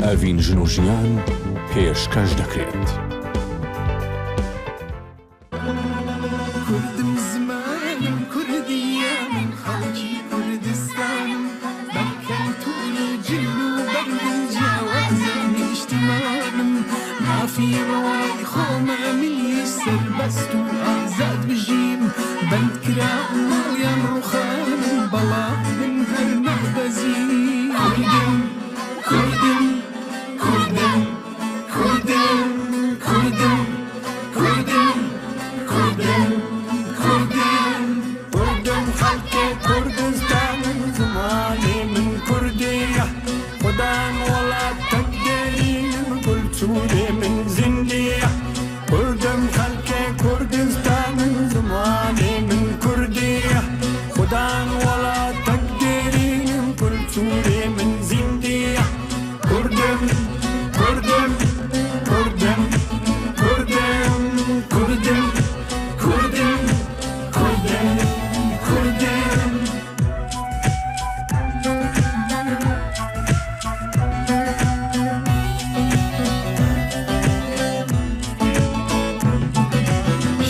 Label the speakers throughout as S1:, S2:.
S1: ئەڤین ژن و ژیان پێشکەش دەکرێت.
S2: کوردم زمانم کوردیە من خەڵکی کوردستانم بە کەلتور و جل و بەرگم جیاوازە نیشتیمانم مافی ڕەوای خۆمە منیش سەربەست و ئازاد بژیم بەندکراو ماڵیان ڕوخانم بەڵام من هەر نابەزیم کوردم کوردم کوردم کوردم کوردم کوردم کوردم کوردم
S3: کوردم خەڵکی کوردستانم زمانی من کوردیە خودان وڵاتەک دێرینم کولتوری من زیندیە کوردم خەڵکی کوردستانم زمانی من کوردیە خودان وڵاتەک دێرینم کولتوری من زیندیە کوردم کوردم کوردم کوردم کوردم کوردم کوردم کوردم.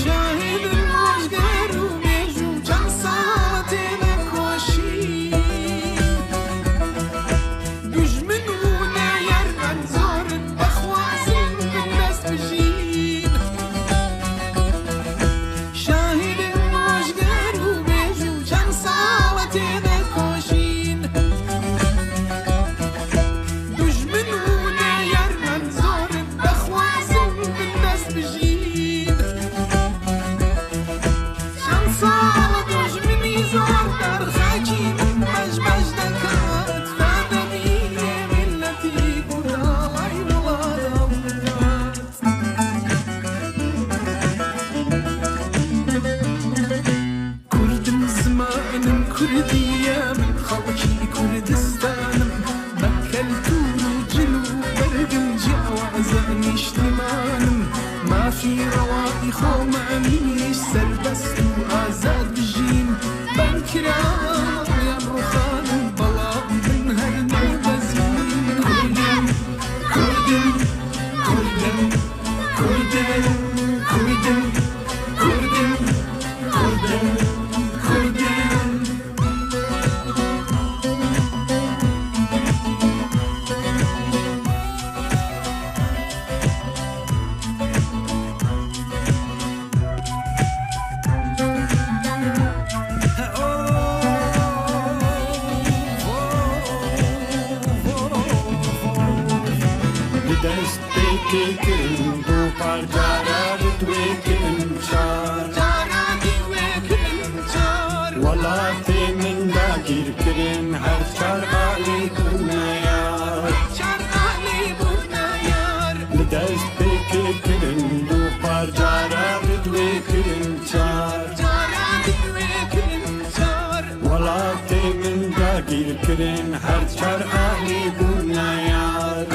S2: شاهیدن ڕۆژگار و مێژوو چەند ساڵە تێدەکۆشین دوژمن و نەیارمان زۆرن دەخوازن بندەست بژین شاهیدن ڕۆژگار و مێژوو چەند ساڵە تێدەکۆشین دوژمن و نەیارمان زۆرن دەخوازن بندەست بژین چەند ساڵە دوژمنی زۆر دەر خاکی من بەش بەش دەکات تا دەبینێ میللەتی کورد ئاڵای وڵات هەڵدەکات. کوردم زمانم کوردیە من خەڵکی کوردستانم بە کەلتور و جل و بەرگم جیاوازە نیشتیمانم مافی ڕەوای خۆمە منیش سەربەست و ئازاد بژیم بەندکراوە ماڵیان ڕوخانم بەڵام من هەر نابەزیم کوردم کوردم کوردم کوردم کوردم کوردم کوردم کوردم.
S3: دەست پێکردن دوو پار جارە دوێکردن چار وڵاتی من داگیرکردن هەر چار ئالی بوونایار لە دەست پێکردن دوو پار جارە دوێکردن چار وڵاتی من داگیرکردن هەر چار ئالی بوونایار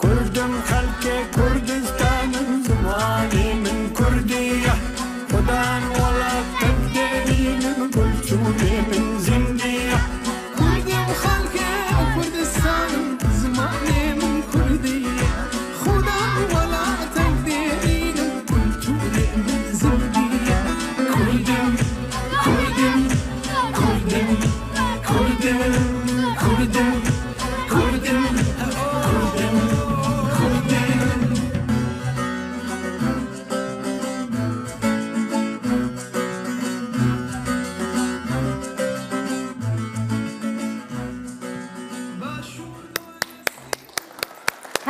S3: کوردم خەڵکی کوردستانم زمانی من کوردیە خودان وڵاتەک دێرینم کولتوری من زیندیە
S2: کوردم خەڵکی کوردستانم زمانی من کوردیە خودان وڵاتەک دێرینم کولتوری من زیندیە
S3: کوردم کوردم کوردم کوردم کوردم کوردم کوردم کوردم.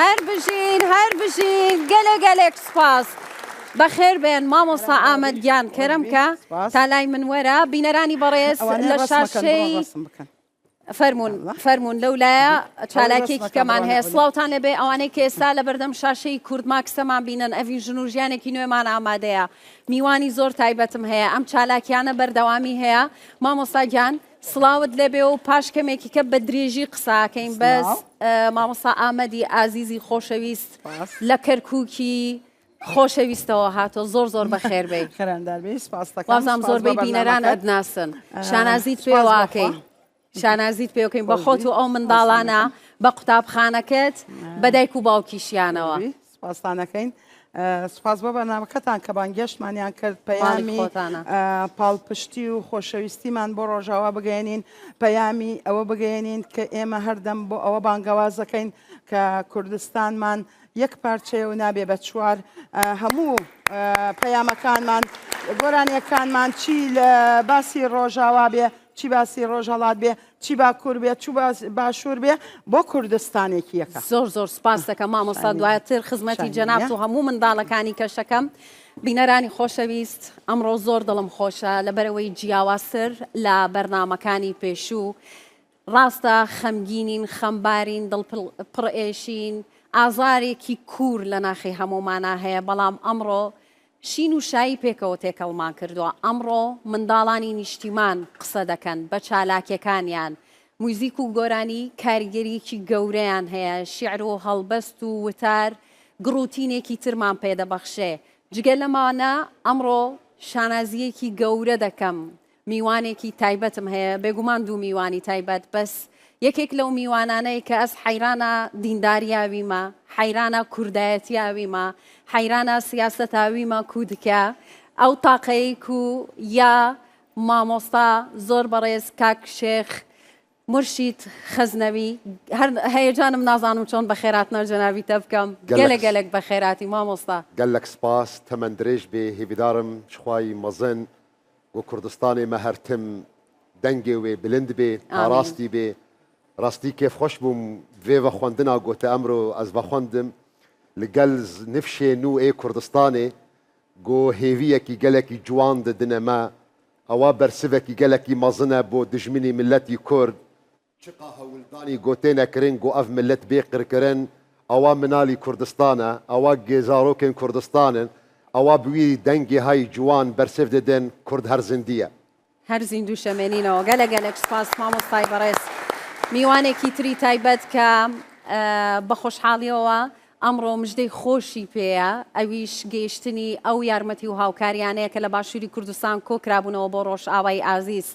S4: هەر بژین هەر بژین گەلێ گەلێک سوپاس. بەخێر بێن مامۆستا ئامەد گیان کەرەم کە تا لای من وەرە بینەرانی بەڕێز لە شاشەی فەرموون فەرموون لەو لایە چالاکیەکی کەمان هەیە سڵاوتان لێبێ ئەوانەی کە ئێستا لە بەردەم شاشەی کورد ماکسەمان بینن ئەڤین ژن و ژیانێکی نوێمان ئامادەیە میوانی زۆر تایبەتم هەیە ئەم چالاکیانە بەردەوامی هەیە مامۆستا گیان سڵاوت لێبێ و پاش کەمێکی کە بە درێژی قساکەین بەس مامۆستا ئامەدی ئازیزی خۆشەویست لە کەرکووکی خۆشەویستەوە هاتۆ زۆر زۆر بەخێر بێی. وابزانم زۆربەی بینەران ئەتناسن شانازیت پێوەکەین. شانازیت پێوەکەین بە خۆت و ئەو منداڵانە بە قوتابخانەکەت بە دایک و باوکیشیانەوە.
S5: سپاستانەکەین. سوپاس بۆ بەرنامەکەتان کە بانگێشتمانیان کرد پەیامی پاڵپشتی و خۆشەویستیمان بۆ ڕۆژاوا بگەێنین پەیامی ئەوە بگەێنین کە ئێمە هەردەم بۆ ئەوە بانگەوازەکەین کە کوردستانمان یەک پارچەیە و نابێ بە چوار هەموو پەیامەکانمان گۆرانیەکانمان چی لە باسی ڕۆژاوا بێ چی باسی ڕۆژهەڵات بێ چی باکوور بێ چو باشوور بێ بۆ کوردستانێکی یەکە.
S4: زۆر زۆر سپاس دەکەم مامۆستا دواتر خزمەتی جەنابت و هەموو منداڵەکانی کەشەکەم. بینەرانی خۆشەویست ئەمڕۆ زۆر دڵم خۆشە لەبەرئەوەی جیاوازتر لە بەرنامەکانی پێشوو ڕاستە خەمگینین خەمبارین دڵ پڕ ئێشین ئازارێکی کوور لە ناخی هەموومانا هەیە بەڵام ئەمڕۆ شین و شایی پێکەوە تێکەڵمان کردووە. ئەمڕۆ منداڵانی نیشتیمان قسە دەکەن بە چالاکیەکانیان. موزیک و گۆرانی کاریگەریەکی گەورەیان هەیە، شیعر و هەڵبەست و وتار گڕوتینێکی ترمان پێدەبەخشێ. جگە لەمانە ئەمڕۆ شانازیەکی گەورە دەکەم میوانێکی تایبەتم هەیە، بێگومان دوو میوانی تایبەت، بەس یەکێک لەو میوانانەی کە ئەز حەیرانە دینداریاویمە، حەیرانە کوردایەتیاویمە، حەیرانە سیاسەتاویمە کو دکە، ئەو تاقەی کو یا مامۆستا زۆر بەڕێز کاک شێخ مورشید خەزنەوی، هەر هەیەجانم نازانم چۆن بەخێراتنە جەنابیتە بکەم، گەلەک گەلەک بەخێراتی مامۆستا.
S6: گەلەک سپاس تەمەن درێژ بێ هێڤیدارم خوای مەزن و کوردستانێ مە هەر تم دەنگێ وێ بلند بێ تا ڕاستی بێ ڕاستی کێف خوەش بووم ڤێ ڤەخوەندنا گۆتە ئەمرۆ ئەز ڤەخوەندم لە گەل نفشێ نوو ئێ کوردستانێ گۆ هێڤیەکی گەلەکی جوان ددنە مە ئەوا بەرسڤەکی گەلەکی مەزنە بۆ دژمنی ملەتی کورد چقا هەولدانی گۆ تێنە کرن گۆ ئەڤ ملەت بێ قرکرن ئەوا منالی کوردستانە ئەوا گێ زارۆکێن کوردستانن ئەوا بویری دەنگێ های جوان بەرسڤ ددن کورد هەر زندیە.
S4: هەر زیندوو شەمێنینەوە. گەلەک گەلەک سوپاس مامۆستای بەڕێز. میوانێکی تری تایبەت کە بە خۆشحاڵیەوە ئەمڕۆ مژدەی خۆشی پێیە، ئەویش گەیشتنی ئەو یارمەتی و هاوکاریانەیە کە لە باشووری کوردستان کۆکرابوونەوە بۆ ڕۆژئاوای ئازیز.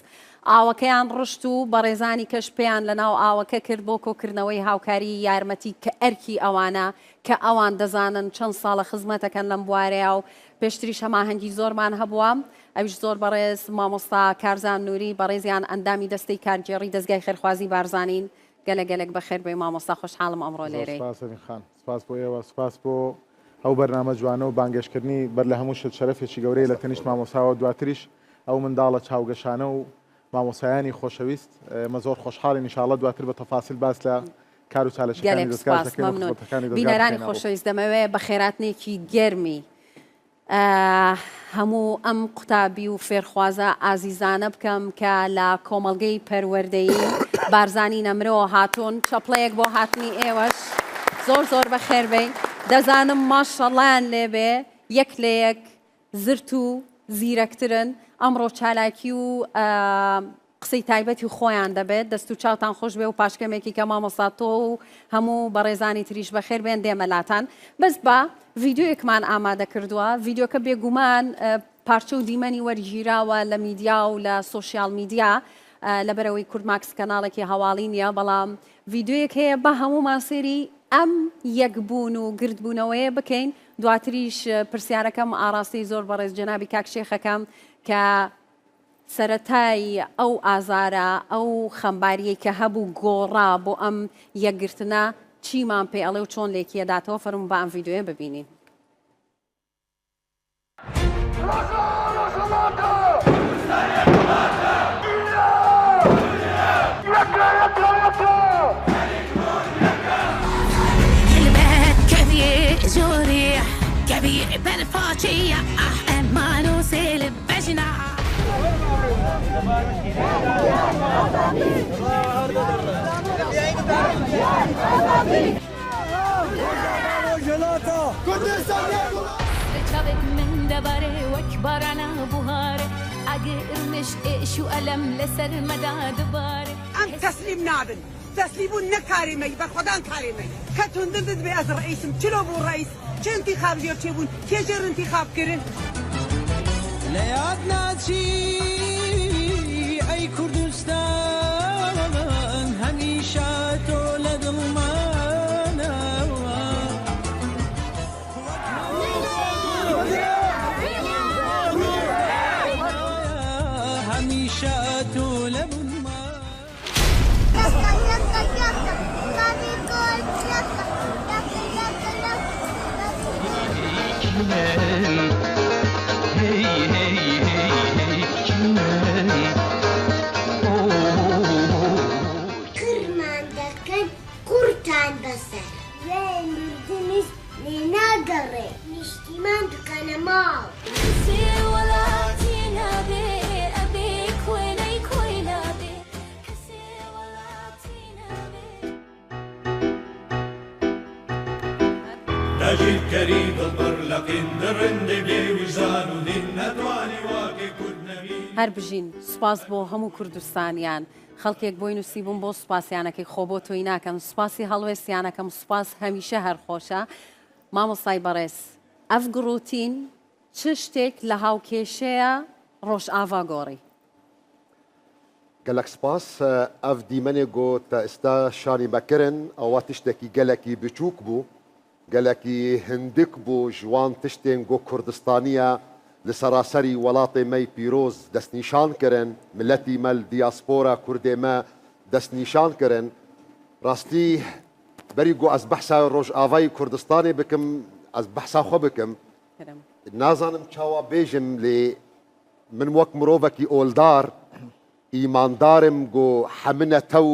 S4: ئاوەکەیان ڕشت و بەڕێزانی کەش پێیان لە ناو ئاوەکە کرد بۆ کۆکردنەوەی هاوکاریی یارمەتی کە ئەرکی ئەوانە کە ئەوان دەزانن چەند ساڵە خزمەتەکەن لەم بوارەیا و پێشتریش هەماهەنگی زۆرمان هەبووە ئەویش زۆر بەڕێز مامۆستا کارزان نوری بەڕێزیان ئەندامی دەستەی کارگێڕی دەزگای خێرخوازی بارزانین گەلەک گەلەک بەخێر بێی مامۆستا خۆشحاڵم ئەمڕۆ
S7: زۆر
S4: لێرەی.
S7: سپاس ئەڤین خان سپاس بۆ ئێوە سپاس بۆ ئەو بەرنامە جوانە و بانگێشتکردنی بەر لە هەموو شت شەرەفێکی گەورەیە لە تەنیشت مامۆساوە دواتریش ئەو منداڵە چاوگەشانە و مامۆسایانی خۆشەویست ئێمە زۆر خۆشحاڵین ئینشاڵڵە دواتر بە تەفاسیل باس لە کار و چالەشەکانی
S4: گەلێک
S7: دەزگاش
S4: سپاس
S7: دەکەین و
S4: مەمنون
S7: خزمەتەکانی دەزگا
S4: بینەرانی
S7: دەخەینە ڕوو.
S4: خۆشەویست دەمەوێ بەخێراتنێکی گەرمی هەموو ئەم قوتابی و فێرخوازە ئازیزانە بکەم کە لە کۆمەڵگەی پەروەردەیی بارزانی نەمرەوە هاتوون چەپڵەیەک بۆ هاتنی ئێوەش زۆر زۆر بەخێربێن دەزانم ماشەڵڵایان لێبێ یەک لە یەک زرت و زیرەکترن ئەمڕۆ چالاکی و قسەی تایبەتی خۆیان دەبێت دەست و چاوتان خۆش بێ و پاشکەمێکی کە مامۆستا تۆ و هەموو بەڕێزانی تریش بەخێر بێن دێمە لاتان بەس بە ڤیدیۆیەکمان ئامادە کردووە ڤیدیۆکە بێگومان پارچە و دیمەنی وەرگیراوە لە میدیا و لە سۆشیال میدیا لەبەرەوەی کوردماکس کەناڵێکی هەواڵی نییە بەڵام ڤیدیۆیەک هەیە بە هەموومان سێری ئەم یەکبوون و گردبوونەوەیە بکەین دواتریش پرسیارەکەم ئاراستەی زۆر بەڕێز جەنابی کاک شێخەکەم کە سەرەتای ئەو ئازارە، ئەو خەمباریەی کە هەبوو گۆڕا بۆ ئەم یەکگرتنە، چیمان پێ ئەڵێ و چۆن لێکیەداتەوە، فەرموون با ئەم ڤیدیۆیە ببینین.
S8: ئەم تەسلیم نابن تەسلیم بوون نە کارێ مەی بەرخۆدان کارێ مەی کە توندن دبێ ئەز ڕەئیسم چلۆ بوو ڕەئیس چ ئینتیخاب ژێر چێ بوون کێ ژێر ئینتیخاب کرن.
S2: لە یاد ناچی ئەی کوردستان هەمیشە تۆ لە دڵمانەوە. هەمیشە تۆ لە
S9: قڕمان دەکەن قوڕتان بەسەر. دوای مردنیش لێ ناگەڕێ. نیشتیمان بکەنە ماڵ.
S4: هەر بژین سوپاس بۆ هەموو کوردستانیان خەڵکێک بۆی نووسیبووم بۆ سوپاسیانەکەی خۆ بۆ تۆی ناکەم سوپاسی هەڵوێستیانەکەم سوپاس هەمیشە هەر خۆشە مامۆستای بەڕێز ئەف گڕوتین چ شتێک لە هاوکێشەیە ڕۆژئاڤا گۆڕی؟
S6: گەلەک سپاس ئەڤ دیمەنێ گۆ تە ئستا شانی مە کرن ئەوە تشتەکی گەلەکی بچوک بوو گەلەکی هندک بوو ژ وان تشتێن گۆ کوردستانیە لە سەراسەری وەڵاتێ مەی پیرۆز دەستنیشان کرن ملەتی مە ل دیاسپۆرا کوردێ مە دەستنیشان کرن ڕاستی بەری گۆ ئەز بەحسا ڕۆژئاڤای کوردستانێ بکم ئەز بەحسا خۆ بکم نازانم چاوا بێژم لێ من وەک مرۆڤەکی ئۆلدار ئیماندارم گۆ حەمە نەتەو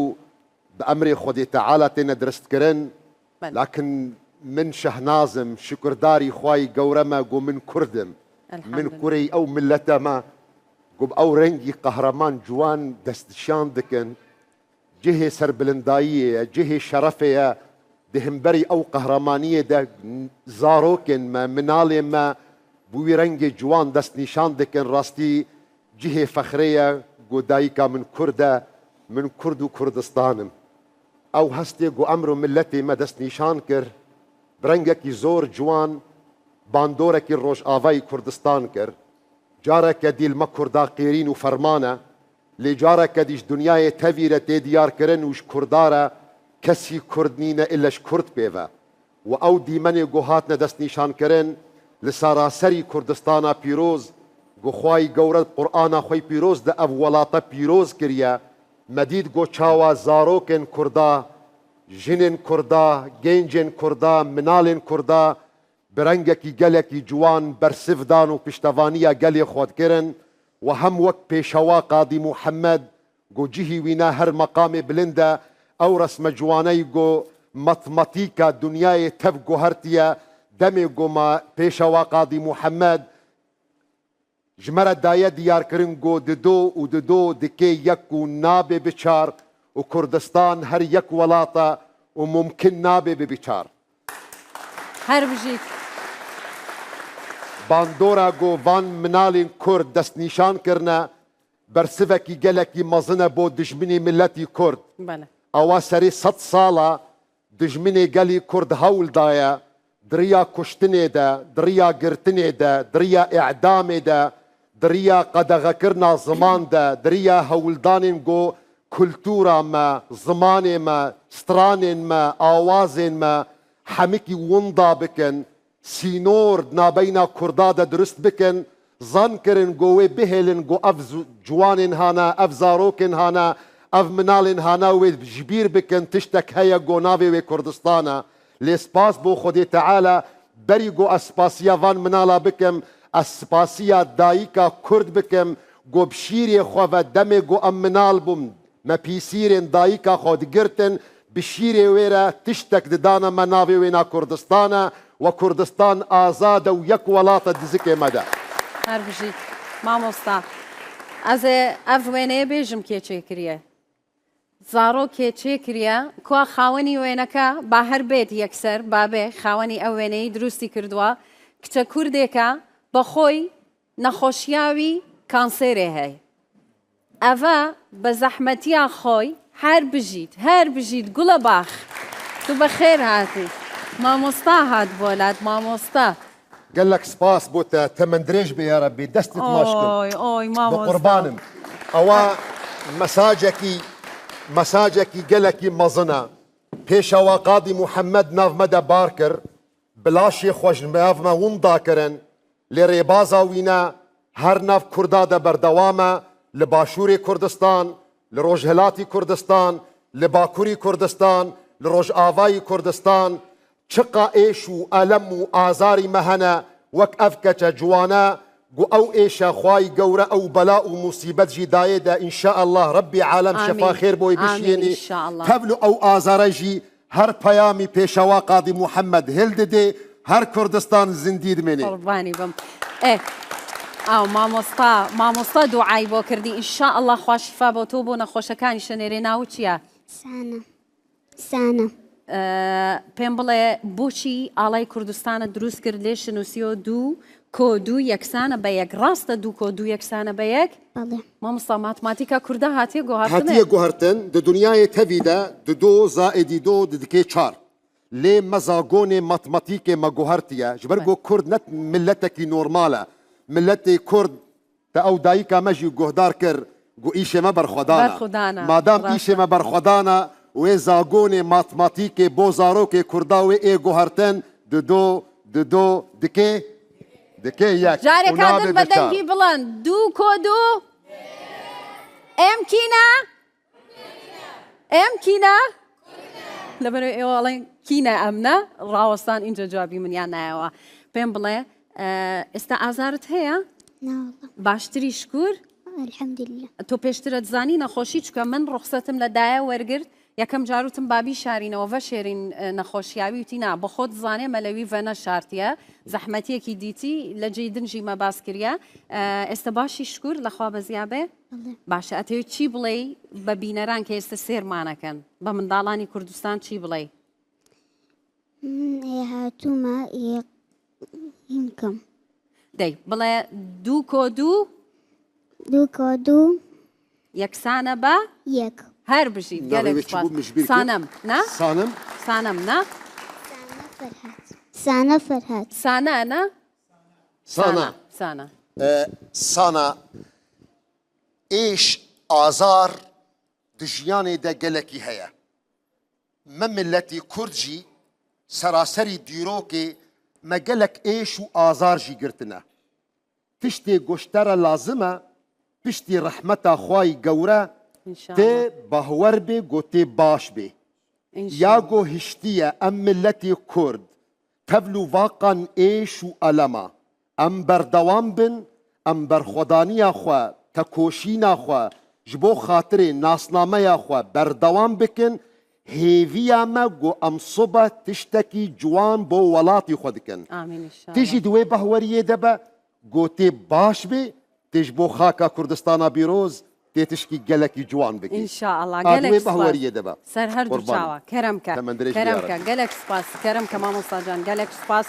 S6: بە ئەمرێ خودێ تەعالا تێنە درست کرن لاکن من شەهنازم شوکرداری خوای گەورەمە گۆ من کوردم من کورەی ئەو ملەتەمە گۆ بە ئەو رەنگی قەهرەمان جوان دەستنیشان دکن جهێ سەربلنداییێە جهێ شەرەفێە د همبەری ئەو قەهرەمانیێ دە زارۆکێن مە مناڵێ مە بوی رەنگێ جوان دەستنیشان دکن راستی جهێ فەخرێە گۆ دایکا من کوردە من کورد و کوردستانم ئەو هەستێ گۆ ئەمرۆ ملەتێ مە دەستنیشان کرد برەنگەکی زۆر جوان باندۆرەکی رۆژئاڤای کوردستان کرد جارەکە دیل مە کوردا قێرین و فەرمانە لێ جارەکەدیش دنیایێ تەڤیرە تێ دیار کرن و ژ کوردارە کەسی کورد نینە ئلە ژ کورد پێڤە و ئەو دیمەنێ گۆ هاتنە دەستنیشان کرن لە ساراسەری کوردستانا پیرۆز گۆ خوای گەورە قورئانا خوەی پیرۆز دە ئەڤ وەڵاتە پیرۆز کریە مە دیت گۆ چاوا زارۆکێن کوردا ژنێن کوردا گێنجێن کوردا منالێن کوردا بە رەنگەکی گەلەکی جوان بەرسڤ دان و پشتەڤانییا گەلێ خوەد کرن و هەم وەک پێشەوا قادی موحەممەد گۆ جهی وینا هەر مەقامێ بلندە ئەو رەسمە جوانەی گۆ مەتمەتیکا دونیایێ تەڤ گۆهەرتیە دەمێ گۆ ما پێشەوا قادی موحەممەد ژ مەرە دایە دیارکرن گۆ ددۆ و ددۆ دکێ یەک و نابێ بچار و کوردستان هەر یەک وەڵاتە و مومکن نابێ ببیچار.
S4: هەر بژیت.
S6: باندۆرا گۆ ڤان منالێن کورد دەستنیشان کرنە بەرسڤەکی گەلەکی مەزنە بۆ دژمنی ملەتی کورد. ئەوە سەرێ سەد ساڵە دژمنێ گەلی کورد هەول دایە دڕیا کوشتنێ دە، دڕیا گرتنێ دە، دڕیا ئێعدامێ دە، دڕیا قەدەغەکرنا زمان دە، دڕیا هەولدانێن گۆ کولتوورا مە، زمانێ مە، سترانێن مە، ئاوازێن مە حەمکی وندا بکن، سینۆر نابەینا کوردا دە دروست بکن، زەن کرن گۆ وێ بهێلن گۆ ئەڤ جوانێن هانە، ئەڤ زارۆکێن هانە، ئەڤ مناڵێن هانە وێ ژبیر بکن تشتەک هەیە گۆ ناڤێ وێ کوردستانە. لێ سپاس بۆ خودێ تەعالا بەری گۆ ئەز سپاسیا ڤان مناڵا بکم، ئەز سپاسیا دایکا کورد بکم گۆ بشیرێ خوەڤە دەمێ گۆ ئەم مناڵ بووم مە پیسیرێن دایکا خۆ دگرتن بشیرێ وێرە تشتەک ددانە مە ناڤێ وێنا کوردستانە و کوردستان ئازادە و یەک وەڵاتە دزکێ مەدە.
S4: هەر بژیت مامۆستا. ئەزێ ئەڤ وێنەیە بێژم کێ چێ کریە. زاڕۆکێ چێ کریە کوا خاوەنی وێنەکە با هەر بێت یەکسەر با بێ خاوەنی ئەو وێنەی دروستی کردووە کچە کوردێکە بەخۆی نەخۆشیاوی. کانسێرێ هەیە ئەڤە بە زەحمەتیا خۆی هەر بژیت هەر بژیت گوڵە باخ تو بەخێر هاتی مامۆستا هات بۆ لات مامۆستا.
S6: گەلەک سپاس بۆ تە تەمەن درێژ بێ یارەبی دەستت ماچ کرد
S4: ئۆی ئۆی
S6: بە
S4: مامۆستا.
S6: قوربانم ئەوە مەساجەکی مەساجەکی گەلەکی مەزنە پێشەوا قادی موحەمەد ناڤ مەدە بار کرد بلاشێ خوەش ناڤ مە وندا کرن لێ رێبازا وینە هەر ناڤ کوردا دە بەردەوامە لە باشوورێ کوردستان لە رۆژهەلاتی کوردستان لە باکوری کوردستان لە رۆژئاڤایی کوردستان چقا ئێش و ئەلەم و ئازاری مە هەنە وەک ئەڤ کەچە جوانە گو ئەو ئێشە خوای گەورە ئەو بەلا و موسیبەت ژی دایێ دە ان شاء اللە ربی عالەم شەفا
S4: ئامین
S6: خێر بۆی
S4: ئامین
S6: بشیێنی
S4: ان شاء اللە.
S6: تەڤل ئەو ئازارە ژی هەر پەیامی پێشەوا قادی موحەمەد هێل ددێ هەر کوردستان زندی دمێنێ.
S4: قوربانی بم ئێ ئاو مامۆستا مامۆستا دوعای بۆ کردی ان شاء اللە خوا شیفا بۆ تۆ بۆ نەخۆشەکانیش ئەنێرێ ناوت چیە؟
S9: سانە سانە.
S4: پێم بڵێ بۆچی ئاڵای کوردستانت دروست کرد لێش نووسیۆ دوو کۆ دوو یەکسانە بە یەک ڕاستە دوو کۆ دوو یەکسانە بە یەک؟
S9: بەڵێ.
S4: مامۆستا ماتماتیکا کوردا هاتیە گۆهاتنێ؟
S6: هاتیە گوهرتن د دنیایێ تەڤی دە ددۆ زائدی دۆ ددکێ چار لێ مە زاگۆنێ ماتماتیکێ مە گوهرتیە ji ber ku kurd ne miletekî normal e miletê kurd Te ew dayika me jî guhdar kir ku îşê me berxwedan e. Madam îşê me berxwedan e wê zagonê matmatîkê bo zarokê kurda wê ê guhertin di do, di do, dikê, dikê yek û
S4: Careka
S6: nabê
S4: din be
S6: bi çar.
S4: dengî bilind. Dû ko dû? Êm kî ne? ئێم کینە لەبەرەوەی ئێوە ئەڵێن کینە ئەمنە ڕاوەستان ئینجا جوابی منیان نایەوە پێم بڵێ ئێستا ئازارت هەیە باشتری شکور
S9: الحمدلله
S4: تۆ پێشترت زانی نەخۆشی چکە من ڕوخسەتم لە دایە وەرگرت یەکەم جاروتم بابی شارینەوە ڤە شێرین نەخۆشیاوی وتی نا بە خۆت زانێ مەلەوی ڤە نەشارتیە زەحمەتیەکی دیتی لە جێی دنجی مە باس کریە ئێستا باشی شکور لەخوا بەزیابێ باشە ئەتەوێت چی بڵێی بە بینەران کە ئێستا سێرمانەکەن بە منداڵانی کوردستان چی بڵێی؟
S9: من هاتوومە هینکەم.
S4: دەی بڵێ دوو کۆ دوو
S9: دوو کۆ دوو
S4: یەکسانە بە
S9: یەک.
S4: هەر بژیت گەلێک سوپاس. سانەم نا؟
S6: سانم
S4: سانەم نا؟
S9: سانە فەرهاد سانە فەرهاد
S4: سانە نا؟
S6: سانا
S4: سانا
S6: سانا ئێش ئازار di jiyanê de gelekî heye. Me miletê Kurd jî seraserî dîrokê me gelek êş û azar jî girtine. Tiştê ku ji te re lazim e piştî rehmeta Xwayî gewre tê bahwer bê ku tê baş bê. Ya ku hiştiye em miletê Kurd tevl û vaqan êş û elema em berdewam bin, em berxwedaniya xwe, tekoşîna xwe ji bo xatirê nasnameya xwe berdewam bikin, hêviya me ku em sibe tiştekî ciwan bo welatî xwe dikin. Ti jî di wê behweriyê de be ku tê baş bê, tê ji bo xaka Kurdistana pîroz Tê tişkî gelekî ciwan bikî.
S4: İnşallah.
S6: A di
S4: Gelek
S6: wê
S4: spas.
S6: behweriyê de be.
S4: Ser her du
S6: Qurbanî.
S4: çawa. Kerem ke.
S6: Temen dirêj
S4: Kerem
S6: biyare.
S4: ke. Gelek spas. Kerem ke mamosta can. Gelek spas.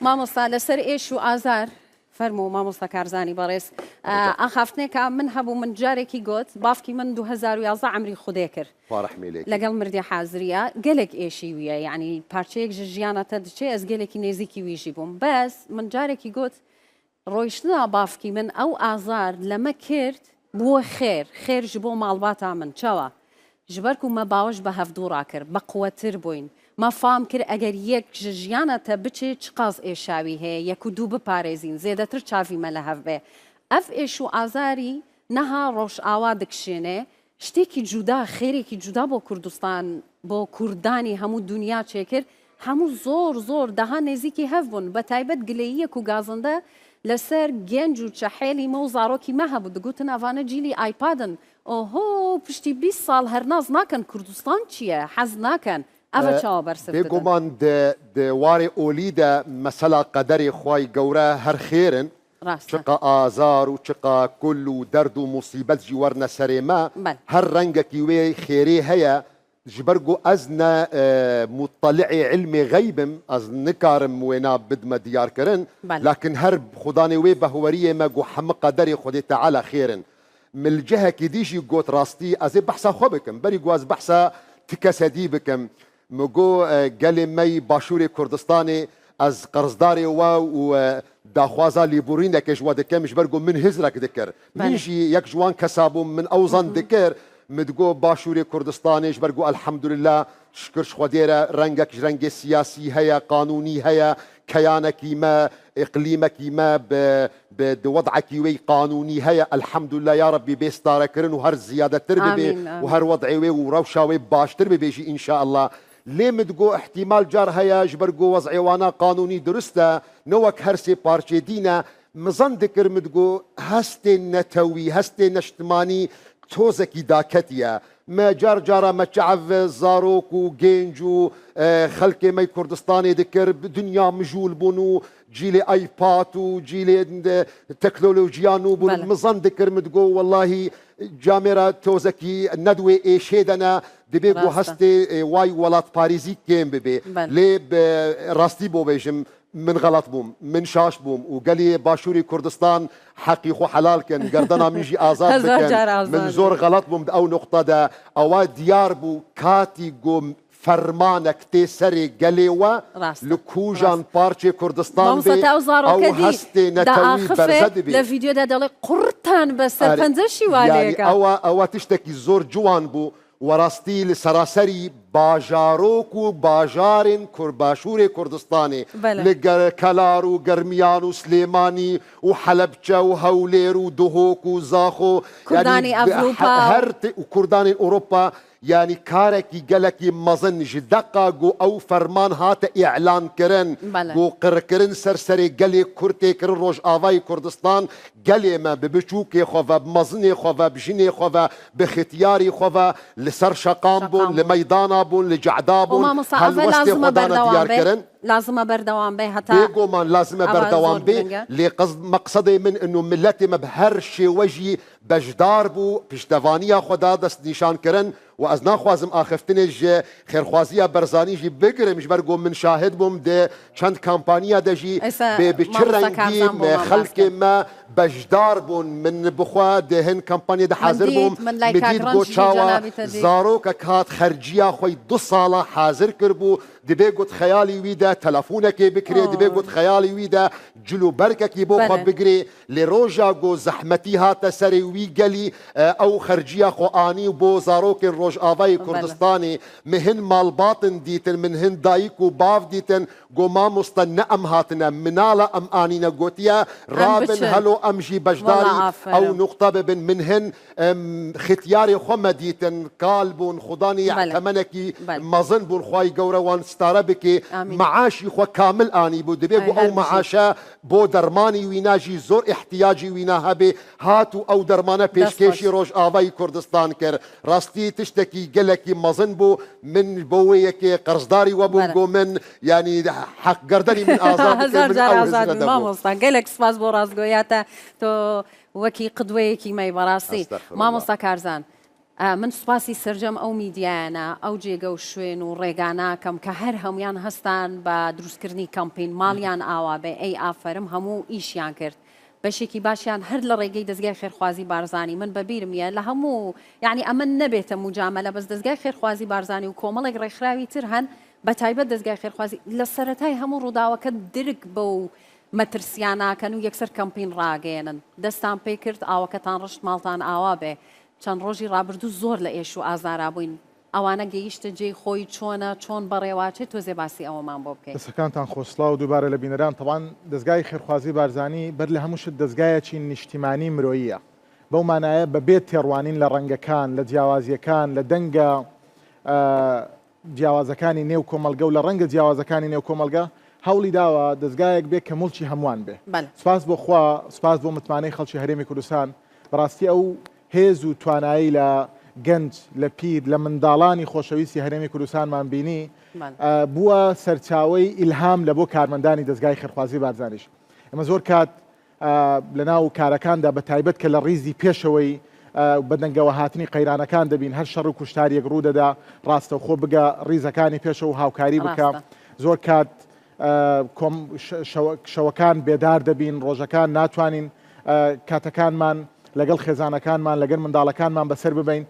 S4: Mamosta لەسەر ئێش و ئازار فەرموو مامۆستا کارزانی بەڕێز ئاخافتنێکا من هەبوو من جارێکی گوت بافکی من 2011 عەمری خودێ کرد
S6: خوا ڕەحمی لێ کەی.
S4: لەگەڵ مردی حازریە گەلێک ئێشی ویە یعنی پارچەیەک ژ ژیانەتە دچێ ئەز گەلێکی نێزیکی ویژی بووم بەس من جارێکی گوت ڕۆیشتنا بافکی من ئەو ئازار لەمە کرد بووە خێر خێر ژبۆ ماڵباتا من چەوە ژبەرکو مە باوەش بە هەڤدوو ڕاکرد بە قوەتر بووین مە فام کرد ئەگەر یەک ژ ژیانە تە بچێ چقاس ئێشاوی هەیە یەک و دوو بپارێزین زێدەتر چاڤی مە لە هەڤ بێ ئەڤ ئێش و ئازاری نەها ڕۆژئاوا دکشێنێ شتێکی جودا خێرێکی جودا بۆ کوردستان بۆ کوردانی هەموو دونیا چێکرد هەموو زۆر زۆر دەها نێزیکی هەڤ بوون بە تایبەت گلەییەک و گازندە لەسەر گەنج و چەحێلی مە و زارۆکی مە هەبوو دگوتن ئەڤانە جیلی ئایپادن ئۆهۆ پشتی 20 ساڵ هەر ناز ناکەن کوردستان چییە حەز ناکەن ئەڤە چاوە بەرسڤ ددن.
S6: بێگومان di warê olî de mesela qederê xway gewre her xêr in.
S4: Rast e.
S6: Çiqa azar û çiqa kul û derd û musîbet jî werine serê me,
S4: Bel.
S6: her rengekî wê xêrê heye. Ji ber ku ez ne muteli'ê ilmê xeyb im, ez nikarim wêna bidime diyarkirin, lakin her xudanê wê behweriyê me ku hemi qederê Xwedê Teala xêr in. Min li cihekî dî jî got rastî ez ê behsa xwe bikim, berî ku ez behsa ti kese dî bikim. Min got gelê me yî Başûrê Kurdistanê ez qerzdarê we û daxwaza lêborînekê ji we dikim ji ber ku min hizrek dikir. Min jî yek ji wan kesa bûm, min ew zan dikir, min digot Başûrê Kurdistanê ji ber ku elhemdulillah şikir ji Xwedê re rengek ji rengê siyasî heye, qanûnî heye, keyanekî me, îqlîmekî me bi bi di wed'ekî wê qanûnî heye, elhemdulillah ya Rebbî bê starekirin û her ziyadetir bibê û her wed'ê wê û rewşa wê baştir bibê jî înşaellah. Lê min digot îhtîmal car heye ji ber ku wez'ê wana qanûnî dirust e, ne wek her sê parçê dîn e, Min zan dikir min digot hestê netewî, hestê neştimanî tozekî daketiye. Me car cara me çav zarok û gênc û xelkê me Kurdistanê dikir bi dinya mijûl bûn û cîlê iPad û cîlê teknolojiya nû bûn. Min zan dikir min digot wellahî camêra tozekî ne di wê êşê de ne dibê ku hestê way welatparêzî kêm bibê. Lê bi rastî bo bêjim Min xelat bûm, min şaş bûm û gelê Başûrê Kurdistan heqî xwe helal kin, gerdena min jî azad bikin. Min zor xelat bûm di ew nuqta de. Ewa diyar bû katî ku fermanek tê serê gelê we li kûjan parçê Kurdistan bê ew hestê netewî berze dibê. Yanî ewa ewa tiştekî zor ciwan bû Werastî li seraserî bajarok û bajarên Başûrê Kurdistanê, li Kelar û Germiyan û Silêmanî û Helebçe û Hewlêr û Duhok û Zaxo yanî her û Kurdanên Ewropa yanî karekî gelekî mezin ji deqa ku ew ferman hate îlankirin ku qirkirin ser serê gelê Kurd tê kirin Rojavayê Kurdistan gelê me bi biçûkê xwe ve bi mezinê xwe ve bi jinê xwe ve Bi xitiyarî xwe ve li ser şeqam bûn, li meydana bûn, li cehda bûn, helwestê xwe dane diyarkirin. Bêguman lazim e berdewam bê, lê meqsedê min ino miletê me bi her şêwe jî beşdar bû, piştevaniya xwe da destnîşankirin û ez naxwazim axiftinê ji xêrxwaziya Berzanî jî bigirim ji ber ku min şahid bûm di çend kampaniya de jî bê bi çi rengî xelkê me Beşdar bûn. Min bi xwe di hin kampanyê de hazir bûm. Min dît ku çawa zarokek hat xerciya xwe du sala hazir kiribû. Dibê got xeyalî wî de telefonekê bikirê, dibê got xeyalî wî de cil û bergekî bo xwe bigirê. Lê roja ku zehmetî hate serê wî gelî ew xerciya xwe anî bo zarokên Rojavayê Kurdistanê. Min hin malbatin dîtin, min hin dayik û bav dîtin Got mamoste ne em hatine minala em anîne gotiye rabin helo em jî beşdarî ew nuqta bibin min hin xitiyarê xwe me dîtin kal bûn xudanî temenekî mezin bûn xwayî gewre wan stare bikê meaşî xwe kamil anîbû dibê ku ew meaşe bo dermanî wîna jî zor îhtiyacî wîna hebê hat û ew dermane pêşkêşî rojavayî Kurdistan kir Rastî tiştekî gelekî mezin bû, min bo wê yekê qerzdarî we bûm ku min yanî heq gerdenî min azad dikir, min ew hizre de bû.
S4: Mamosta gelek spas bo rastgoya te, to wekî qidweyekî me yî berastî. Mamosta Karzan, min spasî sercem ew mîdyayane, ew cêge û şwên û rêgana kem ke her hemûyan hestan بە دروستکردنی کەمپین ماڵیان ئاوا بێ، ئەی ئافەرم هەموو ئیشیان کرد. بەشێکی باشیان هەر لە ڕێگەی دەزگای خێرخوازی بارزانی من بە بیرم یە لە هەموو یانی ئەمە نەبێتە موجامەلە بەس دەزگای خێرخوازی بارزانی و کۆمەڵێک ڕێکخراوی تر هەن بە تایبەت دەزگای خێرخوازی لە سەرەتای هەموو ڕووداوەکە درک بەو مەترسیانە ئەکەن و یەکسەر کەمپین ڕاگەیەنن دەستان پێ کرد ئاوەکەتان ڕشت ماڵتان ئاوا بێ چەند ڕۆژی ڕابردوو زۆر لە ئێش و ئازارا بووین ئەوانە گەیشتە جێی خۆی چۆنە چۆن بەڕێواچێ تۆزێ باسی ئەوەمان بۆ بکەی.
S7: دەستەکانتان خۆش سڵاو دووبارە لە بینەران تەبعەن دەزگای خێرخوازی بارزانی بەر لە هەموو شت دەزگایەکی نیشتیمانی مرۆییە بەو مانایە بە بێ تێڕوانین لە ڕەنگەکان لە جیاوازیەکان لە دەنگە جیاوازەکانی نێو کۆمەڵگە و لە ڕەنگە جیاوازەکانی نێو کۆمەڵگە هەوڵی داوە دەزگایەک بێ کە موڵکی هەمووان بێ سپاس بۆ خوا سپاس بۆ متمانەی خەڵکی هەرێمی کوردستان بەڕاستی ئەو هێز و توانایی لە گەنج، لە پیر، لە منداڵانی خۆشەویستی هەرێمی کوردستانمان بینی، بووە سەرچاوەی ئیلهام لە بۆ کارمەندانی دەزگای خێرخوازی بارزانیش. ئێمە زۆر کات لە ناو کارەکاندا بە تایبەت کە لە ڕیزی پێشەوەی بەدەنگەوە هاتنی قەیرانەکان دەبین، هەر شەڕ و کوشتاریەک ڕوودەدا ڕاستەوخۆ بگە ڕیزەکانی پێشەوە و هاوکاری بکە. زۆر کات شەوەکان بێدار دەبین، ڕۆژەکان ناتوانین کاتەکانمان لەگەڵ خێزانەکانمان لەگەل منداڵەکانمان بەسەر ببەین.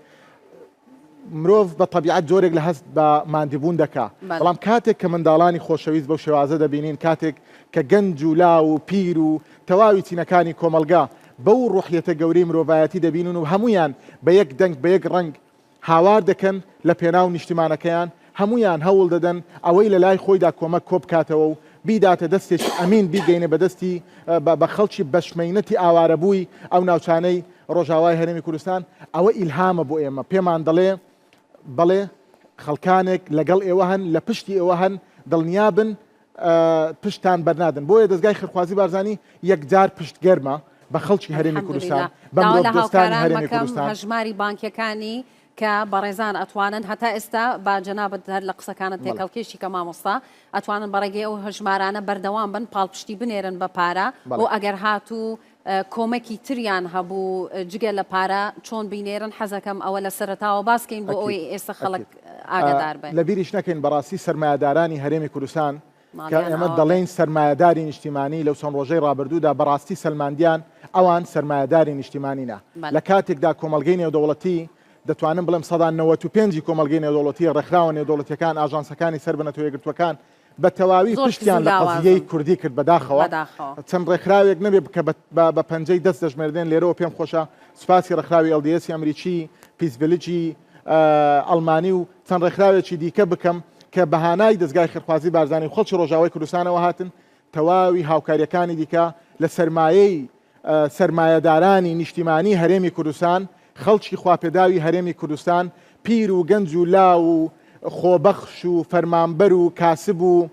S7: مرۆڤ بە تەبیعەت جۆرێک لە هەست بە ماندیبوون دەکا، بەڵام کاتێک کە منداڵانی خۆشەویست بەو شێوازە دەبینین، کاتێک کە گەنج و لاو و پیر و تەواوی چینەکانی کۆمەڵگا بەو ڕوحیەتە گەورەی مرۆڤایەتی دەبینن و هەموویان بە یەک دەنگ بە یەک ڕەنگ هاوار دەکەن لە پێناو نیشتیمانەکەیان، هەموویان هەوڵ دەدەن ئەوەی لە لای خۆیدا کۆمەک کۆ بکاتەوە و بیداتە دەستێکی ئەمین بیگەینێ بە دەستی بە خەڵکی بەشمەینەتی ئاوارەبووی ئەو ناوچانەی ڕۆژاوای هەرێمی کوردستان، ئەوە ئیلهامە بۆ ئێمە، پێمان دەڵێ بەڵێ خەڵکانێک لەگەڵ ئێوە هەن، لە پشتی ئێوە هەن، دڵنیابن پشتتان بەرنادەن. بۆیە دەزگای خێرخوازی بارزانی یەکجار پشتگەرمە بە خەڵکی هەرێمی کوردستان،
S4: الحمدللە.
S7: بە
S4: داوا لە
S7: مرۆڤدۆستانی
S4: هاوکاران
S7: هەرێمی
S4: مەکەم
S7: کوردستان.
S4: هەژماری بانکیەکانی کە بەڕێزان ئەتوانن هەتا ئێستا با جەنابت هەر لە قسەکانت
S7: بەڵێ.
S4: تێکەڵکێشی کە مامۆستا ئەتوانن بە ڕێگەی ئەو هەژمارانە بەردەوام بن پاڵپشتی بنێرن بە پارە
S7: بەڵێ.
S4: و ئەگەر هاتوو کۆمەکی تریان هەبوو جگە لە پارە چۆن بینێرن حەزەکەم ئەوە لە سەرەتاوە باس کەین بۆ
S7: ئەکید
S4: ئەوەی ئێستا خەڵک
S7: ئەکید
S4: ئاگادار بن.
S7: لە بیریش نەکەین بەڕاستی سەرمایەدارانی هەرێمی کوردستان کە
S4: ماڵیان
S7: ئێمە
S4: ئاوا بێت.
S7: دەڵێین سەرمایەداری نیشتیمانی لەو چەند ڕۆژەی ڕابردوودا بەڕاستی سەلماندیان ئەوان سەرمایەداری نیشتیمانینە
S4: بەلێ.
S7: لە کاتێکدا کۆمەڵگەی نێودەوڵەتی دەتوانم بڵێم 95% ی کۆمەڵگەی نێودەوڵەتی ڕێکخراوە نێودەوڵەتیەکان ئاژانسەکانی سەر بە نەتەوە یەکگرتووەکان بە تەواوی
S4: زۆر کز و
S7: پشتیان لە قەزیەی
S4: لاوازن.
S7: کوردی کرد بەداخەوە
S4: بەداخەوە.
S7: چەند ڕێکخراوێک نەبێ کە بە بە پەنجەی دەست دەژمێردرێن لێرەوە پێم خۆشە سوپاسی ڕێکخراوی LDS ی ئەمریکی Peace Village ی ئەڵمانی و چەند ڕێکخراوێکی دیکە بکەم کە بە هانای دەزگای خێرخوازی بارزانی و خەڵکی ڕۆژاوای کوردستانەوە هاتن تەواوی هاوکاریەکانی دیکە لە سەرمایەی سەرمایەدارانی نیشتیمانی هەرێمی کوردستان، خەڵکی خواپێداوی هەرێمی کوردستان، پیر و گەنج و لاو و خۆبەخش و فەرمانبەر و کاسب و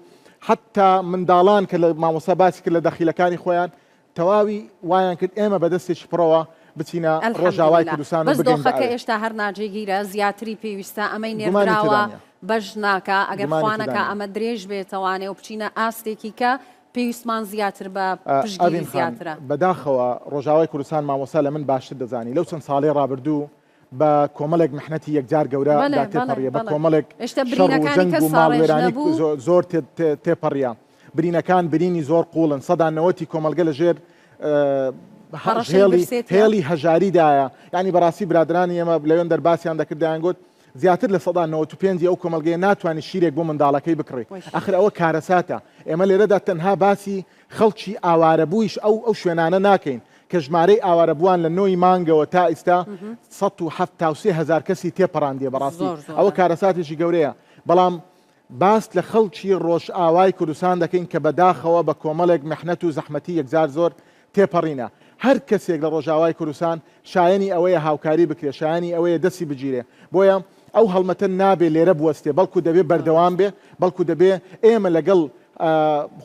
S7: حەتتا منداڵان کە لە مامۆستا باسی کرد لە دەخیلەکانی خۆیان تەواوی وایان کرد ئێمە بە دەستێکی پڕەوە بچینە ڕۆژاوای
S4: الحمدللە
S7: کوردستان و
S4: بەس
S7: بگەین بە
S4: دۆخەکە
S7: ئەوێ.
S4: ئێشتا هەر ناجێگیرە زیاتری پێویستە ئەمەی
S7: گومانی
S4: نێردراوە
S7: تێدا نییە.
S4: بەش ناکا ئەگەر
S7: گومانی
S4: خوا
S7: تێدا
S4: نەکا
S7: نییە.
S4: ئەمە درێژ بێتەوانێ و بچینە ئاستێکی کە پێویستمان زیاتر بە پشتگیری
S7: ئەڤین خان،
S4: زیاترە.
S7: بەداخەوە ڕۆژاوای کوردستان مامۆستا لە من باشتر دەزانی لەو چەند ساڵەی ڕابردوو بە کۆمەڵێک محنەتی یەکجار گەورە
S4: بەڵێ
S7: دا
S4: بەڵێ
S7: تێپەڕیە بە
S4: بەڵێ
S7: کۆمەڵێک
S4: ئێشتا
S7: شەڕ و
S4: برینەکانی
S7: جەنگ
S4: کەس
S7: و
S4: ساڕێژ
S7: ماڵوێرانی
S4: نەبوو.
S7: زۆر تێپەڕیە برینەکان برینی زۆر قووڵن 90% ی کۆمەڵگە لە ژێر
S4: هەڕەشەی
S7: هێڵی
S4: برسێتیە.
S7: هێڵی هەژاریدایە یانی بەڕاستی برادەرانی ئێمە لەوێندەر باسیان دەکرد دەیانگوت زیاتر لە 95% ی ئەو کۆمەڵگەیە ناتوانێت شیرێک بۆ منداڵەکەی بکڕی ئەخر ئەوە کارەساتە ئێمە لێرەدا تەنها باسی خەڵکی ئاوارەبوویش ئەو ئەو شوێنانە ناکەین کە ژمارەی ئاوارەبووان لە نۆی مانگەوە تا ئیستا 173 هەزار کەسی تێپەڕاندیە بەڕاستی ئەوە کارەساتێکی گەورەیە بەڵام باس لە خەڵکی ڕۆژئاوای کوردستان دەکەین کە بەداخەوە بە کۆمەڵێک میحنەت و زەحمەتی یەکجار زۆر تێپەڕینە. هەر کەسێک لە ڕۆژئاوای کوردستان شایەنی ئەوەیە هاوکاری بکرێ، شایەنی ئەوەیە دەستی بگیرێ. بۆیە ئەو هەڵمەتە نابێ لێرە بوەستێ، بەڵکو دەبێ بەردەوام بێ، بەڵکو دەبێ ئێمە لەگەڵ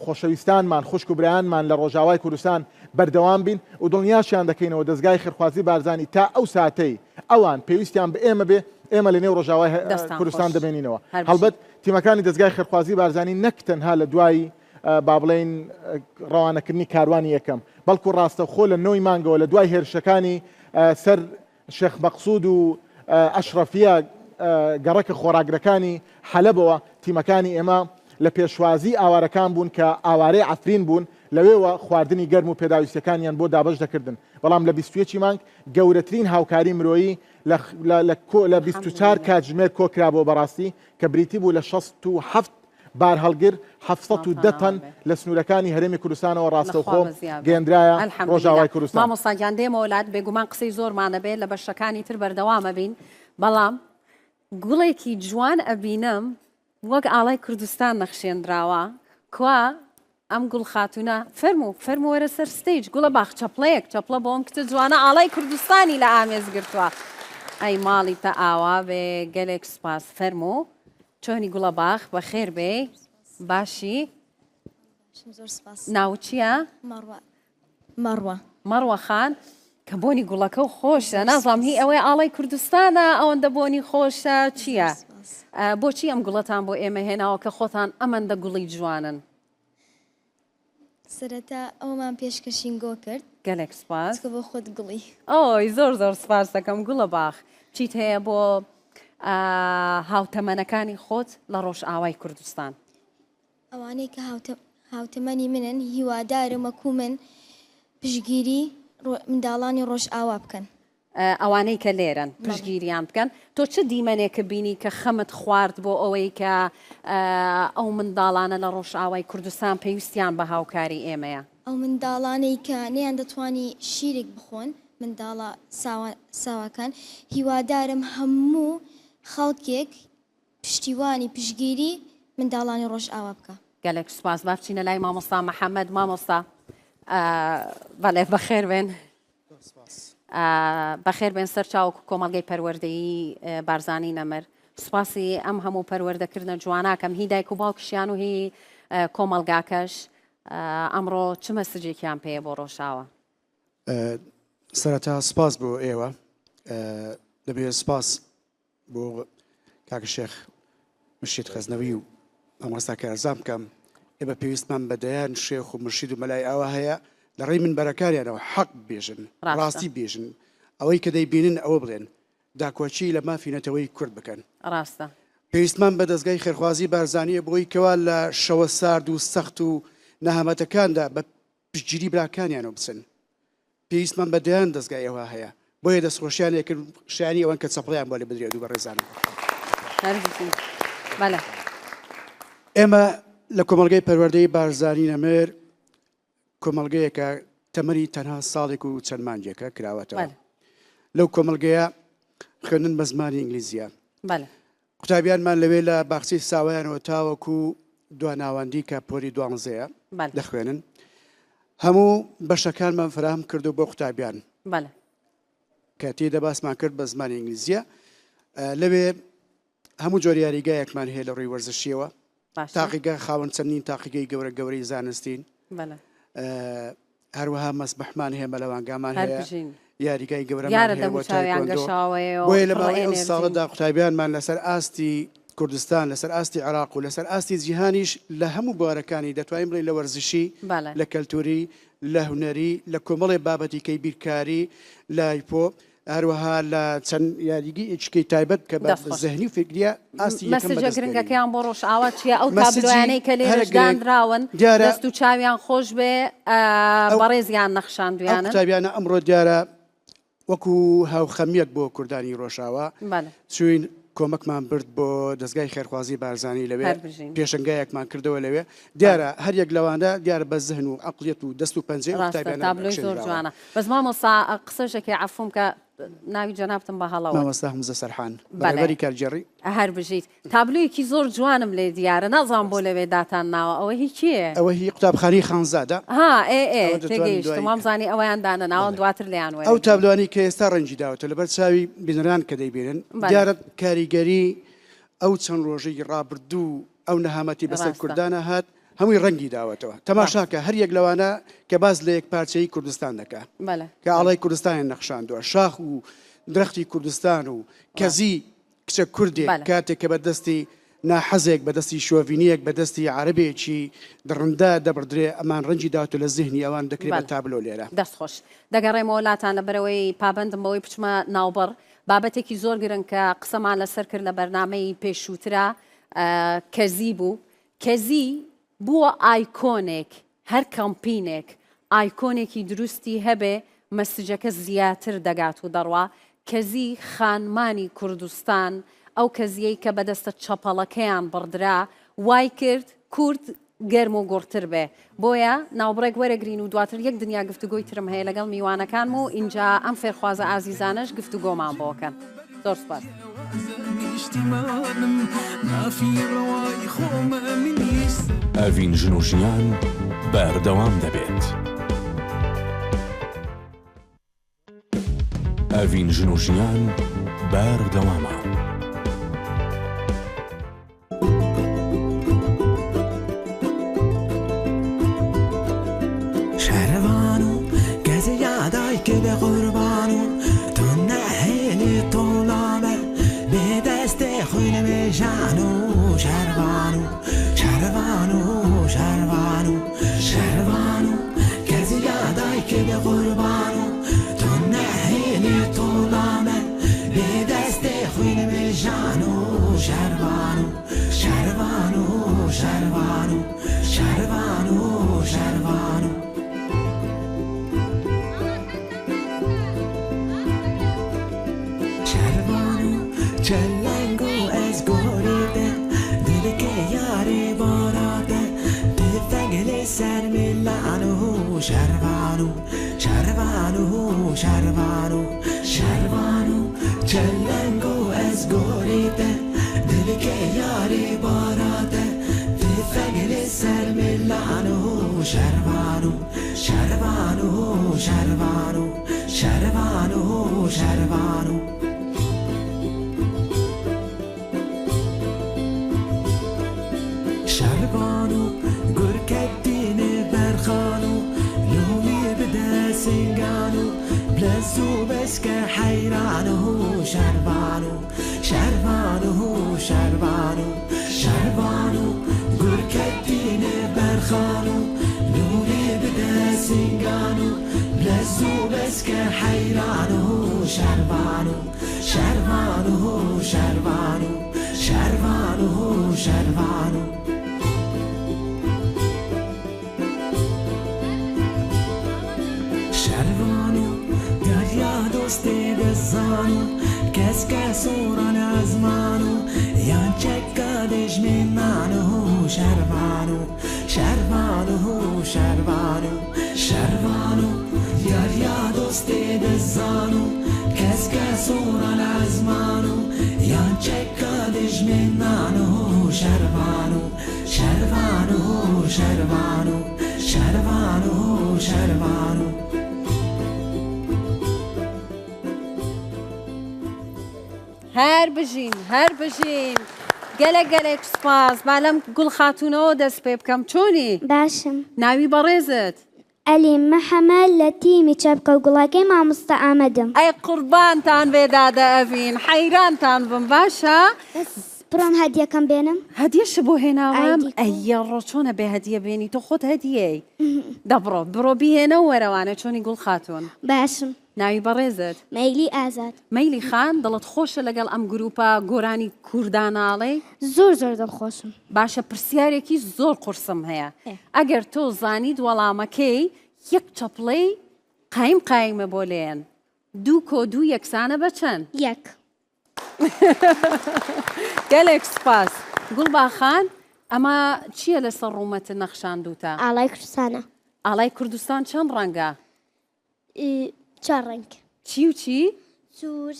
S7: خۆشەویستانمان، خوشک و برایانمان لە ڕۆژئاوای کوردستان بەردەوام بین و دڵنیاشیان دەکەینەوە دەزگای خێرخوازی بارزانی تا ئەو ساتەی ئەوان پێویستیان بە ئێمە بێ، ئێمە لە نێو ڕۆژاوای
S4: دەستان
S7: کوردستان
S4: خۆش.
S7: دەمێنینەوە.
S4: هەر بژین.
S7: هەڵبەت تیمەکانی دەزگای خێرخوازی بارزانی نەک تەنها لە دوای با بڵێین ڕەوانەکردنی کاروانی یەکەم، بەڵکو ڕاستەوخۆ لە نۆی مانگەوە لە دوای هێرشەکانی سەر شێخ مەقسود و ئەشرەفیە گەڕەکە خۆڕاگرەکانی حەلەبەوە تیمەکانی ئێمە لە پێشوازی ئاوارەکان بوون کە ئاوارەی عەفرین بوون، لەوێوە خواردنی گەرم و پێداویستیەکانیان بۆ دابەش دەکردن، بەڵام لە 21 ی مانگ گەورەترین هاوکاری مرۆیی لە لە لە 24 کاتژمێر کۆکرابەوە بەڕاستی کە بریتی بوو لە 67 بارهەڵگر 710 تەن لە سنوورەکانی هەرێمی کوردستانەوە ڕاستەوخۆ گەیەندرایە ڕۆژاوای کوردستان.
S4: مامۆستا گیان دێمەوە لات بێگومان قسەی زۆرمان ئەبێ لە بەشەکانی تر بەردەوام ئەبین بەڵام گوڵێکی جوان ئەبینم وەک ئاڵای کوردستان نەخشێنراوە کوا ئەم گوڵ خاتوونە فەرموو فەرموو وەرە سەر stage گوڵە باخ چەپڵەیەک چەپڵە بۆ ئەم کچە جوانە ئاڵای کوردستانی لە ئامێز گرتووە ئەی ماڵی تە ئاوا بێ گەلێک سوپاس فەرموو چۆنی گوڵە باخ بەخێر بێی باشی
S10: زۆر سپاس
S4: ناوت چییە؟
S10: مەڕوە مەڕوە.
S4: مەڕوە خان کە بۆنی گوڵەکە و خۆشە نازانم هی ئەوەی ئاڵای کوردستانە ئەوەندە بۆنی خۆشە چییە؟ بۆچی ئەم گوڵەتان بۆ ئێمە هێناوە کە خۆتان ئەمەندە گوڵی جوانن؟
S10: سەرەتا ئەوەمان پێشکەشی گۆ کرد.
S4: گەلێک سوپاس.
S10: چونکە بۆ خۆت گوڵی.
S4: ئۆی زۆر زۆر سوپاس دەکەم گوڵە باخ. چیت هەیە بۆ هاوتەمەنەکانی خۆت لە ڕۆژئاوای کوردستان؟
S10: ئەوانەی کە هاوتەمەنی منن هیوادارم وەکو من پشتگیری منداڵانی ڕۆژئاوا بکەن.
S4: ئەوانەی کە لێرەن پشتگیریان بکەن. تۆ چ دیمەنێکت بینی کە خەمت خوارد بۆ ئەوەی کە ئەو منداڵانە لە ڕۆژئاوای کوردستان پێویستیان بە هاوکاری ئێمەیە؟
S10: ئەو منداڵانەی کە نەیاندەتوانی شیرێک بخۆن، منداڵە ساواکان، هیوادارم هەموو خەڵکێک پشتیوانی پشتگیری منداڵانی ڕۆژئاوا بکا.
S4: گەلێک سوپاس با بچینە لای مامۆستا محەمەد مامۆستا بەڵێ بەخێر بێن بەخێر بێن سەر چاوەکو کۆمەڵگەی پەروەردەیی بارزانی نەمر سوپاسی ئەم هەموو پەروەردەکردنە جواناکەم هی دایک و باوکشیان و هی کۆمەڵگاکەش ئەمڕۆ چ مەسجێکیان پێیە بۆ ڕۆژاوە؟
S11: سەرەتا سپاس بۆ ئێوە دەبێت سپاس بۆ کاکە شێخ مرشید خەزنەوی و مامۆستا کارزان بکەم ئێمە پێویستمان بە دەیان شێخ و مرشید و مەلای ئاوا هەیە لە ڕێی منبەرەکانیانەوە حەق بێژن ڕاستی بێژن ئەوەی کە دەیبینن ئەوە بڵێن داکۆکی لە مافی نەتەوەی کورد بکەن.
S4: ڕاستە.
S11: پێویستمان بە دەزگای خێرخوازی بارزانییە بۆی کەوا لە شەوە سارد و سەخت و نەهامەتەکاندا بە پشتگیری براکانیانەوە بچن. پێویستمان بە دەیان دەزگای ئەوها هەیە. بۆیە دەستخۆشیان لێکرد شایانی ئەوەن کە چەپڵەیان بۆ لێ بدرێت و بەڕێزانم.
S4: هەر بژین. بەلێ.
S11: ئێمە لە کۆمەڵگەی پەروەردەی بارزانی نەمر کۆمەڵگەیەکە تەمەنی تەنها ساڵێک و چەند مانگێکە کراوەتەوە. لەو کۆمەڵگەیە خوێندن بە زمانی ئینگلیزیە. قوتابیانمان لەوێ لە باخچەی ساوایانەوە تاوەکو دواناوەندی کە پۆلی دوانزەیە دەخوێنن. هەموو بەشەکانمان فراهم کردو بۆ قوتابیان. کە تێیدا باسمان کرد بە زمانی ئینگلیزیە. لەوێ هەموو جۆر یاریگایەکمان هەیە لە ڕووی وەرزشیەوە. تاقیگە خاوەن چەندین تاقیگەی گەورە گەورەی زانستین. هەروەها مەسبەحمان هەیە، مەلەوانگامان هەیە، یاریگای گەورەمان هەیە بۆ تایکۆندۆ. بۆیە لە ماوەی ئەو ساڵەدا قوتابیانمان لەسەر ئاستی کوردستان، لەسەر ئاستی عێراق و لەسەر ئاستی جیهانیش لە هەموو بوارەکانی دەتوانین بڵێین لە وەرزشی، لە کەلتوری، لە هونەری، لە کۆمەڵێ بابەتی کەی بیرکاری، لە یپۆ، هەروەها لە چەند یاریگەیەکی تایبەت کە بە زهنی و فیکریە ئاستی یەکەم
S4: مەسجە
S11: بەدەست بێنین.
S4: گرنگەکەیان بۆ ڕۆژئاوا چییە؟ ئەو
S11: مەسجی
S4: تابلۆیانەی کە
S11: هەرە
S4: لێرەش
S11: گرنگ
S4: دانراون
S11: دیارە
S4: دەست و چاویان خۆش بێ
S11: ئەو
S4: بەڕێزیان
S11: ئەو
S4: نەخشاندویانن.
S11: قوتابیانە ئەمڕۆ دیارە وەکو هاوخەمیەک بۆ کوردانی ڕۆژئاوا
S4: بەلێ.
S11: چوین کۆمەکمان برد بۆ دەزگای خێرخوازی بارزانی لەوێ
S4: هەر بژین.
S11: پێشەنگایەکمان کردەوە لەوێ
S4: بەلێ.
S11: دیارە هەر یەک لەوانە دیارە بە زهن و عەقڵیەت و دەست و پەنجەی ئەو
S4: ڕاستە
S11: قوتابیانە
S4: تابلۆی زۆر
S11: نەخشێنراوە.
S4: جوانە بەس مامۆستا قسەش ئەکەی عەفوم کە ناوی جەنابتم بە هەڵە وت.
S11: مامۆستا هەمزە سەرحان
S4: بەڵێ
S11: بەڕێوەبەری کارگێڕی.
S4: هەر بژیت. تابلۆیەکی زۆر جوانم لێ دیارە نازانم بۆ لەوێ داتان ناوە ئەوە هی کێیە؟
S11: ئەوە هی قوتابخانەی خانزادە.
S4: ها ئێ ئێ
S11: ئەوە دەتوانن
S4: تێگەیشتم
S11: دوای
S4: وامزانی ئەوەیان دانەناوە
S11: بەڵێ.
S4: دواتر لێیان
S11: ئەو
S4: وەرەگرین.
S11: تابلۆانەی کە ئێستا ڕەنگی داوەتەوە لەبەر چاوی بینەران کە دەیبینن
S4: بەڵێ.
S11: دیارە کاریگەری ئەو چەند ڕۆژەی ڕابردوو ئەو نەهامەتی بەسەر
S4: ڕاستە.
S11: کوردانا هات هەمووی ڕەنگی داوەتەوە. تەماشاکە هەر یەک لەوانە کە باس لە یەکپارچەیی کوردستان دەکا. کە ئاڵای کوردستانیان نەخشاندووە، شاخ و درەختی کوردستان و کەزی کچە کوردێک کاتێک کە بە دەستی ناحەزێک، بە دەستی شۆڤینییەک، بە دەستی عەرەبێکی دڕندە دەبڕدرێ، ئەمان ڕەنگی داوەتەوە لە زیهنی ئەوان دەکرێ بە تابلۆ لێرە.
S4: دەست خۆش. دەگەڕێمەوە لاتان لەبەرئەوەی پابەندم بەوەی بچمە ناوبڕ. بابەتێکی زۆر گرنگ کە قسەمان لەسەر کرد لە بەرنامەی پێشووترا کەزی بوو. کەزی بووە ئایکۆنێک، هەر کەمپینێک ئایکۆنێکی دروستی هەبێ مەسجەکە زیاتر دەگات و دەڕوا، کەزی خانمانی کوردستان ئەو کەزیەی کە بەدەستە چەپەڵەکەیان بڕدرا وای کرد کورد گەرم و گوڕتر بێ بۆیە ناوبڕێک وەرەگرین و دواتر یەک دنیا گفتوگۆی ترم هەیە لەگەڵ میوانەکانم و ئینجا ئەم فێرخوازە ئازیزانەش گفتوگۆمان بۆ کەن. زۆر سوپاس.
S1: ئەڤین ژن و ژیان بەردەوام دەبێت. ئەڤین ژن و ژیان بەردەوامە.
S3: شەرڤانو شەرڤانو شەرڤانو شەرڤانو شەرڤانو. شەرڤانو چلەنگو ئەز گۆرێ تە دلکێ یارێ باراتە تفەنگ لێ سەر ملانو شەرڤانو شەرڤانو شەرڤانو شەرڤانو چلەنگو ئەز گۆرێ تە دلکێ یارێ باراتە تفەنگ لێ سەر ملانو شەرڤانو شەرڤانو شەرڤانو شەرڤانو شەرڤانو. شەرڤانو گورکەتینێ بەرخانو لۆمی بدە سنگانو بلەزو بەسکە حەیرانو شەرڤانو شەرڤانو شەرڤانو شەرڤانو گورکەتینێ بەرخانو لۆمی بدە سنگانو بلەزو بەسکە حەیرانو شەرڤانو شەرڤانو شەرڤانو شەرڤانو شەرڤانو. شەرڤانو دەریا دۆستێ دەزانو کەسکە سۆرە لە ئەزمانو یان چەکە دژمێنانو شەرڤانو شەرڤانو شەرڤانو شەرڤانو دەریا دۆستێ دەزانو کەسکە سۆرە لە ئەزمانو یان چەکە دژمێنانو شەرڤانو شەرڤانو شەرڤانو شەرڤانو شەرڤانو.
S4: هەر بژین هەر بژین گەلێک گەلێک سوپاس. با لەم گوڵ خاتوونەوە دەست پێ بکەم. چۆنی؟
S9: باشم.
S4: ناوی بەڕێزت؟
S9: ئەلیم محەمەد لە تیمی چەپکە و گوڵەکەی مامۆستا ئامەدم.
S4: ئەی قوربانتان بێ دادە ئەڤین حەیرانتان بم باشە.
S9: بەس بڕۆم هەدیەکەم بێنم.
S4: هەدیەشت بۆ هێناوم؟
S9: ئای دیکە.
S4: ئەی یەڕۆ چۆنە بێ هەدیە بێنی تۆ خۆت هەدیەی. دە بڕۆ بڕۆ بیهێنە و وەرەوانە چۆنی گوڵ خاتوون؟
S9: باشم.
S4: ناوی بەڕێزت؟
S9: مەیلی ئازاد.
S4: مەیلی خان دڵت خۆشە لەگەڵ ئەم گروپە گۆرانی کوردانە ئەڵێی؟
S9: زۆر زۆر دڵخۆشم.
S4: باشە پرسیارێکی زۆر قورسم هەیە ئەگەر تۆ زانیت وەڵامەکەی یەک چەپڵەی قایم قایمە بۆ لێن دوو کۆ دوو یەکسانە بە چەند؟
S9: یەک.
S4: گەلێک سوپاس. گوڵباخان ئەمە چییە لەسەر ڕوومەتت نەخشاندووتە؟
S9: ئاڵای کوردستانە.
S4: ئاڵای کوردستان چەند ڕەنگە؟
S9: چوار ڕەنگ.
S4: چی و چی؟
S9: سوور،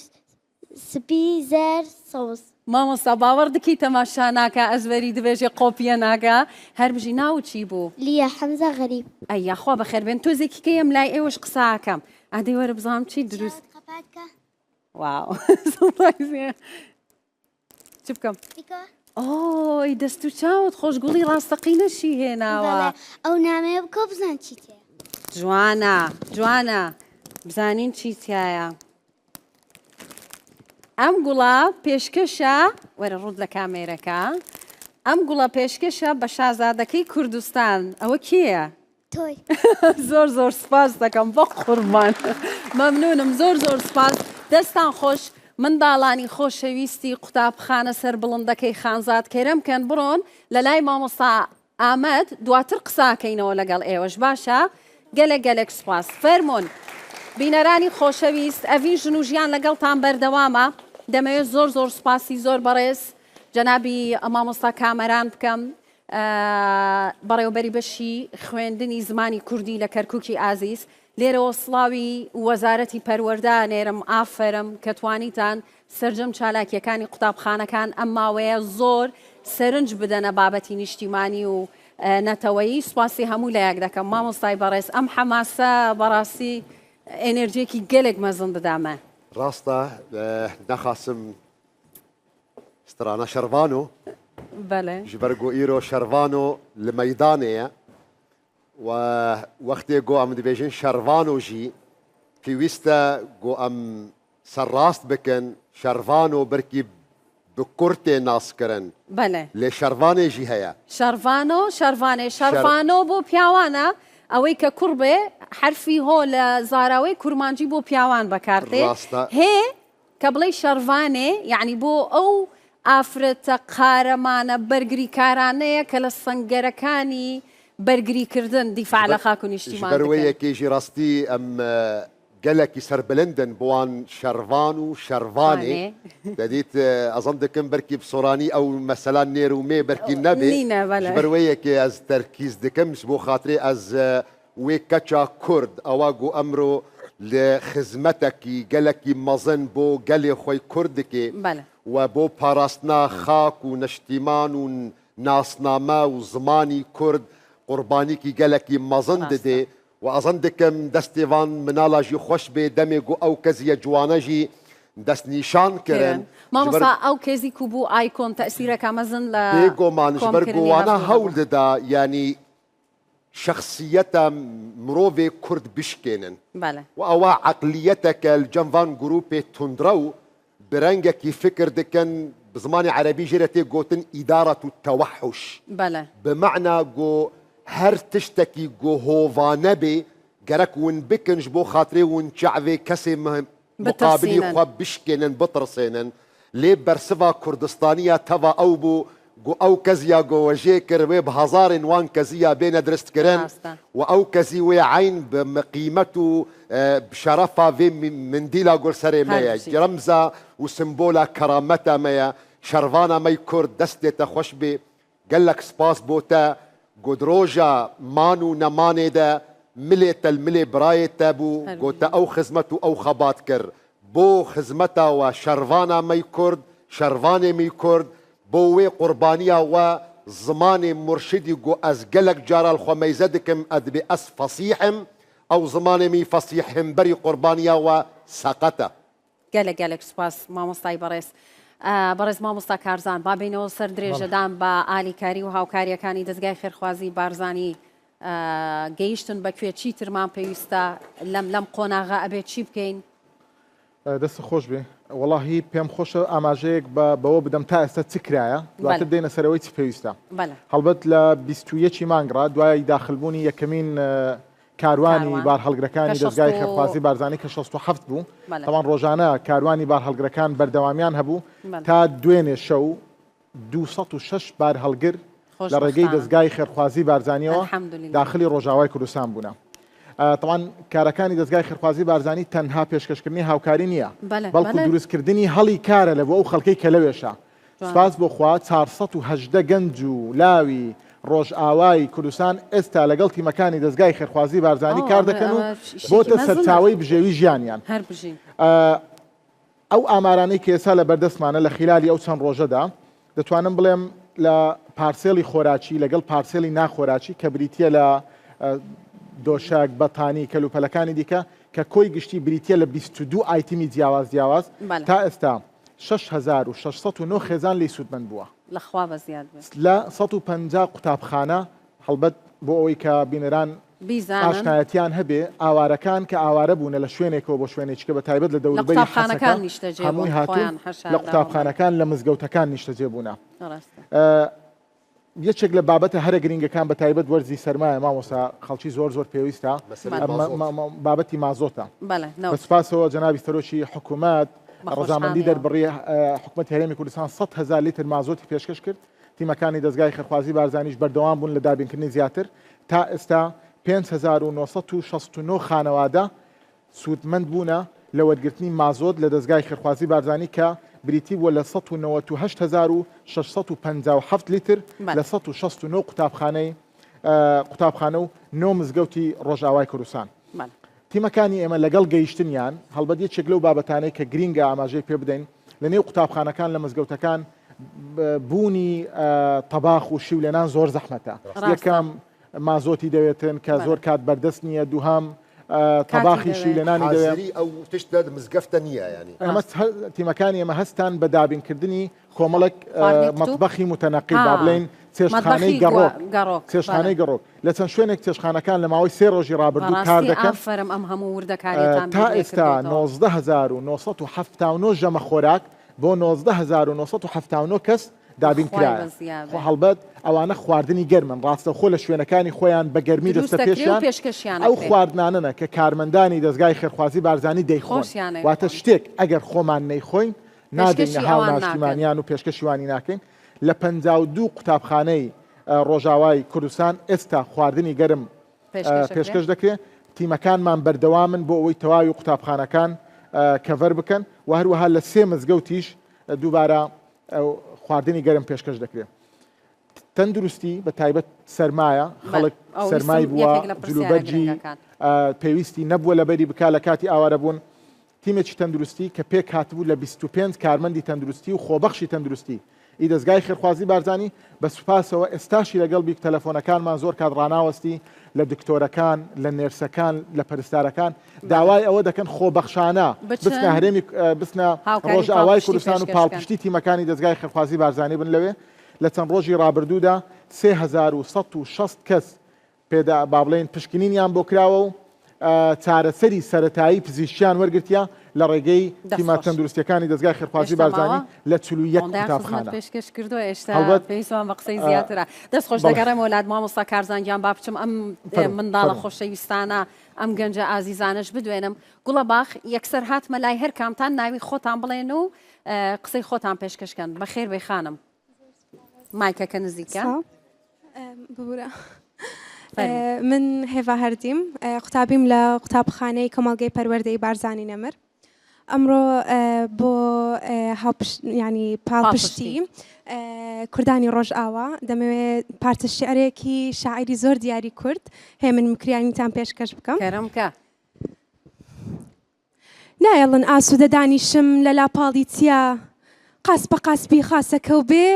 S9: سپی، زەرد، سەوز.
S4: مامۆستا باوەڕ دکەی تەماشا ناکا ئەزبەری دبێژێ قۆپیە ناکا هەر بژی ناوت چی بوو؟
S9: لیا حەمزە غەریب.
S4: ئەی یاخوا بەخێر بێن تۆزێکی کەی ئەم لای ئێوەش قسە ئەکەم ئادەی وەرە بزانم چی دروست
S9: چاوت قەپات کە.
S4: واو سوپرایزیە چ بکەم؟ ئۆی دەست و چاوت خۆش گوڵی ڕاستەقینەشی هێناوە.
S9: ئەو نامەیە بکە بزان چی تێیە.
S4: جوانە جوانە بزانین چی تایە. ئەم گوڵە پێشکەشە وەرە ڕوت لە کامێرەکە ئەم گوڵە پێشکەشە بە شازادەکەی کوردستان ئەوە کێیە؟
S9: تۆی.
S4: زۆر زۆر سپاس دەکەم بە قوربان مەمنونم زۆر زۆر سپاس دەستان خۆش منداڵانی خۆشەویستی قوتابخانە سەربڵندەکەی خانزاد کەرەم کەن بڕۆن لە لای مامۆستا ئامەد دواتر قساکەینەوە لەگەڵ ئێوەش باشە گەلێک گەلێک سپاس فەرمونون بینەرانی خۆشەویست ئەڤین ژن و ژیان لەگەڵتان بەردەوامە دەمەوێت زۆر زۆر سپاسی زۆر بەڕێز جەنابی مامۆستا کامەران بکەم بەڕێوەبەری بەشی خوێندنی زمانی کوردی لە کەرکوکی ئازیز، لێرەوە سڵاوی وەزارەتی پەروەردە ئەنێرم، ئافەرم کە توانیتان سەرجەم چالاکییەکانی قوتابخانەکان ئەم ماوەیە زۆر سەرنج بدەنە بابەتی نیشتیمانی و نەتەوەیی، سوپاسی هەموو لایەک دەکەم. مامۆستای بەڕێز ئەم حەماسە بەڕاستی ئێنێرجییەکی گەلێک مەزن دەدامە.
S6: ڕاستە نەخاسم Strana Şervano
S4: بەڵێ.
S6: Ji ber ku îro Şervano li meydanê ye و wextê ku em dibêjin Şervano jî pêwîst e ku em serrast bikin Şervano birkî bi kurt tê naskirin.
S4: بەلێ.
S6: Lê Şervanê jî heye.
S4: Şervano, Şervanê, Şervano بۆ پیاوانە، ئەوەی کە کوڕ بێ حەرفی هۆ لە زاراوەی کورمانجی بۆ پیاوان بەکار دێ.
S6: ڕاستە.
S4: هێ کە بڵێی شەڕڤانێ یەعنی بۆ ئەو ئافرەتە قارەمانە بەرگریکارانەیە کە لە سەنگەرەکانی بەرگریکردن دیفاع لە خاک و نیشتیمان
S6: دەکەن. ژبەر وێ یەکێ ژی ڕاستی ئەم گەلەکی سەربلندن بوان شەرڤان و شەرڤانێ دەدیت ئەزەم دکم بەرکی بسۆرانی ئەو مەسەلا نێر و مێ بەرکی نەبێ ژبەر وێ یەکێ ئەز تەرکیز دکم ژبۆ خاترێ ئەز وێ کەچا کورد ئەوە گو ئەمرۆ لە خزمەتەکی گەلەکی مەزن بۆ گەلێ خۆی کورد دکێ و بۆ پاراستنا خاک و نشتیمان و ناسنامە و زمانی کورد قوربانیکی گەلەکی مەزن ددێ و ئەزەن دکم دەستێ ڤان منالا ژی خوەش بێ دەمێ گو ئەو کەزیە جوانە ژی دەست نیشان کرن
S4: کرن. مامۆستا ئەو کەزی کو بوو ئایکۆن تەئسیرەکا مەزن لە
S6: بێ گۆمان ژبەر گو
S4: کۆمکرنی
S6: وانە
S4: هەڤ
S6: هەول
S4: هەبوو.
S6: ددا یانی شەخسیەتە مروڤێ کورد بشکێنن
S4: بەلێ.
S6: و ئەوە عەقلیەتەکە لجەم ڤان گروپێ توندرەو ب رەنگەکی فکر دکەن ب زمانی عەرەبی ژێرە تێ گۆتن ئیدارەت التوحش
S4: بەلێ.
S6: ب مەعنا گۆ هەر تشتەکی گۆ هۆڤانە بێ گەرەک ون بکن ژ بۆ خاترێ ون چەعڤێ کەسێ مقابلی
S4: بترسینن.
S6: خوە بشکێنن بترسێنن لێ بەرسڤا کوردستانییا تەڤا ئەو بوو گو ئەو کەزیا گۆ وەژێ کر وێ ب هەزارێن وان کەزیا بێنە درست کرن
S4: ڕاستە.
S6: و ئەو کەزی وێ عەین ب قیمەت و ب شەرەفا ڤێ مندیلا گۆل سەرێ
S4: هەر
S6: مەیە
S4: بژیت.
S6: رەمزا و سمبۆلا کەرامەتا مەیە شەرڤانا مەی کورد دەستێ تە خوەش بێ گەلەک سپاس بۆ تە گۆ درۆژا مان و نەمانێ دە ملێ تە لملێ برایێ تە بوو
S4: هەر
S6: گۆ تە
S4: بژیت.
S6: ئەو خزمەت و ئەو خەبات کر بۆ خزمەتا وە شەرڤانا مەی کورد شەرڤانێ می کورد بۆ وێ قوربانیا وە زمانێ مورشیدی گۆ ئەز گەلەک جارا لخوە مەیزە دکم ئەدبێ ئەز فەسیحم ئەو زمانێ می فەسیح همبەری قوربانیا وە سەقەتە.
S4: گەلەک گەلەک سوپاس مامۆستای بەڕێز. بەڕێز مامۆستا کارزان با بێینەوە سەر درێژەدان بە ئالیکاری و هاوکارییەکانی دەزگای خێرخوازی بارزانی گەیشتن بە کوێ چیترمان پێویستە لەم لەم قۆناغە ئەبێ چی بکەین؟
S7: دەستت خۆش بێ وەڵاهی پێم خۆشە ئاماژەیەک بە بەوە بدەم تا ئێستا چ کرایە دواتر دێنە سەرەوەی چ پێویستە هەڵبەت لە 21 مانگڕا دوای داخلبوونی یەکەمین کاروانی بارهەڵگرەکانی دەزگای خێرخوازی بارزانی کە 67 بوو تەوان ڕۆژانە کاروانی بارهەڵگرەکان بەردەوامیان هەبوو تا دوێنێ شەو 206 بارهەڵگر لە ڕێگەی دەزگای خێرخوازی بارزانیەوە داخلی ڕۆژاوای کوردستان بوونە. تەوان کارەکانی دەزگای خێرخوازی بارزانی تەنها پێشکەشکردنی هاوکاری نییە بەڵکو دروستکردنی هەڵی کارە لە بۆ ئەو خەڵکەی کە لەوێشە سوپاس بۆ خوا 418 گەنج و لاوی ڕۆژئاوای کوردستان ئێستا لەگەڵ تیمەکانی دەزگای خێرخوازی بارزانی کار دەکەن و بۆتە سەرچاوەی بژێوی ژیانیان. ئەو ئامارانەی کە ئێستا لە بەردەستمانە لە خیلالی ئەو چەند ڕۆژەدا دەتوانم بڵێم لە پارسێڵی خۆراکی لەگەڵ پارسێڵی ناخۆراکی کە بریتییە لە دۆشەک، بەتانی، کەلوپەلەکانی دیکە کە کۆی گشتی بریتییە لە 22 ئایتمی جیاواز جیاواز تا ئێستا 6609 خێزان لێی سوودمەند بووە.
S4: لە خوا بەزیاد بێ.
S7: لە 150 قوتابخانە هەڵبەت بۆ ئەوەی کە بینەران
S4: بیزانن.
S7: ئاشنایەتیان هەبێ، ئاوارەکان کە ئاوارە بوونە لە شوێنێکەوە بۆ شوێنێکیکە بە تایبەت لە
S4: لە
S7: دەوروبەری حەسەکە
S4: قوتابخانەکان نیشتەجێ
S7: هەمووی
S4: بوون
S7: هاتوون
S4: خۆیان
S7: لە
S4: حەشار داوە بەڵێ.
S7: قوتابخانەکان لە مزگەوتەکان نیشتەجێ بوونە.
S4: ڕاستە.
S7: یەکێک لە بابەتە هەرە گرینگەکان بە تایبەت وەرزی سەرمایە مامۆستا خەڵکی زۆر زۆر پێویستە
S6: مەسەلەی مازۆت.
S7: بابەتی مازۆتە.
S4: بەڵێ
S7: بە
S4: نەوت.
S7: سوپاسەوە جەنابی سەرۆکی حکوومەت
S4: بە
S7: ڕەزامەندی
S4: خۆشحاڵیەوە.
S7: دەربڕی حکوومەتی هەرێمی کوردستان 100,000 لیتر مازۆتی پێشکەش کرد. تیمەکانی دەزگای خێرخوازی بارزانیش بەردەوام بوون لە دابینکردنی زیاتر، تا ئێستا 5969 خانەوادە سوودمەند بوونە لە وەرگرتنی مازۆت لە دەزگای خێرخوازی بارزانی کە بریتی بووە لە 198657 لیتر لە 169 قوتابخانەی قوتابخانە و نۆ مزگەوتی ڕۆژئاوای کوردستان. تیمەکانی ئێمە لەگەڵ گەیشتنیان، هەڵبەت یەکێک لەو بابەتانەی کە گرینگە ئاماژەی پێ بدەین، لە نێو قوتابخانەکان لە مزگەوتەکان بوونی تەباخ و شیولێنان زۆر زەحمەتە. یەکەم مازۆتی دەوێتن کە زۆر کات بەردەست نییە، دووهەم تەباخی شیولێنانی دەوێت.
S6: حازری ئەو تشتە مزگەفتە نییە یانی.
S7: ئێمە تیمەکانی ئێمە هەستان بە دابینکردنی کۆمەڵێک مەتبەخی متەنەقیل با بڵێین چێشتخانەی گەڕۆک چێشتخانەی گەڕۆک لە چەند شوێنێک چێشتخانەکان لە ماوەی سێ ڕۆژی ڕابردوو کار دەکەن تا ئێستا 19979 ژەمە خۆراک بۆ 19979 کەس دابین کرایە خۆ هەڵبەت ئەوانە خواردنی گەرمن ڕاستەوخۆ لە شوێنەکانی خۆیان بە گەرمی دەستە پێشیان ئەو خواردنانەنە کە کارمەندانی دەزگای خێرخوازی بارزانی دەیخۆن واتە شتێک ئەگەر خۆمان نەیخۆین. نادەینە هاوناشتیمانیان و پێشکەشی وانی ناکەین. لە 52 قوتابخانەی ڕۆژاوای کوردستان ئێستا خواردنی گەرم پێشکەش دەکرێت. تیمەکانمان بەردەوامن بۆ ئەوەی تەواوی قوتابخانەکان کەڤەر بکەن و هەروەها لە سێ مزگەوتیش دووبارە خواردنی گەرم پێشکەش دەکرێت. تەندروستی بە تایبەت سەرمایە خەڵک سەرمای بووە جلوبەرگی پێویستی نەبووە لەبەری بک لە کاتی ئاوارەبوون تیمێکی تەندروستی کە پێکهاتبوو لە 25 کارمەندی تەندروستی و خۆبەخشی تەندروستی ئی دەزگای خێرخوازی بارزانی بە سوپاسەوە ئێستاشی لەگەڵ بیک تەلەفۆنەکانمان زۆر کات ڕاناوەستی لە دکتۆرەکان لە نێرسەکان لە پەرستارەکان داوای ئەوە دەکەن خۆبەخشانە بچنە هەرێمی بچنە ڕۆژئاوای کوردستان و پاڵپشتی تیمەکانی دەزگای خێرخوازی بارزانی بن لەوێ لە چەند ڕۆژی ڕابردوودا 3160 کەس پێدا با بڵێین پشکنینیان بۆ کراوە و چارەسەری سەرەتایی پزیشکیان وەرگرتیە لە ڕێگەی تیمە تەندروستیەکانی دەزگای خێرخوازی بارزانی لە 41 قوتابخانە.
S4: پێشکەش کردووە ئێشتا پێویستمان بە قسەی زیاترە. دەست خۆش دەگەڕێمەوە لات مامۆستا کارزان گیان با بچم ئەم منداڵە خۆشەویستانە ئەم گەنجە ئازیزانەش بدوێنم. گوڵە باخ یەکسەر هاتمە لای هەر کامتان ناوی خۆتان بڵێن و قسەی خۆتان پێشکەش کەن. بەخێر بێی خانم. مایکەکە نزیکە.
S12: ببورە من هێڤا هەردیم قوتابیم لە قوتابخانەی کۆمەڵگەی پەروەردەی بارزانی نەمر ئەمڕۆ بۆ ینی پاڵپشتی کوردانی ڕۆژئاوا دەمەوێت پارچە شعرێکی شاعری زۆر دیاری کورد هێمن مکریانیتان پێشکەش بکەم
S4: کەرەمکە
S12: نایەڵن ئاسوودە دانیشم لە لاپاڵی چیا قاسپە قاسپی خاسەکەو بێ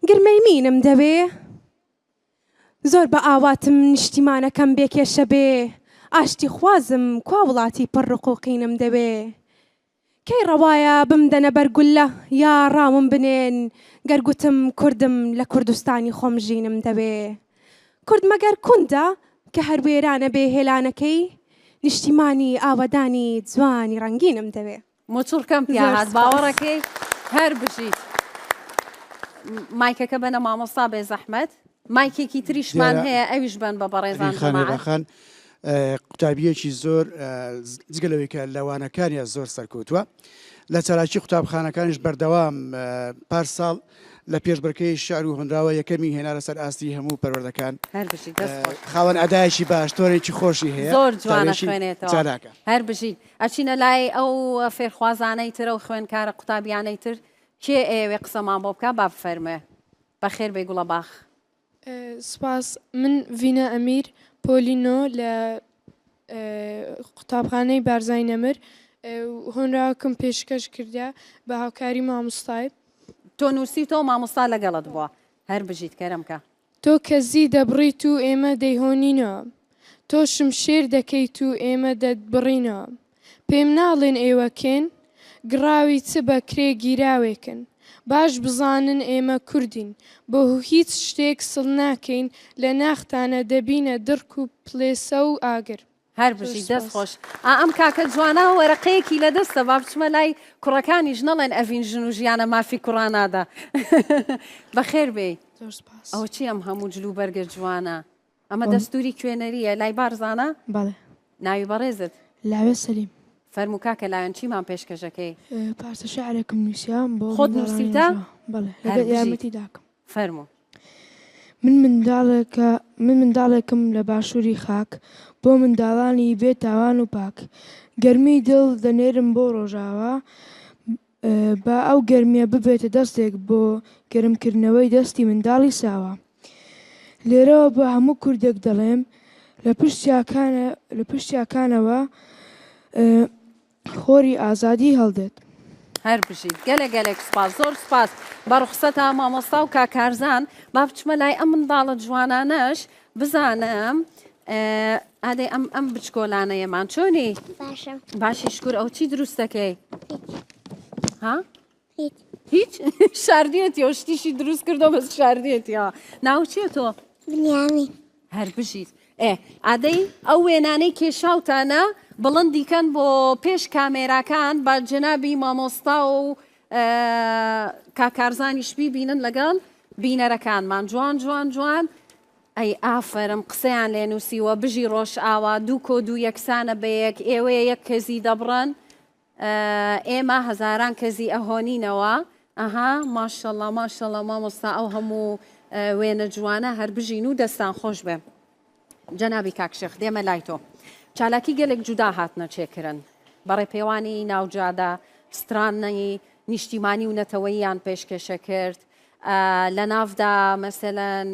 S12: گرمەی مینم دەوێ زۆر بە ئاواتم نیشتیمانەکەم بێ کێشە بێ ئاشتی خوازم کوا وڵاتی پڕ ڕق و قینم دەوێ کەی ڕەوایە بمدەنە بەر گوللە یا ڕاوم بنێن گەر گوتم کوردم لە کوردستانی خۆم ژینم دەوێ کورد مەگەر کوندە کە هەر وێرانە بێ هێلانەکەی نیشتیمانی ئاوەدانی جوانی ڕەنگینم دەوێ.
S4: موچڕکەم پیا
S12: زۆر
S4: هات
S12: سوپاس.
S4: باوەڕەکەی هەر بژیت. مایکەکە بەنە مامۆستا بێ زەحمەت. مایکێکی تریشمان
S11: دیارە
S4: هەیە ئەویش بەن بە بەڕێزان
S11: خان
S4: جەماعەت.
S11: ڕێباخان قوتابییەکی زۆر جگە لەوەی کە لە وانەکانیا زۆر سەرکەوتووە لە چالاکی قوتابخانەکانیش بەردەوام پار ساڵ لە پێشبڕکێی شیعر و هۆنراوە یەکەمی هێنا لەسەر ئاستی هەموو پەروەردەکان.
S4: هەر بژیت دەست خۆش.
S11: خاوەن ئەدایەکی باش تۆنێکی خۆشی هەیە
S4: زۆر جوانە
S11: قوتابیەکی
S4: خوێنێتەوە.
S11: چالاکە.
S4: هەر بژیت. ئەچینە لای ئەو فێرخوازانەی تر ئەو خوێندکارە قوتابیانەی تر کێ ئەیەوێ قسەمان بۆ بکا با بفەرموێ. بەخێر بێی گوڵە باخ.
S13: سوپاس من ڤینا ئەمیر پۆلی نۆ لە قوتابخانەی بارزای نەمر هۆنراوەکم پێشکەش کردە بە هاوکاری مامۆستای.
S4: تۆ نووسیوتەوە مامۆستا لەگەڵت بووە هەر بژیت کەرەم کە.
S13: تۆ کەزی دەبڕیت و ئێمە دەیهۆنینەوە تۆ شمشێر دەکەیت و ئێمە دەتبڕینەوە پێم ناڵێن ئێوە کێن؟ گڕاوی چ بە کرێ گیراوێکن؟ باش بزانن ئێمە کوردین بۆ هیچ شتێک سڵ ناکەین لە ناختانە دەبینە دڕک و پڵێسە و ئاگر.
S4: هەر بژی دەست خۆش. ئا ئەم کاکە جوانە وەرەقەیەکی لە دەستە با بچمە لای کوڕەکانیش نەڵێن ئەڤین ژن و ژیانە مافی کوڕان نادا بەخێر بێی.
S13: زۆر سوپاس.
S4: ئەوە چی ئەم هەموو جل و بەرگە جوانە؟ ئەمە دەستوری کوێنەریە لای بارزانە؟
S13: بەڵێ.
S4: ناوی بەڕێزت؟
S13: لاوێ سەلیم.
S4: فەرموو کاکە لاوێن چیمان پێشکەشەکەی؟
S13: پارچە شعرێکم نووسیە بۆ
S4: خۆت
S13: منداڵانی
S4: نووسیوتە؟
S13: ڕۆژئاوا. بەڵێ
S4: هەر
S13: لەگەڵ
S4: بژیت.
S13: یارمەتی داکم.
S4: فەرموو.
S13: من منداڵێکە من منداڵێکم لە باشووری خاک بۆ منداڵانی بێ تاوان و پاک گەرمی دڵ دەنێرم بۆ ڕۆژاوا با ئەو گەرمیە ببێتە دەستێک بۆ گەرمکردنەوەی دەستی منداڵی ساوا. لێرەوە بە هەموو کوردێک دەڵێم لە پشت چیاکانەوە خۆری ئازادی هەڵدێت.
S4: هەر بژیت گەلێک گەلێک سوپاس زۆر سوپاس بە ڕوخسەتا مامۆستا و کاک کارزان با بچمە لای ئەم منداڵە جوانانەش بزانم ئادەی ئەم ئەم بچکۆلانەیەمان چۆنی
S9: باشم
S4: باشی شکر ئەو چی دروست دەکەی ها
S9: هیچ
S4: هیچ شاردیەتیەوە شتیشی دروست کردەوە بەس شاردیەتیەوە ناو چییە تۆ
S9: بنیامین
S4: هەر بژیت ئێ ئادەی ئەو وێنانەی کێشاوتانە بڵندی کەن بۆ پێش کامێراکان با جەنابی مامۆستا و کاک کارزانیش بیبینن لەگەڵ بینەرەکانمان جوان جوان جوان ئەی ئافەرم قسەیان لێ نووسیوە بژی ڕۆژئاوا دوو کۆ دوو یەکسانە بە یەک ئێوەیە یەک کەزی دەبڕن. ئێمە هەزاران کەزی ئەهۆنینەوە ئەها ماشەڵا ماشەڵا مامۆستا ئەو هەموو وێنە جوانە هەر بژین و دەستان خۆش بێ. جەنابی کاک شێخ دێمە لای تۆ. چالاکی گەلێک جودا هاتنە چێکرن. بە ڕێپێوانی ناوجادە سترانی نیشتیمانی و نەتەوەییان پێشکێشە کرد. لە ناڤدا مەسەلەن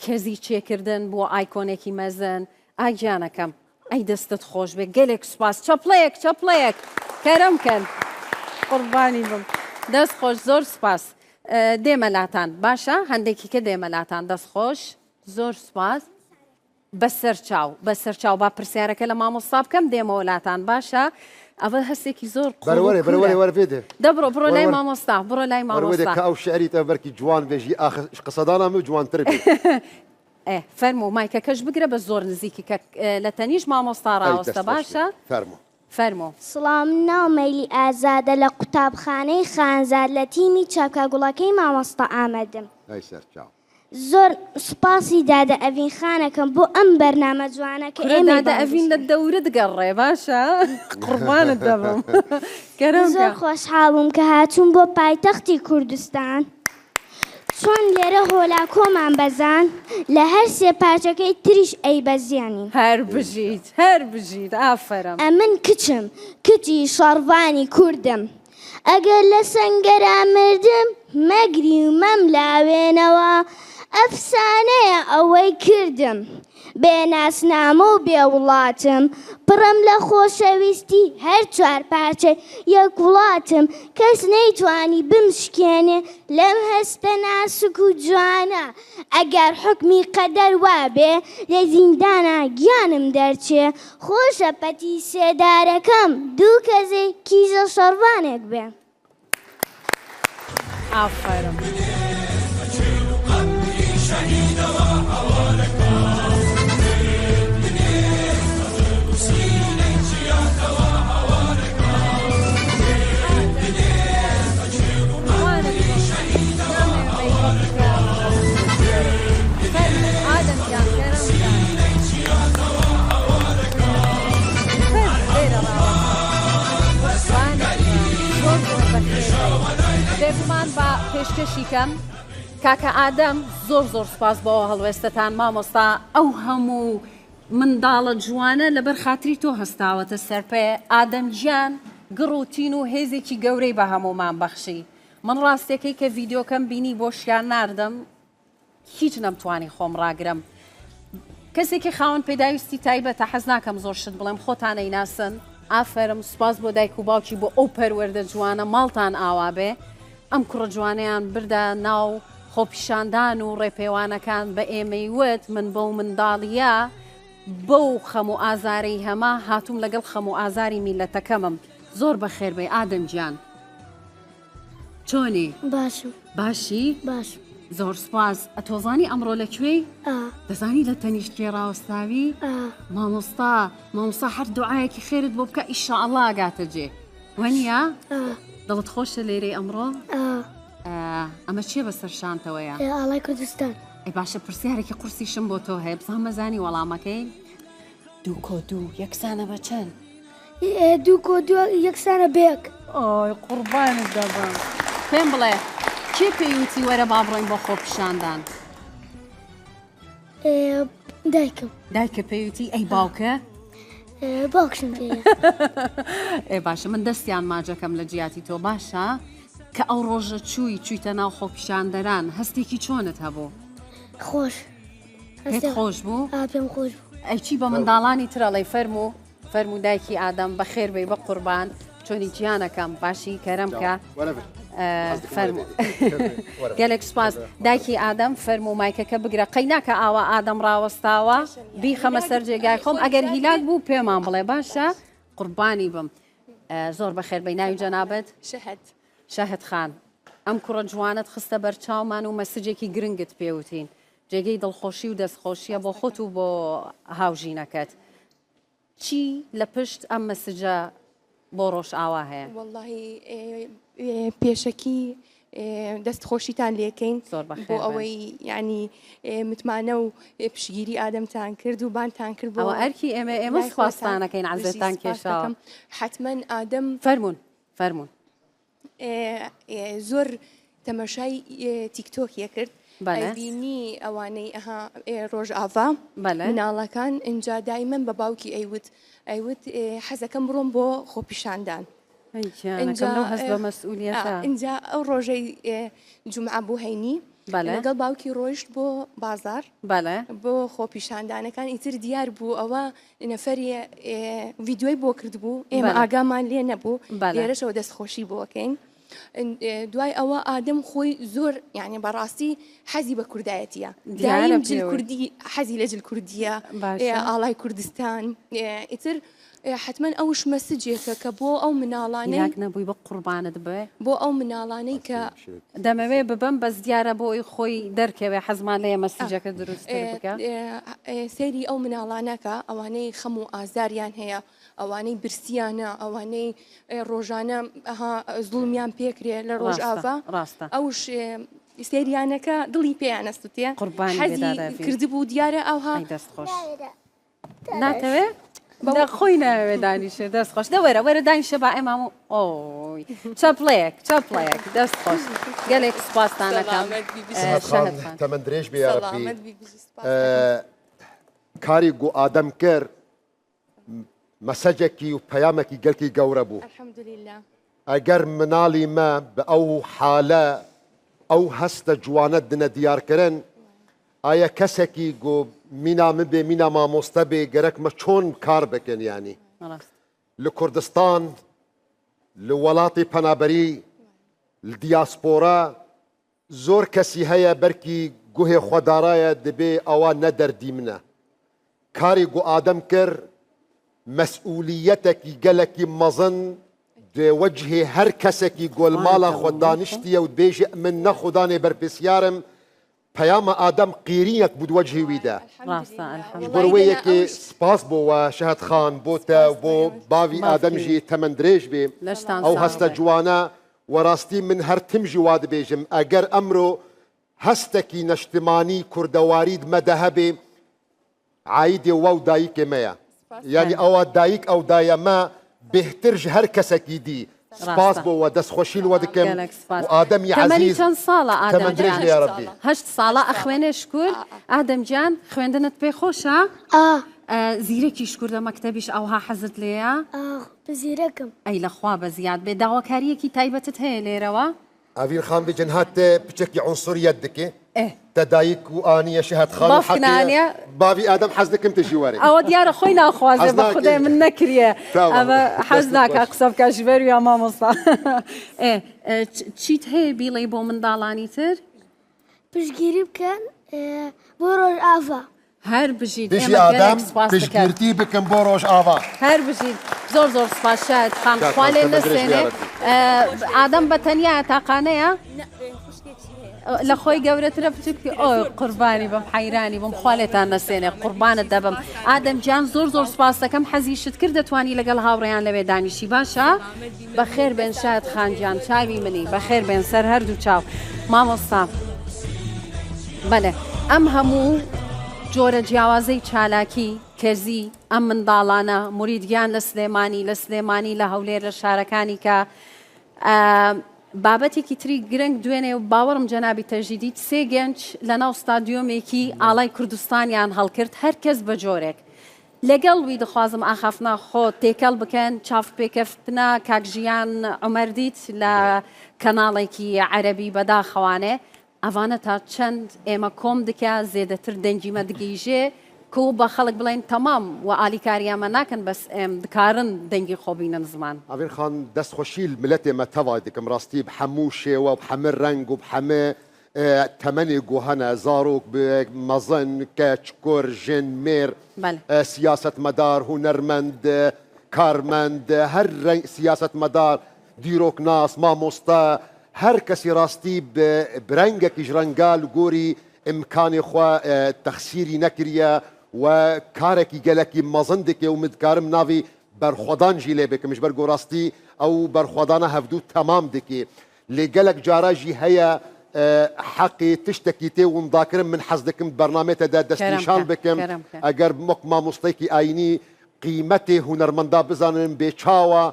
S4: کەزی چێکردن بووە ئایکۆنێکی مەزن. ئای گیانەکەم. ئەی دەستت خۆش بێ گەلێک سوپاس چەپڵەیەک چەپڵەیەک کەرەم کەن قوربانی بم دەست خۆش زۆر سوپاس دێمە لاتان باشە هەندێکی کە دێمە لاتان دەست خۆش زۆر سوپاس بەسەر چاو بەسەر چاو با پرسیارەکە لە مامۆستا بکەم دێمەوە لاتان باشە ئەوە هەستێکی زۆر
S6: بەرەوەرێ بەرەوەرێ وەرە پێ دێ
S4: دە بڕۆ بڕۆ لای مامۆستا بڕۆ لای مامۆستا
S6: کە ئەو شعری تە بەرکی جوان بێژی ئاخ قسەدانا من جوانتر بێ
S4: ئێ فەرموو مایکەکەش بگرە بەس زۆر نزیکی کە لە تەنیشت مامۆستا
S6: ئەی
S4: ڕاوەستە
S6: دەست خۆش بێ
S4: باشە
S6: فەرموو.
S4: فەرموو.
S9: سڵاو من ناوم مەیلی ئازادە لە قوتابخانەی خانزاد لە تیمی چەپکە گوڵەکەی مامۆستا ئامەدم.
S6: ئەی سەرچاو.
S9: زۆر سوپاسی دادە ئەڤین خانەکەم بۆ ئەم بەرنامە جوانە کە
S4: کورە
S9: ئێمەی
S4: دادە ئەڤین
S9: بانگهێشت
S4: لە
S9: کرد.
S4: دەورت گەڕێ باشە قوربانت دەبم کەرەم
S9: زۆر
S4: کە.
S9: خۆشحاڵ بووم کە هاتووم بۆ پایتەختی کوردستان. چۆن لێرە هۆلاکۆمان بەزان لە هەر سێ پارچەکەی تریش ئەیبەزێنین.
S4: هەر بژیت هەر بژیت ئافەرم.
S9: ئەمن کچم کچی شەڕڤانی کوردم ئەگەر لە سەنگەرا مردم مەگری و مەملاوێنەوە ئەفسانەیە ئەوەی کردم بێ ناسنامە و بێ وڵاتم پڕم لە خۆشەویستی هەر چوارپارچەی یەک وڵاتم کەس نەیتوانی بمشکێنێ لەم هەستە ناسک و جوانە ئەگەر حوکمی قەدەر وابێ لە زیندانا گیانم دەرچێ خۆشە پەتی سێدارەکەم دووکەزەی کیژە شەڕڤانێک بێ.
S4: ئافەرم. بێگومان با پێشکەشی کەم کاکە ئادەم زۆر زۆر سپاس بۆ هەڵوێستەتان مامۆستا ئەو هەموو منداڵە جوانە لەبەر خاتری تۆ هەستاوەتە سەرپێ ئادەم گیان گڕ و تین و هێزێکی گەورەی بە هەموومان بەخشی من ڕاستەکەی کە ڤیددیوکەم بینی بۆشیان ناردم هیچ نەمتوانی خۆم ڕاگرم. کەسێکی خاوەن پێداویستی تایبەتە حەز ناکەم زۆر شت بڵێم خۆتان ئەیناسن. ئافەرم سوپاس بۆ دایک و باوکی بۆ ئەو پەروەردە جوانە ماڵتان ئاوا بێ ئەم کوڕە جوانەیان بردە ناو خۆپیشاندان و ڕێپێوانەکان بە ئێمەی وت من بەو منداڵیە بەو خەم و ئازارەی هەمە هاتووم لەگەڵ خەم و ئازاری میلەتەکەمم زۆر بەخێر بێی ئادەم گیان. چۆنی؟
S9: باشم.
S4: باشی؟
S9: باشم.
S4: زۆر سوپاس. ئەتۆزانی ئەمڕۆ لە کوێی؟
S9: ئا.
S4: دەزانی لە تەنیشت کێ ڕاوەستاوی؟
S9: ئا.
S4: مامۆستا، مامۆستا هەر دوعایەکی خێرت بۆ بکا ئیشاڵڵا ئەگاتە جێ. وەنیە؟
S9: ئا.
S4: دڵت خۆشە لێرەی ئەمڕۆ؟
S9: ئا.
S4: ئەمە چییە بەسەر شانتەوەیە؟
S9: ئاڵای کوردستان.
S4: ئەی باشە پرسیارێکی قورسیشم بۆ تۆ هەیە بزانم ئەزانی وەڵامەکەی؟ دوو کۆ دوو یەکسانە بە چەند؟
S9: دوو کۆ دوو یەکسانە بە یەک.
S4: ئای قوڕبانت دەبم. پێم بڵێ کێ پێی وتی وەرە با بڕۆین بۆ خۆپیشاندان؟
S9: دایکم.
S4: دایکە پێی وتی؟ ئەی باوکە؟
S9: باوکشم پێ.
S4: ئێ باشە من دەستیان ماجەکەم لە جیاتی تۆ باشە کە ئەو ڕۆژە چووی چوویتە ناو خۆپیشاندەران هەستێکی چۆنت هەبوو؟
S9: خۆش.
S4: پێت خۆش بوو؟
S9: پێم خۆش بوو.
S4: ئەی چی بە منداڵانی ترەڵێی فەرموو؟ فەرموو دایکی ئادەم بەخێر بێی بەقوربان چۆنی گیانەکەم باشی کەرەم کە فەرموو گەلێک سوپاس دایکی ئادەم فەرموو مایکەکە بگرە قەیناکە ئاوا ئادەم ڕاوەستاوە بیخەمە سەر جێگای خۆم ئەگەر هیلاک بوو پێمان بڵێ باشە قوربانی بم زۆر بەخێر بێی ناوی جەنابت
S12: شەهد
S4: شەهد خان ئەم کوڕە جوانەت خستە بەرچاومان و مەسجێکی گرنگت پێوتین جێگەی دڵخۆشی و دەستخۆشیە بۆ خۆت و بۆ هاوژینەکەت چی لە پشت ئەم مەسجە بۆ ڕۆژئاوا هەیە؟
S12: وەڵاهی پێشەکی.
S14: دەست خۆشیتان لێکەین
S4: زۆر
S14: بۆ
S4: بەخێر بێن.
S14: ئەوەی یعنی متمانە و پشگیری ئادەمتان کرد و بانتان کرد بۆ
S4: ئەوە ئەرکی ئێمە ئێمە
S14: لای خۆتان.
S4: سوپاستانەکەین
S14: بژی،
S4: عەزێتتان
S14: سوپاس
S4: کێشاوە.
S14: دەکەم. حەتمەن ئادەم
S4: فەرموون فەرموون.
S14: زۆر تەمەشای تیکتۆکی کرد
S4: بەلێ.
S14: ئەیبینی ئەوانەی ئەها ڕۆژاڤا
S4: بەلێ.
S14: مناڵەکان ئینجا دایمەن بە باوکی ئەیوت ئەیوت حەزەکەم بڕۆم بۆ خۆپیشاندان
S4: ئەی گیانەکەم لەو هەست بە مەسئولیەتە.
S14: ئینجا ئەو ڕۆژەی جومعە بوو هەینی
S4: بەلێ.
S14: لەگەڵ باوکی ڕۆیشت بۆ بازاڕ
S4: بەلێ.
S14: بۆ خۆپیشاندانەکان ئیتر دیار بوو ئەوە نەفەری ڤیدیۆی بۆ کردبوو ئێمە ئاگامان لێ نەبوو لێرەشەوە دەستخۆشی بۆکەین دوای ئەوە ئادەم خۆی زۆر یعنی بەڕاستی حەزی بە کوردایەتیە دایم جل کوردی حەزی لە جل کوردیە ئاڵای کوردستان ئیتر حتمما ئەوش مەسجێکە کە بۆ ئەو مناڵانەی
S4: هیلاک نەبووی بە قوربانت بێ
S14: بۆ ئەو مناڵانەی کە
S4: دەمەوێ ببم بەس دیارە بۆ ئەوی خۆی دەرکەوێ حەزمان لێیە مەسجەکە دروستتر بکە.
S14: سەیری ئەو مناڵانەکە ئەوانەی خەم و ئازاریان هەیە ئەوانەی برسیانە ئەوانەی ڕۆژانە زوڵمیان پێکرێ لە ڕۆژاڤا
S4: ڕاستە
S14: ئەوش سەیریانەکە دڵی پێیانە سوتێ
S4: قوربانی
S14: حەزی کردبوو دیارە ئەوها
S4: دەست خۆش. ناتەوێ؟ دە خۆی ناوێ دانیشێ دەست خۆش دە وەرە وەرە دانیشە با ئێمام و ئۆی چەپڵەیەک چەپڵەیەک دەست خۆش گەلێک سوپاستان ئەکەم شەهد خان.
S6: تەمەن درێژ بێ یارەبی کاری گو ئادەم کرد مەسەجێکی و پەیامێکی گەلکی گەورە بوو ئەگەر مناڵی مە بە ئەو حالە ئەو هەستە جوانە دنە دیارکردن ئایا کەسەکی گو مینا من بێ مینا مامۆستە بێ گەرەکمە چۆن کار بکەن یانی لە کوردستان لە وەڵاتی پەنابەری لە دیاسپۆرا زۆر کەسی هەیە بەرکی گوهێ خۆ دارایە دبێ ئەوە نە دەردی منە کاری گو ئادەم کرد مەسئولیەتەکی گەلەکی مەزن دێ وەجهێ هەر کەسەکی گۆل ماڵا خۆ دانیشتیە و دبێژێ من نە خودانێ بەرپرسیارم پەیامە ئادەم قیرینەک بود وەجهی وی دە.
S4: ڕاستە الحمدللە.
S6: ژبۆر وێ یەکێ سپاس بۆ وە شەهد خان بۆ تە و بۆ باوی ئادەم ژی تەمەن درێژ بێ
S4: لەشتان
S6: ئەو
S4: ساغ
S6: هەستە
S4: بێ.
S6: جوانە وە ڕاستی من هەر تم ژی وا دبێژم ئەگەر ئەمرۆ هەستەکی نەشتمانی کوردەواری دمە دە هەبێ عایدێ وەو دایکێ مەیە یانی ئەوە دایک ئەو دایە مە بێهتر ژ هەر کەسەکی دی سپاس بۆ وە دەست خۆشی لوە دکەم
S4: گەلەک سپاس.
S6: و ئادەمی
S4: تەمەنی
S6: عەزیز
S4: چەند ساڵە ئادەم
S6: تەمەن درێژ
S4: گیان؟
S6: بێ یارەبی.
S4: هەشت ساڵە ئەخوێنێ شکور ئادەم گیان خوێندنت پێ خۆشە؟
S9: ئا.
S4: زیرەکیش کوردە مەکتەبیش ئەوها حەزت لێیە؟
S9: ئا زیرەکم.
S4: ئەی لە خوا بەزیاد بێ داواکارییەکی تایبەتت هەیە لێرەوە؟
S6: ئەڤین خان بجن هات تە پچەکی عونسوریەت دکێ تە دایک و ئانیە شەهد خان و حەقیە باوی ئادەم حەز دکم تژی وەرێ.
S4: ئەوە دیارە خۆی ناخوازێ بە خودای من نەکریە ئەمە حەز ناکا قسە بکا ژبەر یا مامۆستا ئێ چیت هەیە بیڵێی بۆ منداڵانی تر؟
S9: پشتگیری بکەن بۆ ڕۆژئاڤا.
S4: هەر بژیت
S6: بژی
S4: ئێمە گەلێک
S6: ئادەم
S4: سوپاس دەکەن.
S6: پشتگیرتی بکەم بۆ ڕۆژئاڤا.
S4: هەر بژیت زۆر زۆر سوپاس شاهد خان
S6: کاک
S4: خوا لێ
S6: تەمەن درێژ
S4: نەسێنێ
S6: یارەبی.
S4: ئادەم بە تەنیایە تاقانەیە؟ لە خۆی گەورەترە بچووک ئۆ قوربانی بم حەیرانی بم خوا لێتان نەسێنێ قوربانت دەبم ئادەم گیان زۆر زۆر سوپاس دەکەم حەزیشت کرد دەتوانی لەگەڵ هاوڕێیان لەوێ دانیشی باشە بەخێر بێن شاهد خان گیان چاوی منی بەخێر بێن سەر هەردوو چاو مامۆستا بەلێ ئەم هەموو جۆرە جیاوازەی چالاکی کەزی ئەم منداڵانە مورید گیان لە سلێمانی لە سلێمانی لە هەولێر لە شارەکانی کە بابەتێکی تری گرنگ دوێنێ و باوەڕم جەنابی تەژیدیت سێ گەنج لە ناو ستادیۆمێکی ئاڵای کوردستانیان هەڵکرد هەر کەس بە جۆرێک لەگەڵ وی دخوازم ئاخافنا خۆ تێکەڵ بکەن چاڤپێکەفتنا کاک ژیان عومەر دیت لە کەناڵێکی عەرەبی بەداخەوانێ ئەڤانە تا چەند ئێمە کۆم دکە زێدەتر دەنگی مە دگیژێ کو بە خەڵک بڵێن تەمام وە ئالیکاریا مە ناکەن بەس ئێم دکارن دەنگی خۆ بینن زمان.
S6: ئەڤین خان دەست خوەشی ملەتێ مە تەڤای دکم ڕاستی ب حەموو شێوە و ب حەمە ڕەنگ و ب حەمە تەمەنێ گو هەنە زارۆک ب مەزن کەچ کور ژن مێر سیاسەتمەدار هونەرمەند کارمەند هەر ڕەنگ سیاسەتمەدار دیرۆکناس، مامۆستا، هەر کەسی ڕاستی ب رەنگەکیش رەنگا ل گۆری ئمکانێ خوە تەخسیری نەکریە و کارەکی گەلەکی مەزن دکێ و من دکارم ناڤی بەرخوەدان ژی لێ بکم ژبەر گۆ راستی ئەو بەرخوەدانە هەڤدوو تەمام دکێ. لێ گەلەک جارا ژی هەیە حەقی تشتەکی تێ ونداکرن من حەز دەکم بەرنامەێ تەدە دەستنیشان بکەم ئەگەر وەک مامۆستەیکی ئاینی قیمەتێ هونەرمەندا بزانن بێ چاوە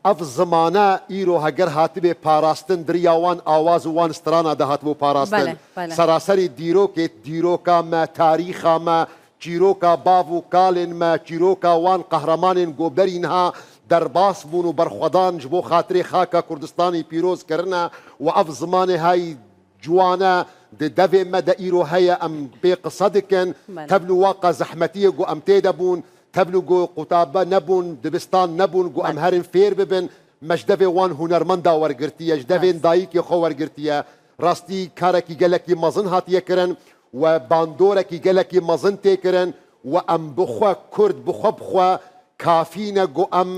S6: ئەڤ زمانە ئیرۆ هەگەر هاتبێ پاراستن دریا وان ئاواز و وان سترانا دە هاتبوو پاراستن سەراسەری دیرۆکێ دیرۆکا مە تاریخا مە چیرۆکا باڤ و کالێن مە چیرۆکا وان قەهرەمانێن گۆ بەری نها دەرباس بوون و بەرخوەدان ژ بۆ خاترێ خاکا کوردستانی پیرۆز کرنە و ئەڤ زمانێ های جوانە د دەڤێ مە دە ئیرۆ هەیە ئەم پێ قسە دکن تەڤل و واقە زەحمەتیێ گۆ ئەم تێ دە بوون تەڤل و گۆ قوتابە نەبوون دبستان نەبوون گۆ ئەم هەرن فێر ببن مە ژ دەڤێ وان هونەرمەندا وەرگرتیە ژ دەڤێن دایکێ خۆ وەرگرتیە ڕاستی کارەکی گەلەکی مەزن هاتیە کرن و باندۆرەکی گەلەکی مەزن تێ کرن و ئەم بخوە کورد بخوە بخوە کافینە گۆ ئەم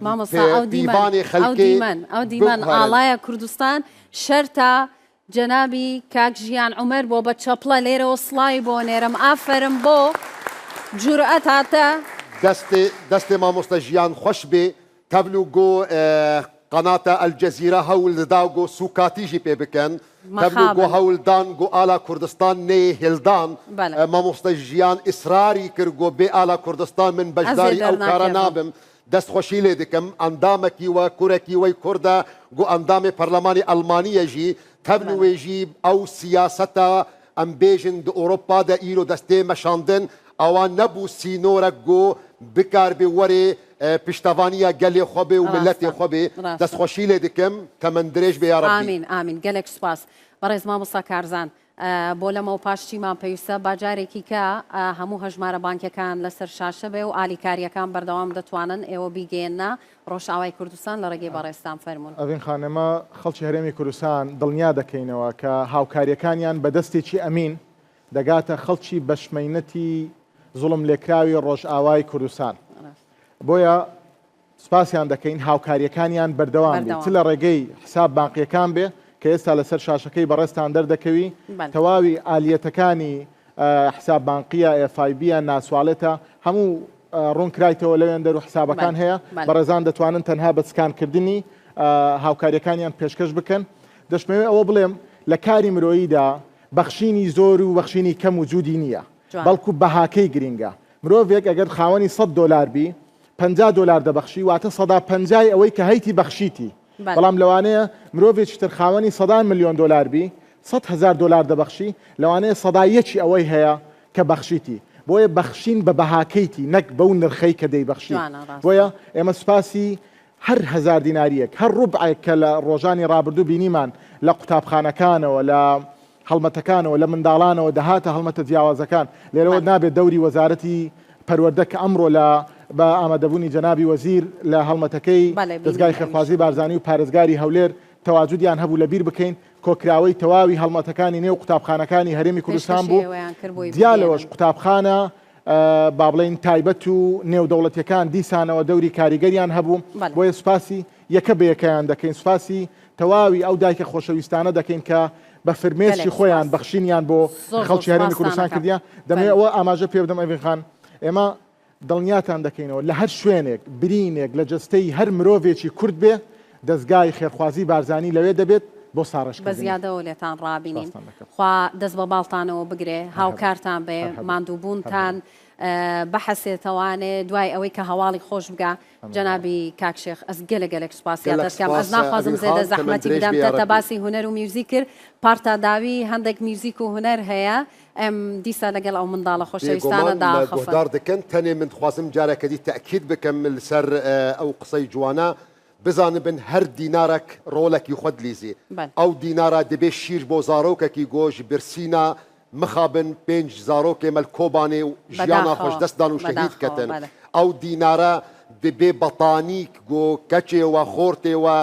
S4: مامۆستا ئەو دیمەن
S6: پیڤانێ
S4: ئەو
S6: خەلکێ
S4: دیمەن ئەو دیمەن
S6: بگوهرن.
S4: ئاڵایە کوردستان شەرتە جەنابی کاک ژیان عومەر بۆ بە چەپڵە لێرەوە سڵاوی بۆ نێرم ئافەرم بۆ جورئەت هاتە.
S6: دەستێ دەستێ مامۆستا ژیان خوەش بێ تەڤل و گۆ قەناتە ئەلجەزیرە هەول ددا گۆ سوکاتی ژی پێ بکەن تەڤل و گۆ
S4: مەخابن.
S6: هەول دان گۆ ئالا کوردستان نەیێ هێلدان
S4: بەلێ.
S6: مامۆستا ژیان ئیسراری کرد گۆ بێ ئالا کوردستان من
S4: ئەزێ
S6: بەشداری ئەو کارە
S4: دەرناکێڤم.
S6: نابم دەست خوەشی لێ دکەم ئەندامەکی وە کورەکی وەی کوردە گۆ ئەندامێ پەرلەمانی ئەلمانیە ژی تەڤل و
S4: بەلێ.
S6: وێ ژی ئەو سیاسەتە ئەم بێژن د ئۆرۆپا دە ئیرۆ دەست تێ مەشاندن ئەوە نەبوو سینۆرەک گۆ بکاربێ وەرێ پشتەڤانیە گەلێ خۆ بێ و ملەتێ
S4: ڕاستە
S6: خۆ بێ دەست
S4: ڕاستە.
S6: خوەشی لێ دکەم تەمەن درێژ بێ یارەبی.
S4: ئامین ئامین گەلێک سوپاس بەڕێز مامۆستا کارزان بۆ لەمەو پاش چیمان پێویستە با جارێکی کە هەموو هەژمارە بانکیەکان لەسەر شاشە بێ و ئالیکاریەکان بەردەوام دەتوانن ئێوە بیگەیەننە ڕۆژئاوای کوردستان لە ڕێگەی بەڕێزتان فەرموون.
S7: ئەڤین خان ئێمە خەڵکی هەرێمی کوردستان دڵنیا دەکەینەوە کە هاوکاریەکانیان بە دەستێکی ئەمین دەگاتە خەڵکی بەشمەینەتی زوڵملێکراوی ڕۆژئاوای کوردستان بۆیە سوپاسیان دەکەین هاوکاریەکانیان بەردەوام بی چ لە ڕێگەی حساب بانقیەکان بێ کە ئێستا لەسەر شاشەکەی بەڕێزتان دەردەکەوی تەواوی ئالیەتەکانی حساب بانقیە ئێفایبیە ناسواڵێتە هەموو ڕوون کرایتەوە لەوێندەر و حسابەکان هەیە بەڕێزان دەتوانن تەنها بە سکان کردنی هاوکاریەکانیان پێشکەش بکەن دەشمەوێ ئەوە بڵێم لە کاری مرۆییدا بەخشینی زۆر و بەخشینی کەم وجودی نییە بەڵکو بەهاکەی گرینگە مرۆڤێک ئەگەر خاوەنی سەد دۆلار بی 50 دۆلار دەبەخشی واتە سەدا پەنجای ئەوەی کە هەیتی بەخشیتی بەڵام لەوانەیە مرۆڤێکی تر خاوەنی سەدان ملیۆن دۆلار بی 100 هەزار دۆلار دەبەخشی لەوانەیە سەدا یەکی ئەوەی هەیە کە بەخشیتی بۆیە بەخشین بە بەهاکەیتی نەک بەو نرخەی کە دەیبەخشی بۆیە ئێمە سوپاسی هەر هەزار دیناریەک هەر ڕوبعێک کە لە ڕۆژانی ڕابردوو بینیمان لە قوتابخانەکانەوە لە هەڵمەتەکانەوە لە منداڵانەوە دەهاتە هەڵمەتە جیاوازەکان لێرەوە نابێت دەوری وەزارەتی پەروەردە کە ئەمڕۆ لە بە ئامادەبوونی جەنابی وەزیر لە هەڵمەتەکەی دەزگای خێرخوازی بارزانی و پارێزگاری هەولێر تەواجودیان هەبوو لەبیر بکەین کۆکراوەی تەواوی هەڵمەتەکانی نێو قوتابخانەکانی هەرێمی کوردستان بوو جیا لەوەش قوتابخانە با بڵێین تایبەت و نێودەوڵەتیەکان دیسانەوە دەوری کاریگەریان هەبوو بۆیە سوپاسی یەکە بە یەکەیان دەکەین سوپاسی تەواوی ئەو دایکە خۆشەویستانە دەکەین کە بە فرمێسکی خۆیان بەخشینیان بۆ خەڵکی هەرێمی کوردستان کردیە دەمەوێت ئەوە ئاماژە پێ بدەم ئەڤین خان ئێمە دڵنیاتان دەکەینەوە لە هەر شوێنێک برینێک لە جەستەی هەر مرۆڤێکی کورد بێ دەزگای خێرخوازی بارزانی لەوێ دەبێت بۆ
S4: ساڕێژکردنی. بە زیادەوە لێتان ڕابینین. خوا دەست بە باڵتانەوە بگرێ هاوکارتان بێ ماندووبوونتان بحەسێتەوانێ دوای ئەوەی کە هەواڵی خۆش بگا جەنابی کاک شێخ ئەز گەلە گەلێک سوپاسیان دەکەم ئەز ناخوازم زێدە زەحمەتی بدەم تە باسی هونەر و میوزیک کرد پارتا داوی هەندێک میوزیک و هونەر هەیە ئەم دیسا لەگەڵ ئەو منداڵە خۆشەویستانە
S6: بێگومان مە
S4: داخفن.
S6: گوهدار دکەن تەنێ من دخوازم جارەکە دی تەئکید بکەم لسەر ئەو قسەی جوانە بزانبن هەر دینارەک ڕۆلەکی خوە دلیزێ ئەو دینارە دبێ شیر بۆ زارۆکەکی گۆ ژ برسینا مخابن پێنج زارۆکێ مە لکۆبانێ و ژیانا خوە ژ دەست دان و شەهید کەتن ئەو دینارە دبێ بەتانیک گۆ کەچێ وە خۆرتێ وە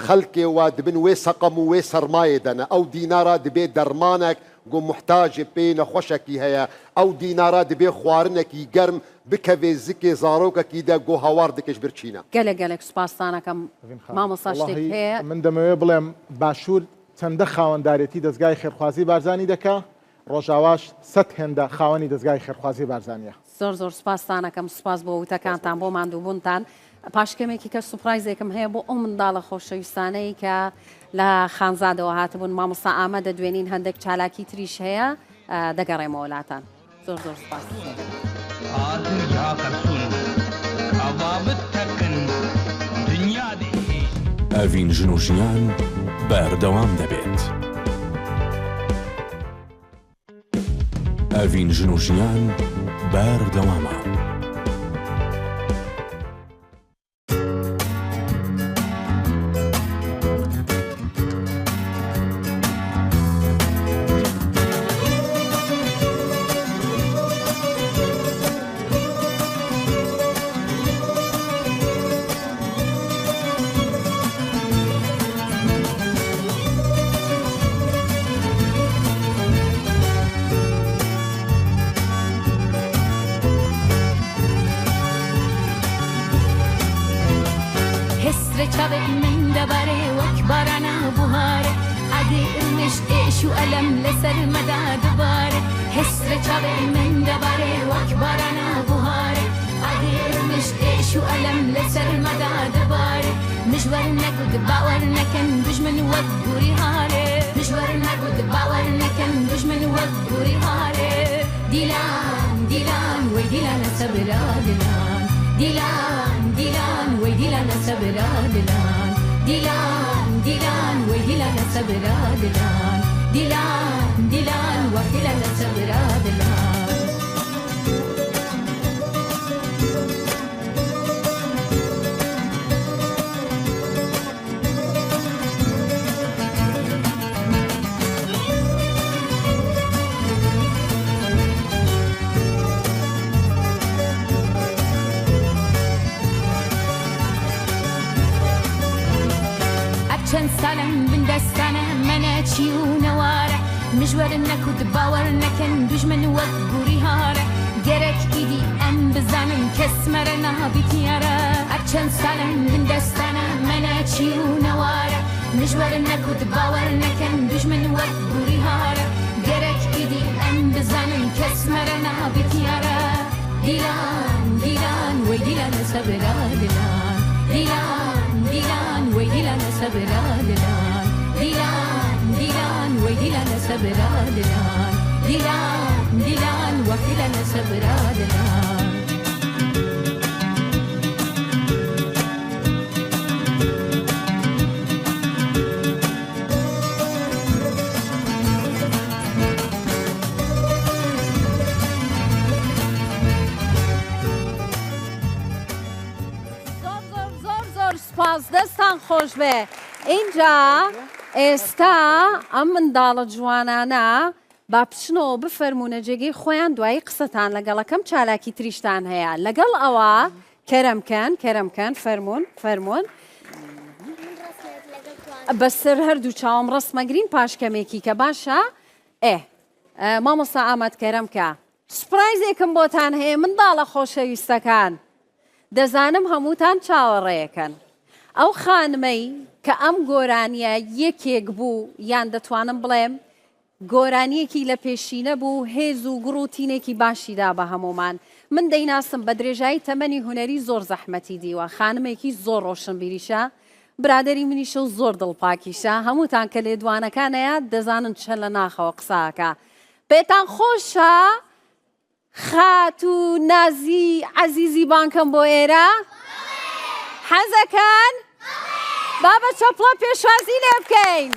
S6: خەلکێ وە دبن وێ سەقەم و وێ سەرمایێ دەنە ئەو دینارە دبێ دەرمانەک گۆ موحتاجێ پێ نەخوەشەکی هەیە ئەو دینارە دبێ خوارنەکی گەرم بکەڤێ زکێ زارۆکەکی دە گۆ هاوار دکێش برچینە.
S4: گەلێک گەلێک سوپاستان ئەکەم
S7: ئەڤین خان
S4: مامۆستا شتێک
S7: وەڵاهی
S4: هەیە.
S7: من دەمەوێ بڵێم باشوور چەندە خاوەندارێتی دەزگای خێرخوازی بارزانی دەکا ڕۆژاواش سەت هێندە خاوەنی دەزگای خێرخوازی بارزانیە.
S4: زۆر زۆر سوپاستان ئەکەم سوپاس بۆ وتەکانتان بۆ ماندووبونتان. پاش کەمێکی کە سوپرایزێکم هەیە بۆ ئەو منداڵە خۆشەویستانەی کە لە خانزادەوە هاتبوون مامۆستا ئامە دەدوێنین هەندێک چالاکی تریش هەیە دەگەڕێمەوە لاتان زۆر زۆر سپاس.
S1: ئەڤین ژن و ژیان بەردەوام دەبێت. ئەڤین ژن و ژیان بەردەوامە.
S4: دەستان خۆش بێ ئینجا ئێستا ئەم منداڵە جوانانە با بچنەوە بفەرمونە جێگەی خۆیان دوایی قسەتان لەگەڵەکەم چالاکی تریشتان هەیە لەگەڵ ئەوە کەرەم کەن کەرەم کەن فەرمونون فەرمونون بەسەر هەردوو چاوم ڕسمەگرین پاش کەمێکی کە باشە ئێ مامۆستا ئاماد کەرەم کە سوپرایزێکم بۆتان هەیە منداڵە خۆشەویستەکان دەزانم هەمووتان چاوەڕێیەکەن ئەو خانمەی کە ئەم گۆرانیە یەکێک بوو یان دەتوانم بڵێم گۆرانیەکی لە پێشینە بوو هێز و گوڕ و تینێکی باشی دا بە هەموومان من دەیناسم بە درێژایی تەمەنی هونەری زۆر زەحمەتی دیوە خانمێکی زۆر ڕۆشنبیریشە برادەری منیشە و زۆر دڵپاکیشە هەمووتان کە لێدوانەکانەیە دەزانن چەند لە ناخەوە قسە ئەکا پێتان خۆشە خاتوو نازی عەزیزی بانکەم بۆ ئێرە؟ حەزەکەن؟ با بە چەپڵە پێشوازی لێ بکەین.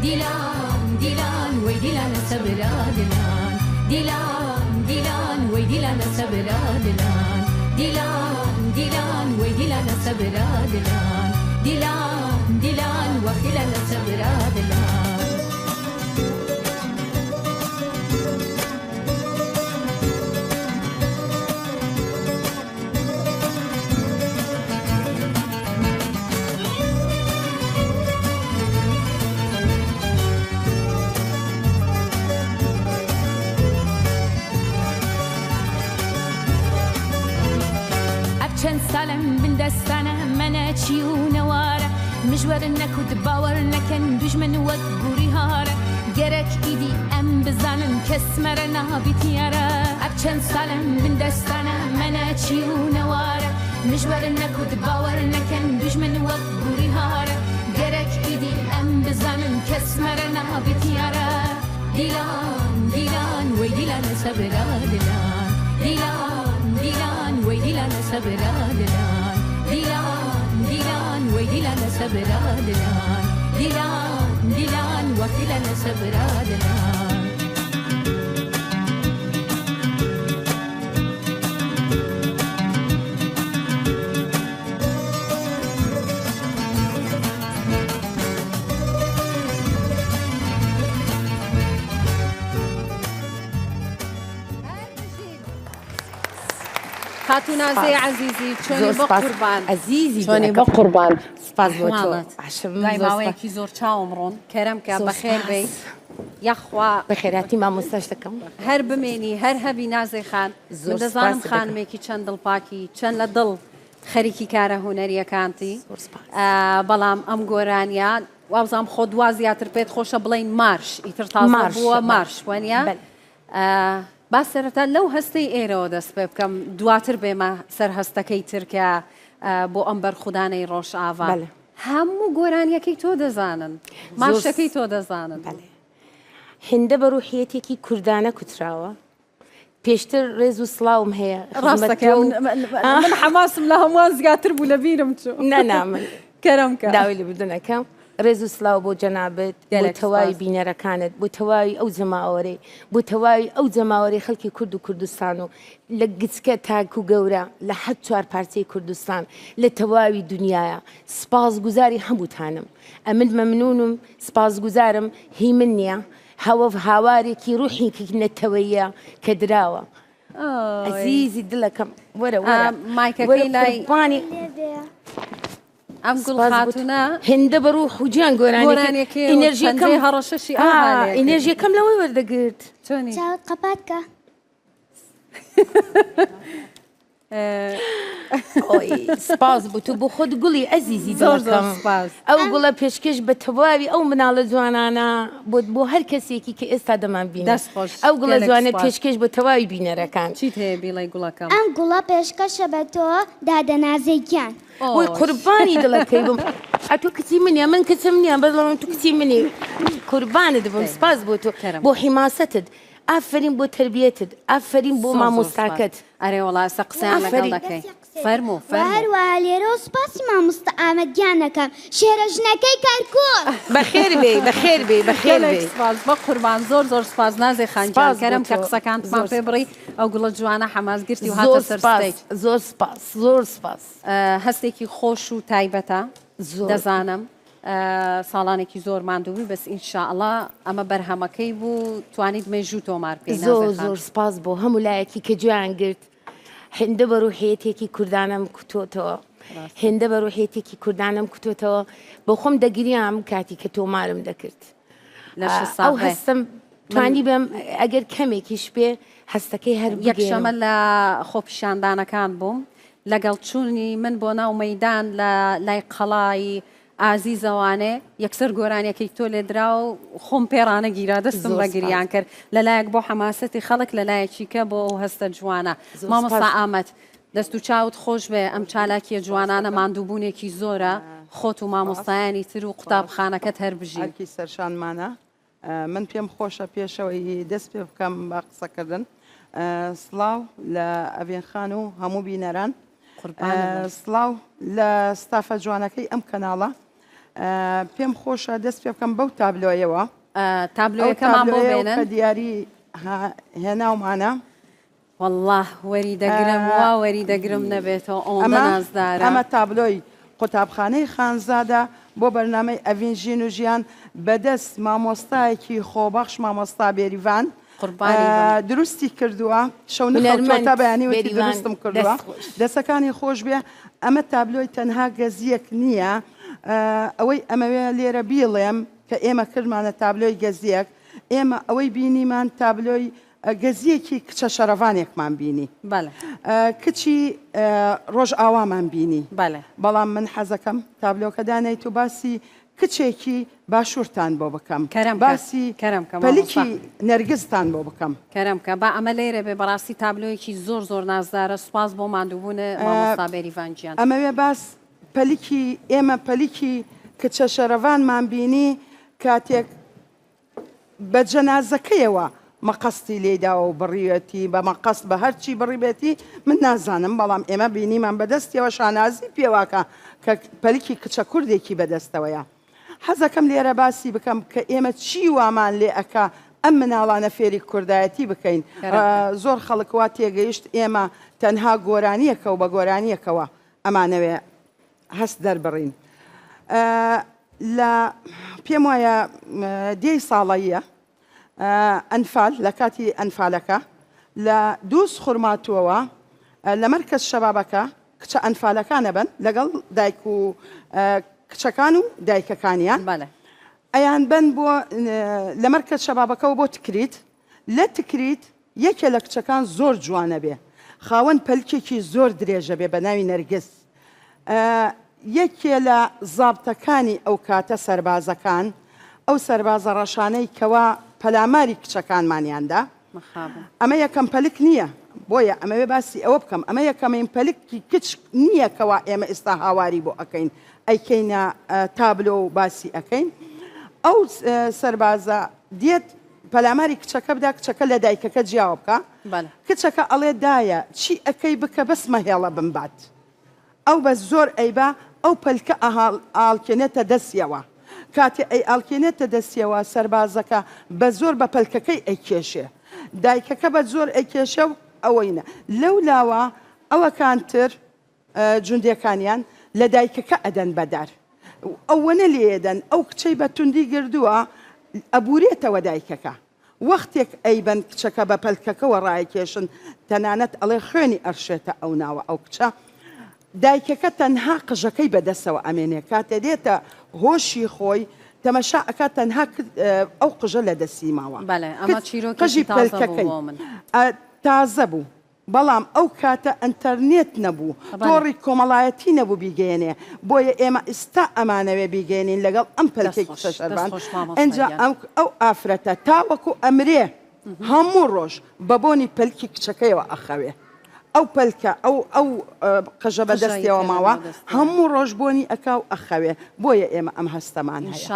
S15: دیلان دیلان وەی دیلانە سەبرا دلان دیلان دیلان وەی دیلانە سەبرا دلان دیلان دیلان وەی دیلانە سەبرا دلان دیلان دیلان وەخ دیلانە سەبرا دلان. ئەڤ چەند سالم بن دەستانە مەنە چی و نەوارە مژوەرن نەکوت باوەر نەکەن دوژمن وەک گوری هارە گەرەک ئیدی ئەم بزانن کەس مەرە نابیت یارە ئەڤ چەند سالم بن دەستانە مەنە چی و نەوارە مژوەرن نەکوت باوەر نەکەن دوژمن وەک گوری هارە گەرەک ئیدی ئەم بزانن کەس مەرە نابیت یارە دیلان دیلان وەی دیلانە سەبرا دلان دیلان دیلان وەی دیلانە سەبرا دلان دیلان دیلان وەی دیلانە سەبرا دلان دیلان دیلان وەخ دیلانە سەبرا دلان.
S4: خاتوو نازێ عەزیزی چۆنی بە قوربان
S16: ئەزیزی
S4: چۆنی بە قوربان
S16: سپاس بۆ تۆ
S4: دوای ماوەیەکی زۆر چاوم ڕۆن کەرەم کە بەخێر بێی یاخوا
S16: بەخێراتی مامۆستاش دەکەم
S4: هەر بمێنی هەر هەبی نازێ خان من دەزانم خانمێکی چەند دڵپاکی چەند لە دڵ خەریکی کارە هونەریەکانتی بەڵام ئەم گۆرانیە وابزانام خۆت وا زیاتر پێت خۆشە بڵین مارش ئیتر تازە بووە مارش وانە با سەرەتا لەو هەستەی ئێرەوە دەست پێ بکەم دواتر بێمە سەر هەستەکەی تر کە بۆ ئەم بەرخودانەی ڕۆژئاڤا هەموو گۆرانیەکەی تۆ دەزانن مارشەکەی تۆ دەزانن.
S16: هێندە بە ڕوحیەتێکی کوردانە کوتراوە پێشتر ڕێز و سڵاوم هەیە
S4: ڕاستەکە من حەماسم لە هەمووان زیاتر بوو لە بیرم چوو
S16: نا نا من
S4: کەرەم کە
S16: داوای لێبوردن ئەکەم ڕێز و سلاو بۆ جەنابت بۆ تەواوی بینەرەکانت بۆ تەواوی ئەو جەماوەرەی بۆ تەواوی ئەو جەماوەرەی خەڵکی کورد و کوردستان و لە گچکە تاک و گەورە لە هەر چوار پارچەی کوردستان لە تەواوی دنیاە سپاس گوزاری هەمووتانم ئەمن مەمنونم سپاس گوزارم هی من نییە هەوە هاوارێکی ڕوحێکی نەتەوەیە کە دراوە ئەزیزی دڵەکەم وەرە وەرە
S4: مایکەکەی لای ئەم گوڵ خاتوونە
S16: هێندە بە ڕوح و گیان
S4: گۆرانیەکەی
S16: ئینێرژیەکەم
S4: هەڕەشەشی
S16: ئینێرژیەکەم لەوەی وەردەگرت
S4: چۆنی
S9: چاوت قەپات کە
S16: سپاس بۆ تۆ بۆ خۆت گوڵی ئەزیزی
S4: زۆر زۆر سپاس
S16: ئەو گوڵە پێشکەش بە تەواوی ئەو مناڵە جوانانە بۆ بۆ هەر کەسێکی کە ئێستا دەمان بینێ
S4: دەست خۆش
S16: ئەو گوڵە
S4: گەلەک
S16: جوانە
S4: سپاس.
S16: پێشکەش بە تەواوی بینەرەکان
S4: چیت هەیە بیڵێی گوڵەکەم؟
S9: ئەم گوڵە پێشکەشە بە تۆ دادە نازێ گیان.
S16: وەی قوربانی دڵەکەی بم ئەتۆ کچی منی من کچم نییە بەڵام تو کچی منی قوربانت بم سپاس بۆ تۆ بۆ حیماسەتت ئافەرین بۆ تەربیەتت ئافەرین بۆ مامۆستاکەت.
S4: ئەرێ وەڵا ئێستا قسەیان لەگەڵ دەکەی فەرموو فەرموو.
S9: وەهەروەها لێرەوە سوپاسی مامۆستا ئامەد گیان ئەکەم شێرە ژنەکەی کەرکوک.
S16: بەخێر بێی بەخێر بێی بەخێر
S4: گەلێک
S16: بێی.
S4: سپاس بەقوربان زۆر زۆر سپاس نازێ خان گیان
S16: سپاس بۆ
S4: کەرەم کە
S16: تۆ
S4: قسەکانتمان
S16: زۆر
S4: پێ بڕی
S16: سپاس.
S4: ئەو گوڵە جوانە حەماس گرتی و هاتە
S16: زۆر
S4: سەر
S16: سپاس
S4: ستەیج.
S16: زۆر سپاس زۆر سپاس.
S4: هەستێکی خۆش و تایبەتە
S16: زۆر.
S4: دەزانم ساڵانێکی زۆر ماندوو بووی بەس ان شاء اللە ئەمە بەرهەمەکەی بوو توانیت مێژوو تۆمار بکەی
S16: زۆر
S4: نازێ خان.
S16: زۆر سپاس بۆ هەموو لایەکی کە گوێیان گرت هێندە بە ڕوحیەتێکی کوردانەم کوتۆتەوە هێندە بە ڕوحیەتێکی کوردانەم کوتۆتەوە بۆ خۆم دەگریام کاتی کە تۆمارم دەکرد ئەو هەستم توانی بم ئەگەر کەمێکیش بێ هەستەکەی هەر
S4: یەکشەمە لە خۆپیشاندانەکان بووم لەگەڵ چوونی من بۆ ناو مەدان لە لای قەڵای ئازیزەوانێ یەکسەر گۆرانیەکەی تۆ لێدرا و خۆم پێ ڕانەگیرا دەستم
S16: زۆر
S4: بە
S16: سپاس.
S4: گریان کرد لەلایەک بۆ حەماسەتی خەڵک لەلایەکی کە بۆ ئەو هەستە جوانە
S16: زۆر
S4: مامۆستا
S16: سپاس.
S4: ئامەد دەست و چاوت خۆش بێ ئەم چالاکیە جوانانە ماندووبوونێکی زۆرە خۆت و مامۆستایانی تر و قوتابخانەکەت هەر بژین.
S5: ئەرکی سەرشانمانە من پێم خۆشە پێشەوەی دەست پێ بکەم بە قسەکردن سڵاو لە ئەڤین خان و هەموو بینەران سڵاو لە ستافە جوانەکەی ئەم کەناڵە. پێم خۆشە دەست پێ بکەم بەو تابلۆیەوە.
S4: تابلۆیەکەمان بۆ بێنن.
S5: کە دیاری هێناومانە.
S4: وەڵڵا وەری دەگرم وا وەری دەگرم نەبێتەوە ئەوەندە نازدارە.
S5: ئەمە تابلۆی قوتابخانەی خانزادە بۆ بەرنامەی ئەڤین ژین و ژیان بەدەست مامۆستایەکی خۆبەخش مامۆستا بێریڤان دروستی کردووە شەو نەخەوتووە تا بەیانی وتی دروستم کردووە دەسەکانی خۆش بێ ئەمە تابلۆی تەنها گەزیەک نییە ئەوەی ئەمەوێ لێرە بیڵێم کە ئێمە کردمانە تابلۆی گەزیەک ئێمە ئەوەی بینیمان تابلۆی گەزیەکی کچە شەرەڤانێکمان بینی کچی ڕۆژئاوامان بینی بەڵام من حەزەکەم تابلۆکە دانێیت و باسی کچێکی باشوورتان بۆ بکەم باسی پەلکی نەرگزتان بۆ بکەم.
S4: کەرەم کە با ئەمە لێرە بێ بەڕاستی تابلۆیەکی زۆر زۆر نازدارە سوپاس بۆ ماندووبوونت مامۆستا بێریڤان گیان.
S5: ئەمەوێ باس پەلکی ئێمە پەلکی کچە شەرەڤانمان بینی کاتێک بە جەنازەکەیەوە مەقەستی لێی داوە و بڕیوێتی بە مەقەست بە هەرچی بڕیبێتی من نازانم بەڵام ئێمە بینیمان بە دەستیەوە شانازی پێواکە کە پەلکی کچە کوردێکی بەدەستەوەیە حەزەکەم لێرە باسی بکەم کە ئێمە چی وامان لێ ئەکا ئەم مناڵانە فێری کوردایەتی بکەین زۆر خەڵک وا تێگەیشت ئێمە تەنها گۆرانیەکە و بە گۆرانیەکەوە ئەمانەوێ هەست دەربڕین لە پێم وایە دێی ساڵەیە ئەنفال لە کاتی ئەنفالەکە لە دووز خورماتووەوە لە مەرکەز شەبابەکە کچە ئەنفالەکانە بن لەگەڵ دایک و کچەکان و دایکەکانیان ئەیان بن بۆ لە مەرکەز شەبابەکەەوە بۆ تکریت لە تکریت یەکێ لە کچەکان زۆر جوانە بێ خاوەن پەلکێکی زۆر درێژە بێ بە ناوی نەرگس یەکێ لە زابتەکانی ئەو کاتە سەربازەکان ئەو سەربازە ڕەشانەی کەوا پەلاماری کچەکانمانیان دا ئەمە یەکەم پەلک نییە بۆیە ئەمەوێ باسی ئەوە بکەم ئەمە یەکەمین پەلکی کچ نییە کەوا ئێمە ئێستا هاواری بۆ ئەکەین ئەیکەینە تابلۆ و باسی ئەکەین ئەو سەربازە دێت پەلاماری کچەکە بدا کچەکە لە دایکەکە جیاوە بکا کچەکە ئەڵێ دایە چی ئەکەی بکە بەس مەهێڵە بمبات ئەو بەس زۆر ئەیبا ئەو پەلکە ئەهاڵکێنێتە دەستیەوە کاتێ ئەیئاڵکێنێتە دەستیەوە سەربازەکە بە زۆر بە پەلکەکەی ئەیکێشێ دایکەکە بە زۆر ئەیکێشێ و ئەوەینە لەو لاوە ئەوەکان تر جوندێکانیان لە دایکەکە ئەدەن بە دار ئەوەنە لێیەدەن ئەو کچەی بە توندی گردووە ئەبورێتەوە دایکەکە وەختێک ئەیبەن کچەکە بە پەلکەکەوە ڕایەکێشن تەنانەت ئەڵێ خوێنی ئەرشێتە ئەو ناوە ئەو کچە دایکەکە تەنها قژەکەی بەدەسەوە ئەمێنێ کاتێ دێتە هۆشی خۆی تەمەشا ئەکا تەنها ئەو قژە لە دەستی ماوە
S4: بەڵێ ئەمە چیرۆکێکی
S5: قژی
S4: تازە بوو
S5: پەلکەکەی
S4: بۆ من.
S5: تازە بوو بەڵام ئەو کاتە ئەنتەرنێت نەبوو، تۆڕی کۆمەڵایەتی نەبوو بیگەیەنێ، بۆیە ئێمە ئیستا ئەمانەوێ بیگەیەنین لەگەڵ ئەم پەلکەی کچە شەربان، ئینجا ئەو ئافرەتە تاوەکو ئەمرێ هەموو ڕۆژ بە بۆنی پەلکی کچەکەیەوە ئەخەوێ، ئەو پەلکە ئەو ئەو قژە بە دەستیەوە ماوە هەموو ڕۆژ بۆنی ئەکا و ئەخەوێ، بۆیە ئێمە ئەم هەستەمان هەیە.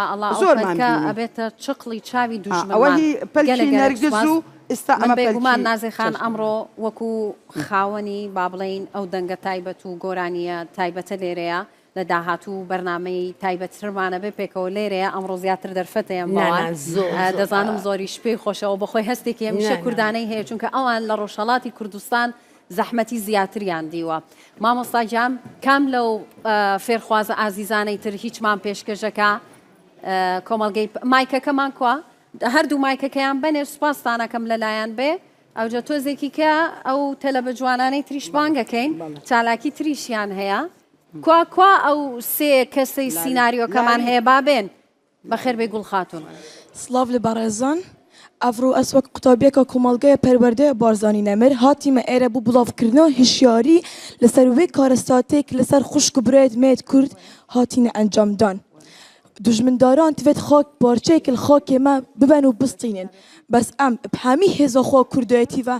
S5: زۆرمان بینی.
S4: ئەبێتە چقڵی چاوی دوژمنمان.
S5: ئەوە هی پەلکی نەرگز و ئیستا
S4: من
S5: ئەمە
S4: بێگومان
S5: پەلکی
S4: نازێ خان
S5: چەشنە.
S4: ئەمڕۆ وەکو خاوەنی با بڵێین ئەو دەنگە تایبەت و گۆرانییە تایبەتە لێرەیە لە داهاتوو بەرنامەی تایبەتترمان ئەبێ پێکەوە لێرەیە ئەمڕۆ زیاتر دەرفەت ئەیەم
S16: نا
S4: بەوان
S16: نا زۆر زۆر
S4: دەزانم زۆریش پێی خۆشە ئەو بەخۆی هەستێکی
S16: نا
S4: هەمیشە
S16: نا
S4: کوردانەی هەیە چونکە ئەوان لە ڕۆژهەڵاتی کوردستان زەحمەتی زیاتریان دیوە مامۆستا گیان کام لەو فێرخوازە ئازیزانەی تر هیچمان پێشکەشەکە کۆمەڵگەی مایکەکەمان کوا هەردوو مایکەکەیان بەنێ سوپاستان ئەکەم لەلایەن بێ ئەوجا تۆزێکی کە ئەو تەلەبە جوانانەی تریش بانگەکەین چالاکی تریشیان هەیە کوا کوا ئەو سێ کەسەی سیناریۆکەمان هەیە با بێن بەخێر بێی گوڵ خاتوون.
S13: سڵاو لە بەڕێزان ئەڤڕۆ ئەس وەک قوتابیەکە کۆمەڵگەیە پەروەردەیە بارزانی نەمر هاتیمە ئێرە بۆ بڵاوکردنەوە هشیاری لەسەر وێ کارەساتێک لەسەر خوشک و برایت مێت کورد هاتینە ئەنجامدان. دوژمنداران تڤێت خاک پارچەیەک ل خاکێ مە ببەن و بستینن بەس ئەم ب هەمی هێزا خوا کوردایەتی ڤە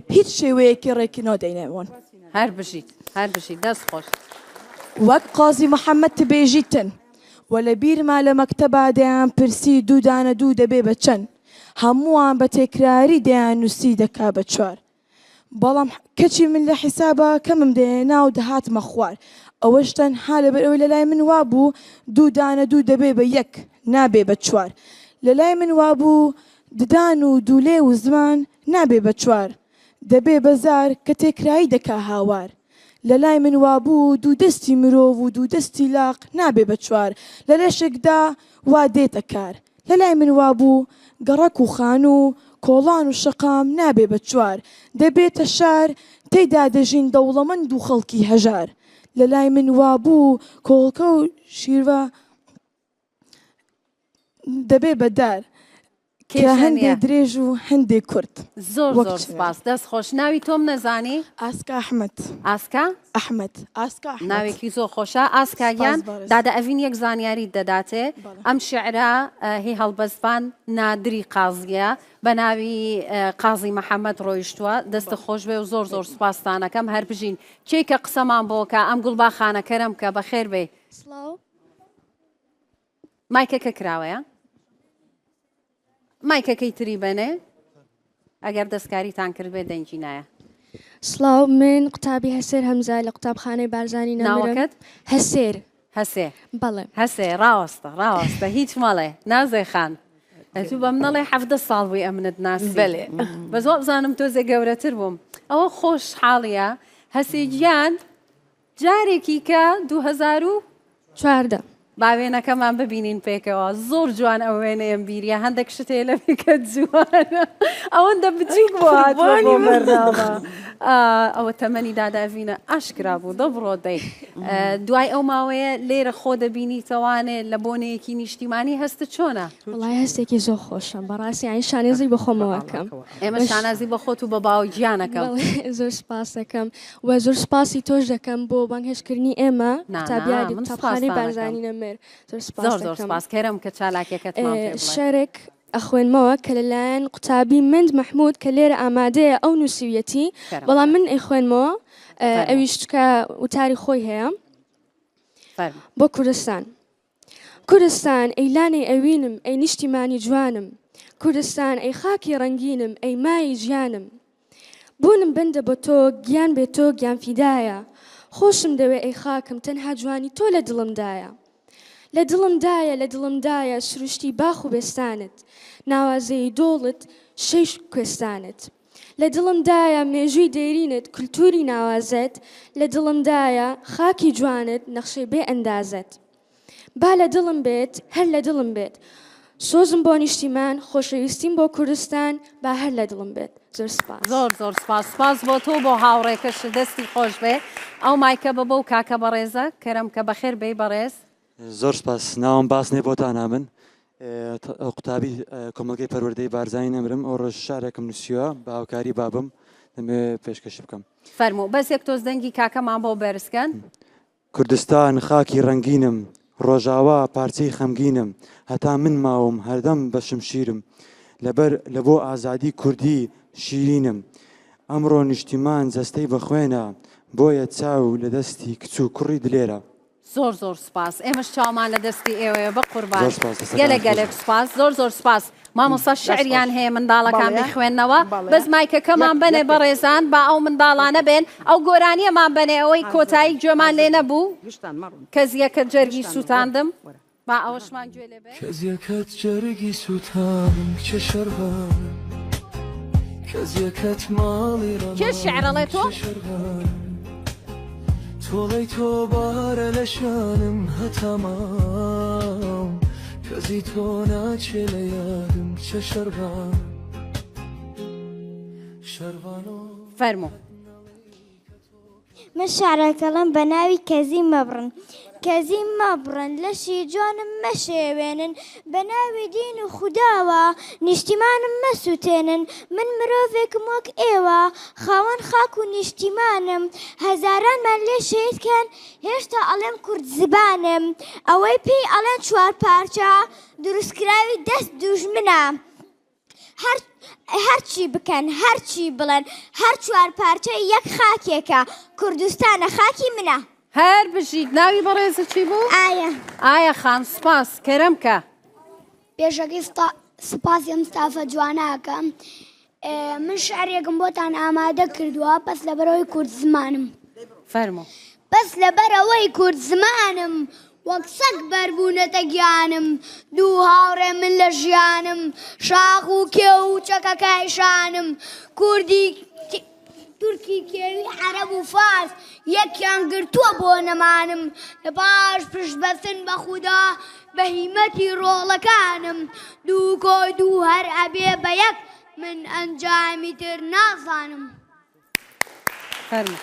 S13: ب هیچ شێوەیەکێ ڕێک نادەینە وان.
S4: هەر بژیت هەر بژیت دەست خۆش.
S13: وەک قازی محەمەد تبێژیتن وە لە بیرمە لە مەکتەبا دەیان پرسی دوو دانە دوو دەبێ بە چەن هەمووان بە تێکراری دەیان نووسی دەکا بە چوار. بەڵام کەچی من لە حیسابا کەمم دەهێنا و دەهاتمە خوار. ئەوەش تەنها لەبەر ئەوەی لەلای من وابوو دوو دانە دوو دەبێ بە یەک نابێ بە چوار. لەلای من وابوو ددان و دوو لێو و زمان نابێ بە چوار دەبێ بە زار کە تێکرایی دەکا هاوار. لەلای من وابوو دوو دەستی مرۆڤ و دوو دەستی لاق نابێ بە چوار لە لەشکدا وا دێتە کار. لەلای من وابوو گەڕەک و خانوو، کۆڵان و شەقام نابێ بە چوار، دەبێتە شار، تێیدا دەژین دەوڵەمەند و خەڵکی هەژار. لەلای من وابوو کۆڵکە و شیرڤە دەبێ بە دار، کە هەندێ درێژ و هەندێ کورت.
S4: زۆر زۆر سپاس دەست خۆش ناوی تۆم نەزانی؟
S13: ئاسکا ئەحمەد.
S4: ئاسکا؟
S13: ئەحمەد. ئاسکا ئەحمەد.
S4: ناوێکی زۆر خۆشە ئاسکا گیان دادە ئەڤین یەک زانیاریت دەداتێ ئەم شیعرە هی هەڵبەستڤان نادری قازیە بە ناوی قازی محەممەد ڕۆیشتووە دەستت خۆش بێ و زۆر زۆر سوپاستانەکەم هەر بژین کێی کە قسەمان بۆ کە ئەم گوڵباخانە کەرەم کە بەخێر بێی.
S10: سڵاو.
S4: مایکەکە کراوەیە؟ مایکەکەی تری بەنێ ئەگەر دەستکاریتان کردبێ دەنگی نایە.
S10: سڵاو من قوتابی هەسێر هەمزە لە قوتابخانەی بارزانی نەمرم.
S4: ناوەکەت؟
S10: هەسێر.
S4: هەسێ.
S10: بەڵێ.
S4: هەسێ ڕاوەستە ڕاوەستە هیچ مەڵێ نازێ خان ئەتوو بەم نەڵێ 17 ساڵ بووی ئەمنت ناسی.
S16: بەلێ.
S4: بەس وابزانم تۆزێ گەورەتر بووم. ئەوە خۆش حاڵیە هەسێ گیان جارێکی کە 2014 با وێنەکەمان ببینین پێکەوە زۆر جوان ئەو وێنەیەم بیریە هەندێک شت هەیە لە پێکە جوانە ئەوەندە بچووک بۆ هاتووە بۆ بەرنامە ئەوە تەمەنی داداڤینە ئاشکرا بوو دەبڕۆ دەی دوای ئەو ماوەیە لێرە خۆ دەبینیتەوانێ لە بۆنەیەکی نیشتیمانی هەستت چۆنە؟
S10: وەڵای هەستێکی زۆر خۆشە بەڕاستی یانی شانازی بە خۆمەوە ئەکەم.
S4: ئێمە شانازی بە خۆت و بە باوک گیانەکەم.
S10: زۆر سپاس دەکەم و زۆر سپاسی تۆش دەکەم بۆ بانگهێشتکردنی ئێمە قوتابیانی قوتابخانەی بارزانی نەمر زۆر سپاس
S4: زۆر زۆر سپاس کەرم کە چالاکیەکەتمان پێ بڵێ.
S10: شعرێک ئەخوێنمەوە کە لەلایەن قوتابی مند مەحمود کە لێرە ئامادەیە ئەو نووسیویەتی بەڵام من ئەیخوێنمەوە ئەویش چکە وتاری خۆی هەیە بۆ کوردستان. کوردستان ئەی لانەی ئەوینم ئەی نیشتیمانی جوانم کوردستان ئەی خاکی ڕەنگینم ئەی مایەی ژیانم بوونم بەندە بە تۆ گیان بێ تۆ گیان فیدایە خۆشم دەوێ ئەی خاکم تەنها جوانی تۆ لە دڵمدایە لە دڵمدایە لە دڵمدایە سروشتی باخ و بێستانت ناوازەی دۆڵت شەی کوێستانت لە دڵمدایە مێژووی دێرینت کولتوری ناوازەت لە دڵمدایە خاکی جوانت نەخشەی بێ ئەندازەت با لە دڵم بێت هەر لە دڵم بێت سۆزم بۆ نیشتیمان خۆشەویستیم بۆ کوردستان با هەر لە دڵم بێت زۆر سپاس.
S4: زۆر زۆر سپاس سپاس بۆ تۆ بۆ هاوڕێکەشت دەستی خۆش بێ ئەو مایکە بە بەو کاکە بەڕێزە کەرەم کە بەخێر بێی بەڕێز.
S17: زۆر سپاس ناوم باسنێ بۆتانە من قوتابی کۆمەڵگەی پەروەردەی بارزانی نەمرم ئەو ڕۆژ شعرێکم نووسیوە بە هاوکاری بابم دەمەوێ پێشکەشی بکەم.
S4: فەرموو بەس یەک تۆز دەنگی کاکەمان بۆ بەرز کەن.
S17: کوردستان خاکی ڕەنگینم ڕۆژاوا پارچەی خەمگینم هەتا من ماوم هەردەم بە شمشیرم لەبەر لە بۆ ئازادی کوردی شیرینم ئەمڕۆ نیشتیمان جەستەی بە خوێنە بۆیە چاو لە دەستی کچ و کوڕی دلێرە.
S4: زۆر زۆر سوپاس ئێمەش چاومان لە دەستی ئێوەیە بەقوربان
S17: زۆر سوپاس دەستەکانت
S4: گەلێک
S17: خۆش
S4: گەلێک
S17: بێت.
S4: سوپاس زۆر زۆر سوپاس مامۆستا
S5: دەست
S4: شعریان
S5: خۆش
S4: هەیە منداڵەکان
S5: بەڵێ
S4: بیخوێننەوە
S5: بەڵێ
S4: بەس مایکەکەمان
S5: یەک
S4: بەنێ
S5: یەک
S4: بەڕێزان با ئەو منداڵانە بێن ئەو گۆرانیەمان بەنێ ئەوەی
S5: حازرم
S4: کۆتایی گوێمان لێ
S5: حازرم
S4: نەبوو
S5: گشتان مەڕۆن
S4: کەزیەکەت جەرگی
S5: گشتان مەڕۆن وەرە
S4: سووتاندم
S5: وەرە
S4: با ئەوەشمان گوێ لێ بێ.
S2: کەزیەکەت جەرگی سووتانم کچە شەرڤانم کەزیەکەت ماڵی
S4: کێ شعر
S2: ڕەمانم
S4: ئەڵێ تۆ؟
S2: کچە شەرڤانم تۆڵەی تۆ بارە لە شانم هەتا ماوم کەزی تۆ ناچێ لە یادم کچە شەرڤانم شەرڤانۆ
S4: فەرموو.
S9: من شعرەکەڵم بە ناوی کەزی مەبڕن کەزی مەبڕن لەشی جوانم مەشێوێنن بە ناوی دین و خوداوە نیشتیمانم مەسووتێنن من مرۆڤێکم وەک ئێوە خاوەن خاک و نیشتیمانم هەزارانمان لێ شەهید کەن هێشتا ئەڵێم کورد زبانم ئەوەی پێی ئەڵێن چوارپارچە دروستکراوی دەست دوژمنە. هەر هەرچی بکەن هەرچی بڵێن هەر چوار پارچەی یەک خاکێکە کوردستانە خاکی منە.
S4: هەر بژیت ناوی بەڕێزت چی بوو؟
S9: ئایا.
S4: ئایا خان سوپاس کەرەم کە.
S18: پێشەکی سوپاسی ئەم ستافە جوانە ئەکەم.
S9: من شعرێکم بۆتان ئامادە کردووە بەس لەبەرەوەی کورد زمانم.
S4: فەرموو.
S9: بەس لەبەرئەوەی کورد زمانم وەک سەگ بەربوونەتە گیانم دوو هاوڕێ من لە ژیانم شاخ و کێو و چەکەکای شانم کوردی تورکی کێوی عەرەب و فارس یەکیان گرتووە بۆ نەمانم لە پاش پشت بەستن بە خودا بە هیمەتی ڕۆڵەکانم دوو کۆی دوو هەر ئەبێ بە یەک من ئەنجامی تر نازانم.
S4: فەرموو.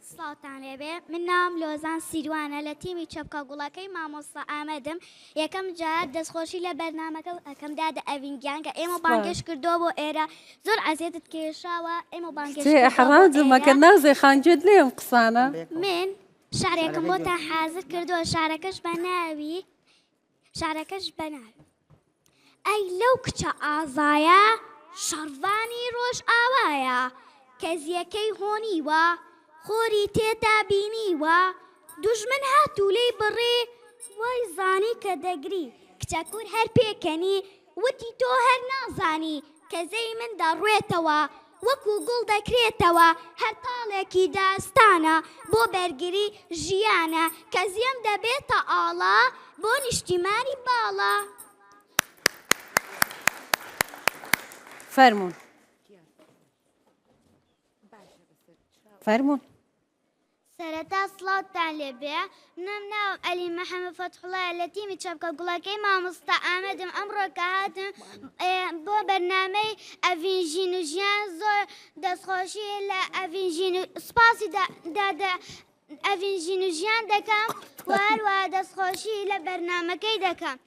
S9: سڵاوتان لێبێ من ناوم لۆزان سیروانە لە تیمی چەپکە گوڵەکەی مامۆستا ئامەدم یەکەم جار دەستخۆشی لە بەرنامەکە ئەکەم دادە ئەڤین گیان کە ئێمە بانگێشت کردووە بۆ ئێرە زۆر عەزێتت کێشاوە ئێمە بانگێشت
S4: چێ
S9: کردووە بۆ
S4: ئیحراجم
S9: ئێرە
S4: مەکە نازێ خان گوێت لێیە ئەم قسانە.
S9: من شعرێکم بۆتان حازر کردووە شعرەکەش بە ناوی شعرەکەش بە ناوی ئەی لەو کچە ئازایە شەڕڤانی ڕۆژئاوایە کەزیەکەی هۆنیوە خۆری تێتا بینیوە دوژمن هات و لێی بڕی وای زانی کە دەگری کچە کور هەر پێکەنی وتی تۆ هەر نازانی کەزەی من دەڕوێتەوە وەکو گوڵ دەکرێتەوە هەر تاڵێکی داستانە بۆ بەرگری ژیانە کەزیەم دەبێتە ئاڵا بۆ نیشتیمانی باڵا.
S4: فەرموون فەرموون.
S9: سەرەتا سڵاوتان لێبێ منم ناوم ئەلی محەمەد فەتحوڵایە لە تیمی چەپکە گوڵەکەی مامۆستا ئامەدم ئەمڕۆ کە هاتم بۆ بەرنامەی ئەڤین ژین و ژیان زۆر دەستخۆشی لە ئەڤین ژین و سپاسی دادە ئەڤین ژین و ژیان دەکەم و هەروەها دەستخۆشی لە بەرنامەکەی دەکەم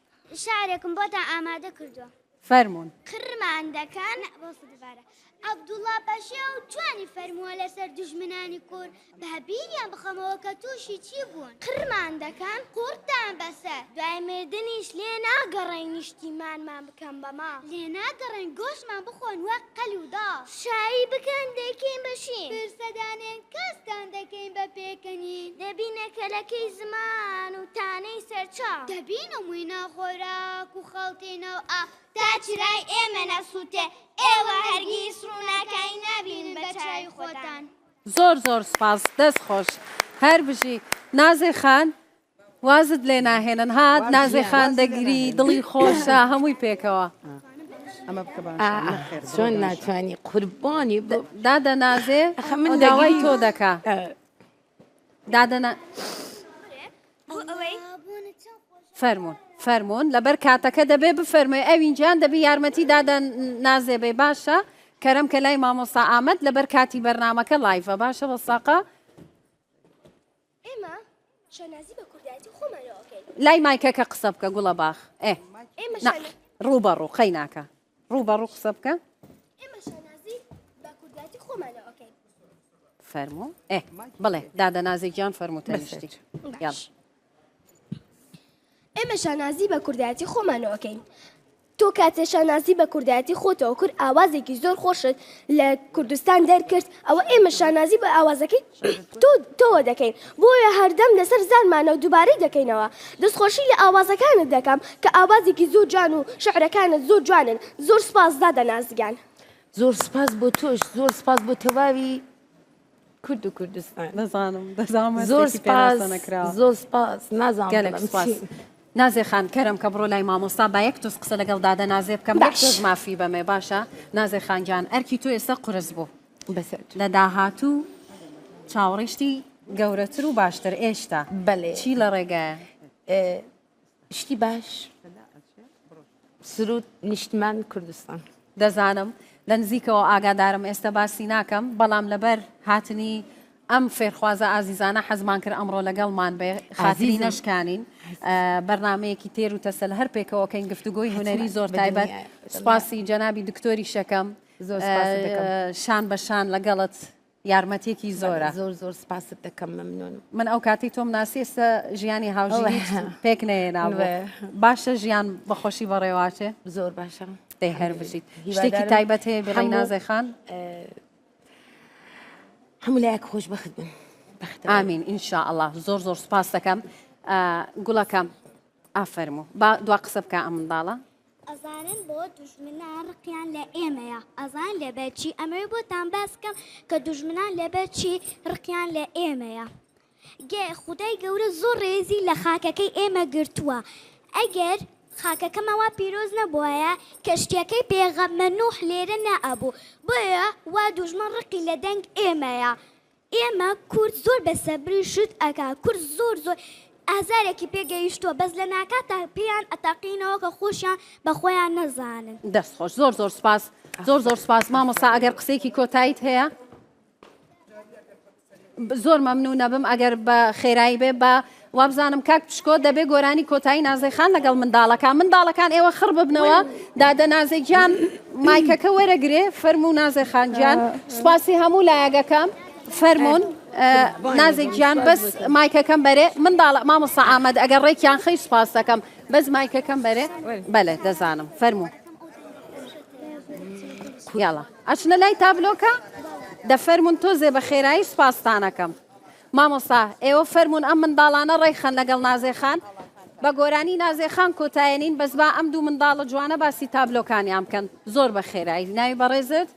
S9: شعرێکم بۆتان ئامادە کردووە.
S4: فەرموون.
S9: قڕمان دەکەن دوبارە. عەبدوڵا پەشێو جوانی فەرمووە لەسەر دوژمنانی کورد با بیریان بخەمەوە کە تووشی چی بوون. قڕمان دەکەن قوڕتان بەسەر. دوای مردنیش لێ ناگەڕێین نیشتیمانمان بکەن بە ماڵ. لێ ناگەڕێین گۆشتمان بخۆن وەک قەل و داڵ. شایی بکەن دەیکەین بە شین. پرسە دانێن کەستان دەکەین بە پێکەنین. دەبینە کەلەکەی زمان و تانەی سەرچاو. دەبینە مووی ناو خۆراک و خەڵتی ناو ئاو. تا چرای ئێمە نەسووتێ ئێوە هەرگیز ڕووناکایی نابینن بە چاوی خۆتان.
S4: زۆر زۆر سوپاس دەست خۆش هەر بژی نازێ خان وازت لێ ناهێنن ها نازێ خان دەگری دڵی خۆشە هەمووی پێکەوە.
S16: چۆن ناتوانی قوربانی
S4: دادە نازێ من داوای تۆ دەکا دادە فەرموون فەرموون لەبەر کاتەکە دەبێ بفەرموێ ئەوین جان دەبی یارمەتی دادە نازێ بێ باشە کەرم کە لای مامۆستا ئامەد لەبەر کاتی بەرنمەکە لایڤە باشە بەساقە
S9: ئێمە شانازی بە کوردایەتی خۆمانەوە ئەکەین.
S4: لای مایکەکە قسە بکە گوڵە باخ ئێ
S9: ئێمە
S4: نا
S9: شانە
S4: ڕوو بە ڕوو قەیناکە ڕوو بە ڕوو قسە بکە
S9: ئێمە شانازی بە کوردایەتی خۆمانەوە ئەکەین.
S4: فەرموو ئێ بڵێ دادە نازێ گیان فەرموو تەنیشتی یاڵ
S9: باش. ئێمە شانازی بە کوردایەتی خۆمانەوە ئەکەین. تۆ کاتێ شانازی بە کوردایەتی خۆتەوە کرد ئاوازێکی زۆر خۆشت لە کوردستان دەرکرد ئەوە ئێمە شانازی بە ئاوازەکەی تۆ تۆوە دەکەین بۆیە هەردەم لەسەر زارمانەوە دووبارەی دەکەینەوە دەستخۆشی لە ئاوازەکانت دەکەم کە ئاوازێکی زۆر جوان و شعرەکانت زۆر جوانن زۆر سوپاس دادە ناز گیان.
S16: زۆر سوپاس بۆ تۆش زۆر سوپاس بۆ تەواوی کورد و کوردستان.
S4: دەزانم دەزانم
S16: زۆر
S4: هەستێکی
S16: سپاس
S4: پێناسە نەکراوە.
S16: زۆر سپاس نازانم
S4: گەلەک
S16: بڵێم
S4: سپاس.
S16: چی.
S4: نازێ خان کەرەم کە بڕۆ لای مامۆستا با یەک تۆز قسە لەگەڵ دادە نازێ بکەم یەک
S16: باش.
S4: تۆز مافی بەمێ باشە نازێ خان گیان ئەرکی تۆ ئێستا قورس بوو
S16: بەسەر
S4: لە داهاتوو چاوەڕێی شتی گەورەتر و باشتر ئێشتا
S16: بەلێ.
S4: چی لە ڕێگایە؟
S16: شتی باش سرود نیشتمان کوردستان.
S4: دەزانم لە نزیکەوە ئاگادارم ئێستا باسی ناکەم بەڵام لەبەر هاتنی ئەم فێرخوازە ئازیزانە حەزمان کرد ئەمڕۆ لەگەڵمان بێ خاتری نەشکانین بەرنمەیەکی تێر و تەسەل هەر پێکەوەکەین گفتوگۆی هونەری زۆر تایبەت سوپاسی جەنابی دکتۆری شەکەم شان بە شان لەگەڵت یارمەتیەکی زۆرە.
S16: زۆر زۆر سپاست دەکەم مەمنونم.
S4: من ئەو کاتەی تۆم ناسی ئێستا ژیانی هاوژینیت پێک نەهێنابوو. باشە ژیان بەخۆشی بەڕێواچێ؟
S16: زۆر باشە.
S4: دەی هەر بژیت. شتێکی تایبەت هەیە بڵێی نازێ خان؟
S16: هەموو لایەک خۆشبەخت بن.
S4: ئامین ان شاء اللە. زۆر زۆر سپاس دەکەم گوڵەکەم. ئافەرموو با دوا قسە بکە ئەم منداڵە.
S9: ئەزانن بۆ دوژمنان ڕقیان لە ئێمەیە ئەزان لەبەر چی ئەمەوێ بۆتان باس کەم کە دوژمنان لەبەر چی ڕقیان لە ئێمەیە گە خودای گەورە زۆر ڕێزی لە خاکەکەی ئێمە گرتووە ئەگەر خاکەکەمان وا پیرۆز نەبوایە کەشتیەکەی پێغەمبەر نوح لێرە نەئەبوو بۆیە وا دوژمن ڕقی لە دەنگ ئێمەیە ئێمە کورد زۆر بە سەبری شت ئەکا کورد زۆر زۆر ئازارێکی پێ گەیشتووە بەس لە ناکاتا پێیان ئەتەقینەوە کە خۆشیان بە خۆیان نەزانن.
S4: دەست خۆش زۆر زۆر سپاس زۆر زۆر سپاس مامۆستا ئەگەر قسەیەکی کۆتاییت هەیە زۆر مەمنونەبم ئەگەر بە خێرایی بێ بە وابزانم کاک پشکۆ دەبێ گۆرانی کۆتایی نازێ خان لەگەڵ منداڵەکان منداڵەکان ئێوە خڕ ببنەوە دادە نازێ گیان مایکەکە وەرەگرێ فەرموو نازێ خان گیان سوپاسی هەموو لایەگەکەم فەرمونون نازێ گیان بەس مایکەکەم بەرێ منداڵە مامۆستا ئامەد ئەگەر ڕێکیان خەی سوپاس دەکەم بەس مایکەکەم بەرێ بەلێ دەزانم فەرموو یاڵا ئەچنە لای تابلۆکە دەفەرمونون تۆزێ بە خێرایی سوپاستانەکەم مامۆستا ئێوە فەرموون ئەم منداڵانە ڕێکخەن لەگەڵ نازێ خان بە گۆرانی نازێ خان کۆتایەنین بەس با ئەم دوو منداڵە جوانە باسی تابلۆکانیان بکەن زۆر بە خێرایی ناوی بەڕێزت؟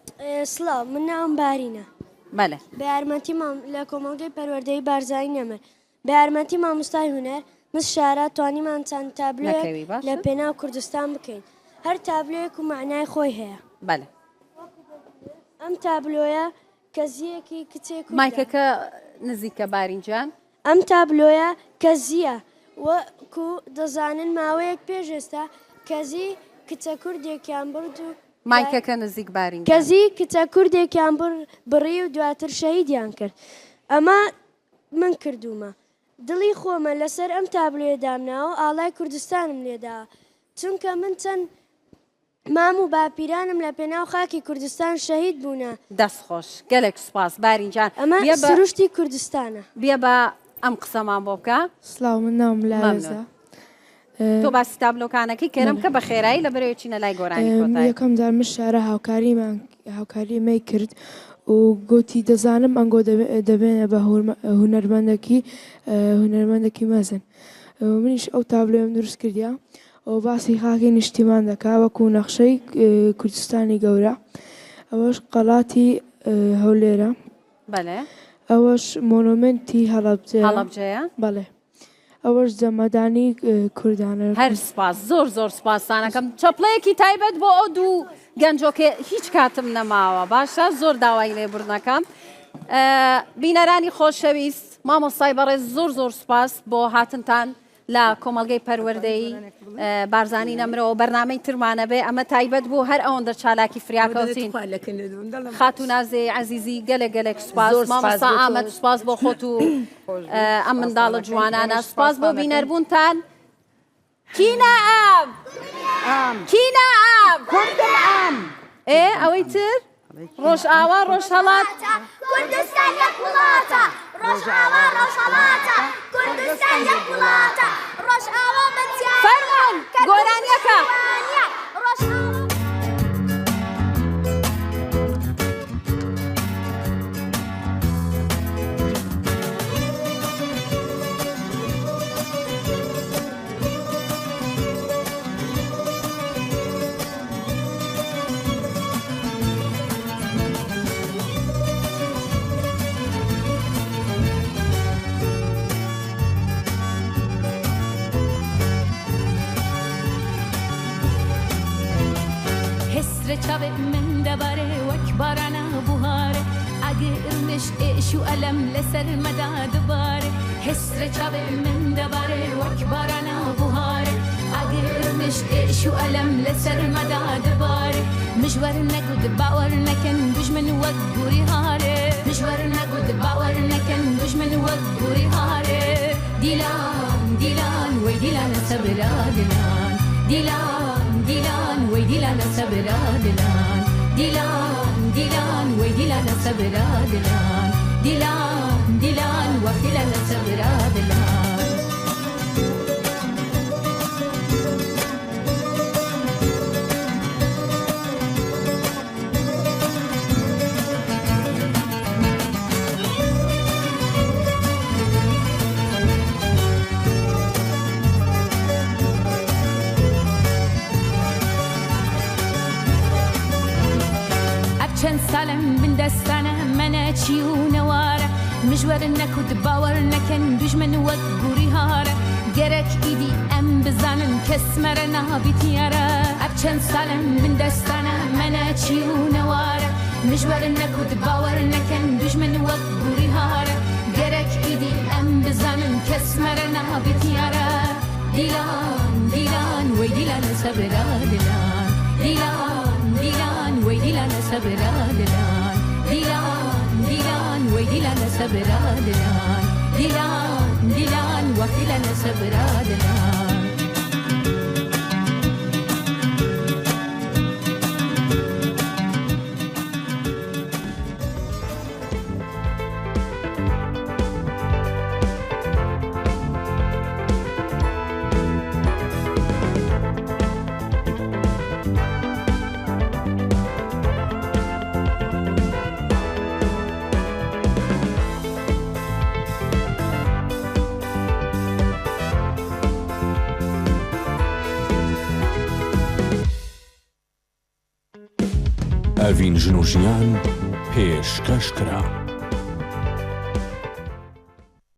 S18: سڵاو من ناوم بارینە.
S4: بەلێ.
S18: بە یارمەتی مام لە کۆمەڵگەی پەروەردەیی بارزانی نەمر بە یارمەتی مامۆستای هونەر مس شارا توانیمان چەند تابلۆیەک
S4: نەکەوی باشە.
S18: لە پێناو کوردستان بکەین هەر تابلۆیەک و مەعنای خۆی هەیە.
S4: بەلێ.
S18: ئەم تابلۆیە کەزییەکی کچێ کوردە.
S4: مایکەکە نزیکە بارین جان.
S18: ئەم تابلۆیە کەزییە، وەکو دەزانن ماوەیەک پێش ئێستا کەزی کچە کوردێکیان برد و
S4: مایکەکە نزیک بارین جان.
S18: کەزی کچە کوردێکیان بڕی و دواتر شەهیدیان کرد. ئەمە من کردوومە. دڵی خۆمە لەسەر ئەم تابلۆیە دامناوە و ئاڵای کوردستانم لێداوە. چونکە من چەند مام و باپیرانم لە پێناو خاکی کوردستان شەهید بوونە.
S4: دەست خۆش گەلێک سوپاس بارین جان.
S18: ئەمە سروشتی کوردستانە.
S4: بیە با ئەم قسەمان بۆ بکە.
S13: سڵاو من ناوم لاوێزە.
S4: مەمنون. تۆ باسی تابلۆکانەکەی کەرم کە بە خێرایی لە بەرەوەی چینە لای گۆرانی کۆتایی.
S13: یەکەم جار من شارە هاوکاریمان هاوکاری مەی کرد و گۆتی دەزانم ئەنگۆ دەبێنە بە هونەرمەندەکی هونەرمەندەکی مەزن منیش ئەو تابلۆیەم دروست کردیە ئەوە باسی خاکی نیشتیمان دەکا وەکو نەخشەی کوردستانی گەورە ئەوەش قەڵاتی هەولێرە
S4: بەلێ.
S13: ئەوەش مۆنۆمێنتی هەڵەبجەیە.
S4: هەڵەبجەیە.
S13: بەڵێ ئەوەش جەمەدانی کوردانە.
S4: هەر سپاس زۆر زۆر سپاستانەکەم چەپڵەیەکی تایبەت بۆ ئەو دوو گەنجۆکێ هیچ کاتم نەماوە باشە زۆر داوای لێبوردنەکەم بینەرانی خۆشەویست مامۆستای بەڕێز زۆر زۆر سپاس بۆ هاتنتان لە کۆمەڵگەی پەروەردەیی بارزانی نەمرەوە بەرنامەی ترمانە بێ ئەمە تایبەت بوو هەر ئەوەندە چالاکی فریاکەوتین خاتوو نازێ عەزیزی گەلێک گەلێک سوپاس مامۆستا ئامەد سوپاس بۆ خۆت و ئەم منداڵە جوانانە سوپاس بۆ بینەربوونتان کینا ئام کینا ئام
S5: کوردم ئام
S4: ئێ ئەوەی تر ڕۆژئاوا ڕۆژهەڵات.
S9: کوردستان یەک وڵاتە ڕۆژئاوا ڕۆژهەڵاتە کوردستان یەک وڵاتە ڕۆژئاوا بە چیایە
S4: فەرموون گۆرانیەکە.
S9: ڕۆژئاوا.
S15: بندەستانە مەنە چی و نەوارە مژوەر نەکوت باوەر نەکەن دوژمن وەک گوری هارە گەرەک ئیدی ئەم بزانن کەس مەرە نابیت یارە ئەب چەند سالم بندەستانە مەنە چی و نەوارە مژوەر نەکوت باوەر نەکەن دوژمن وەک گوری هارە گەرەک ئیدی ئەم بزانن کەس مەرە نابیت یارە دیلان دیلان وەی دیلان سەبرا دیلان دیلان دیلان وەی دیلان سەبرا دیلان دیلان دیلان وەی دیلان سەبرا دیلان دیلان دیلان وەخ دیلان سەبرا دیلان.
S1: ئەڤین ژن و ژیان پێشکەش کرا.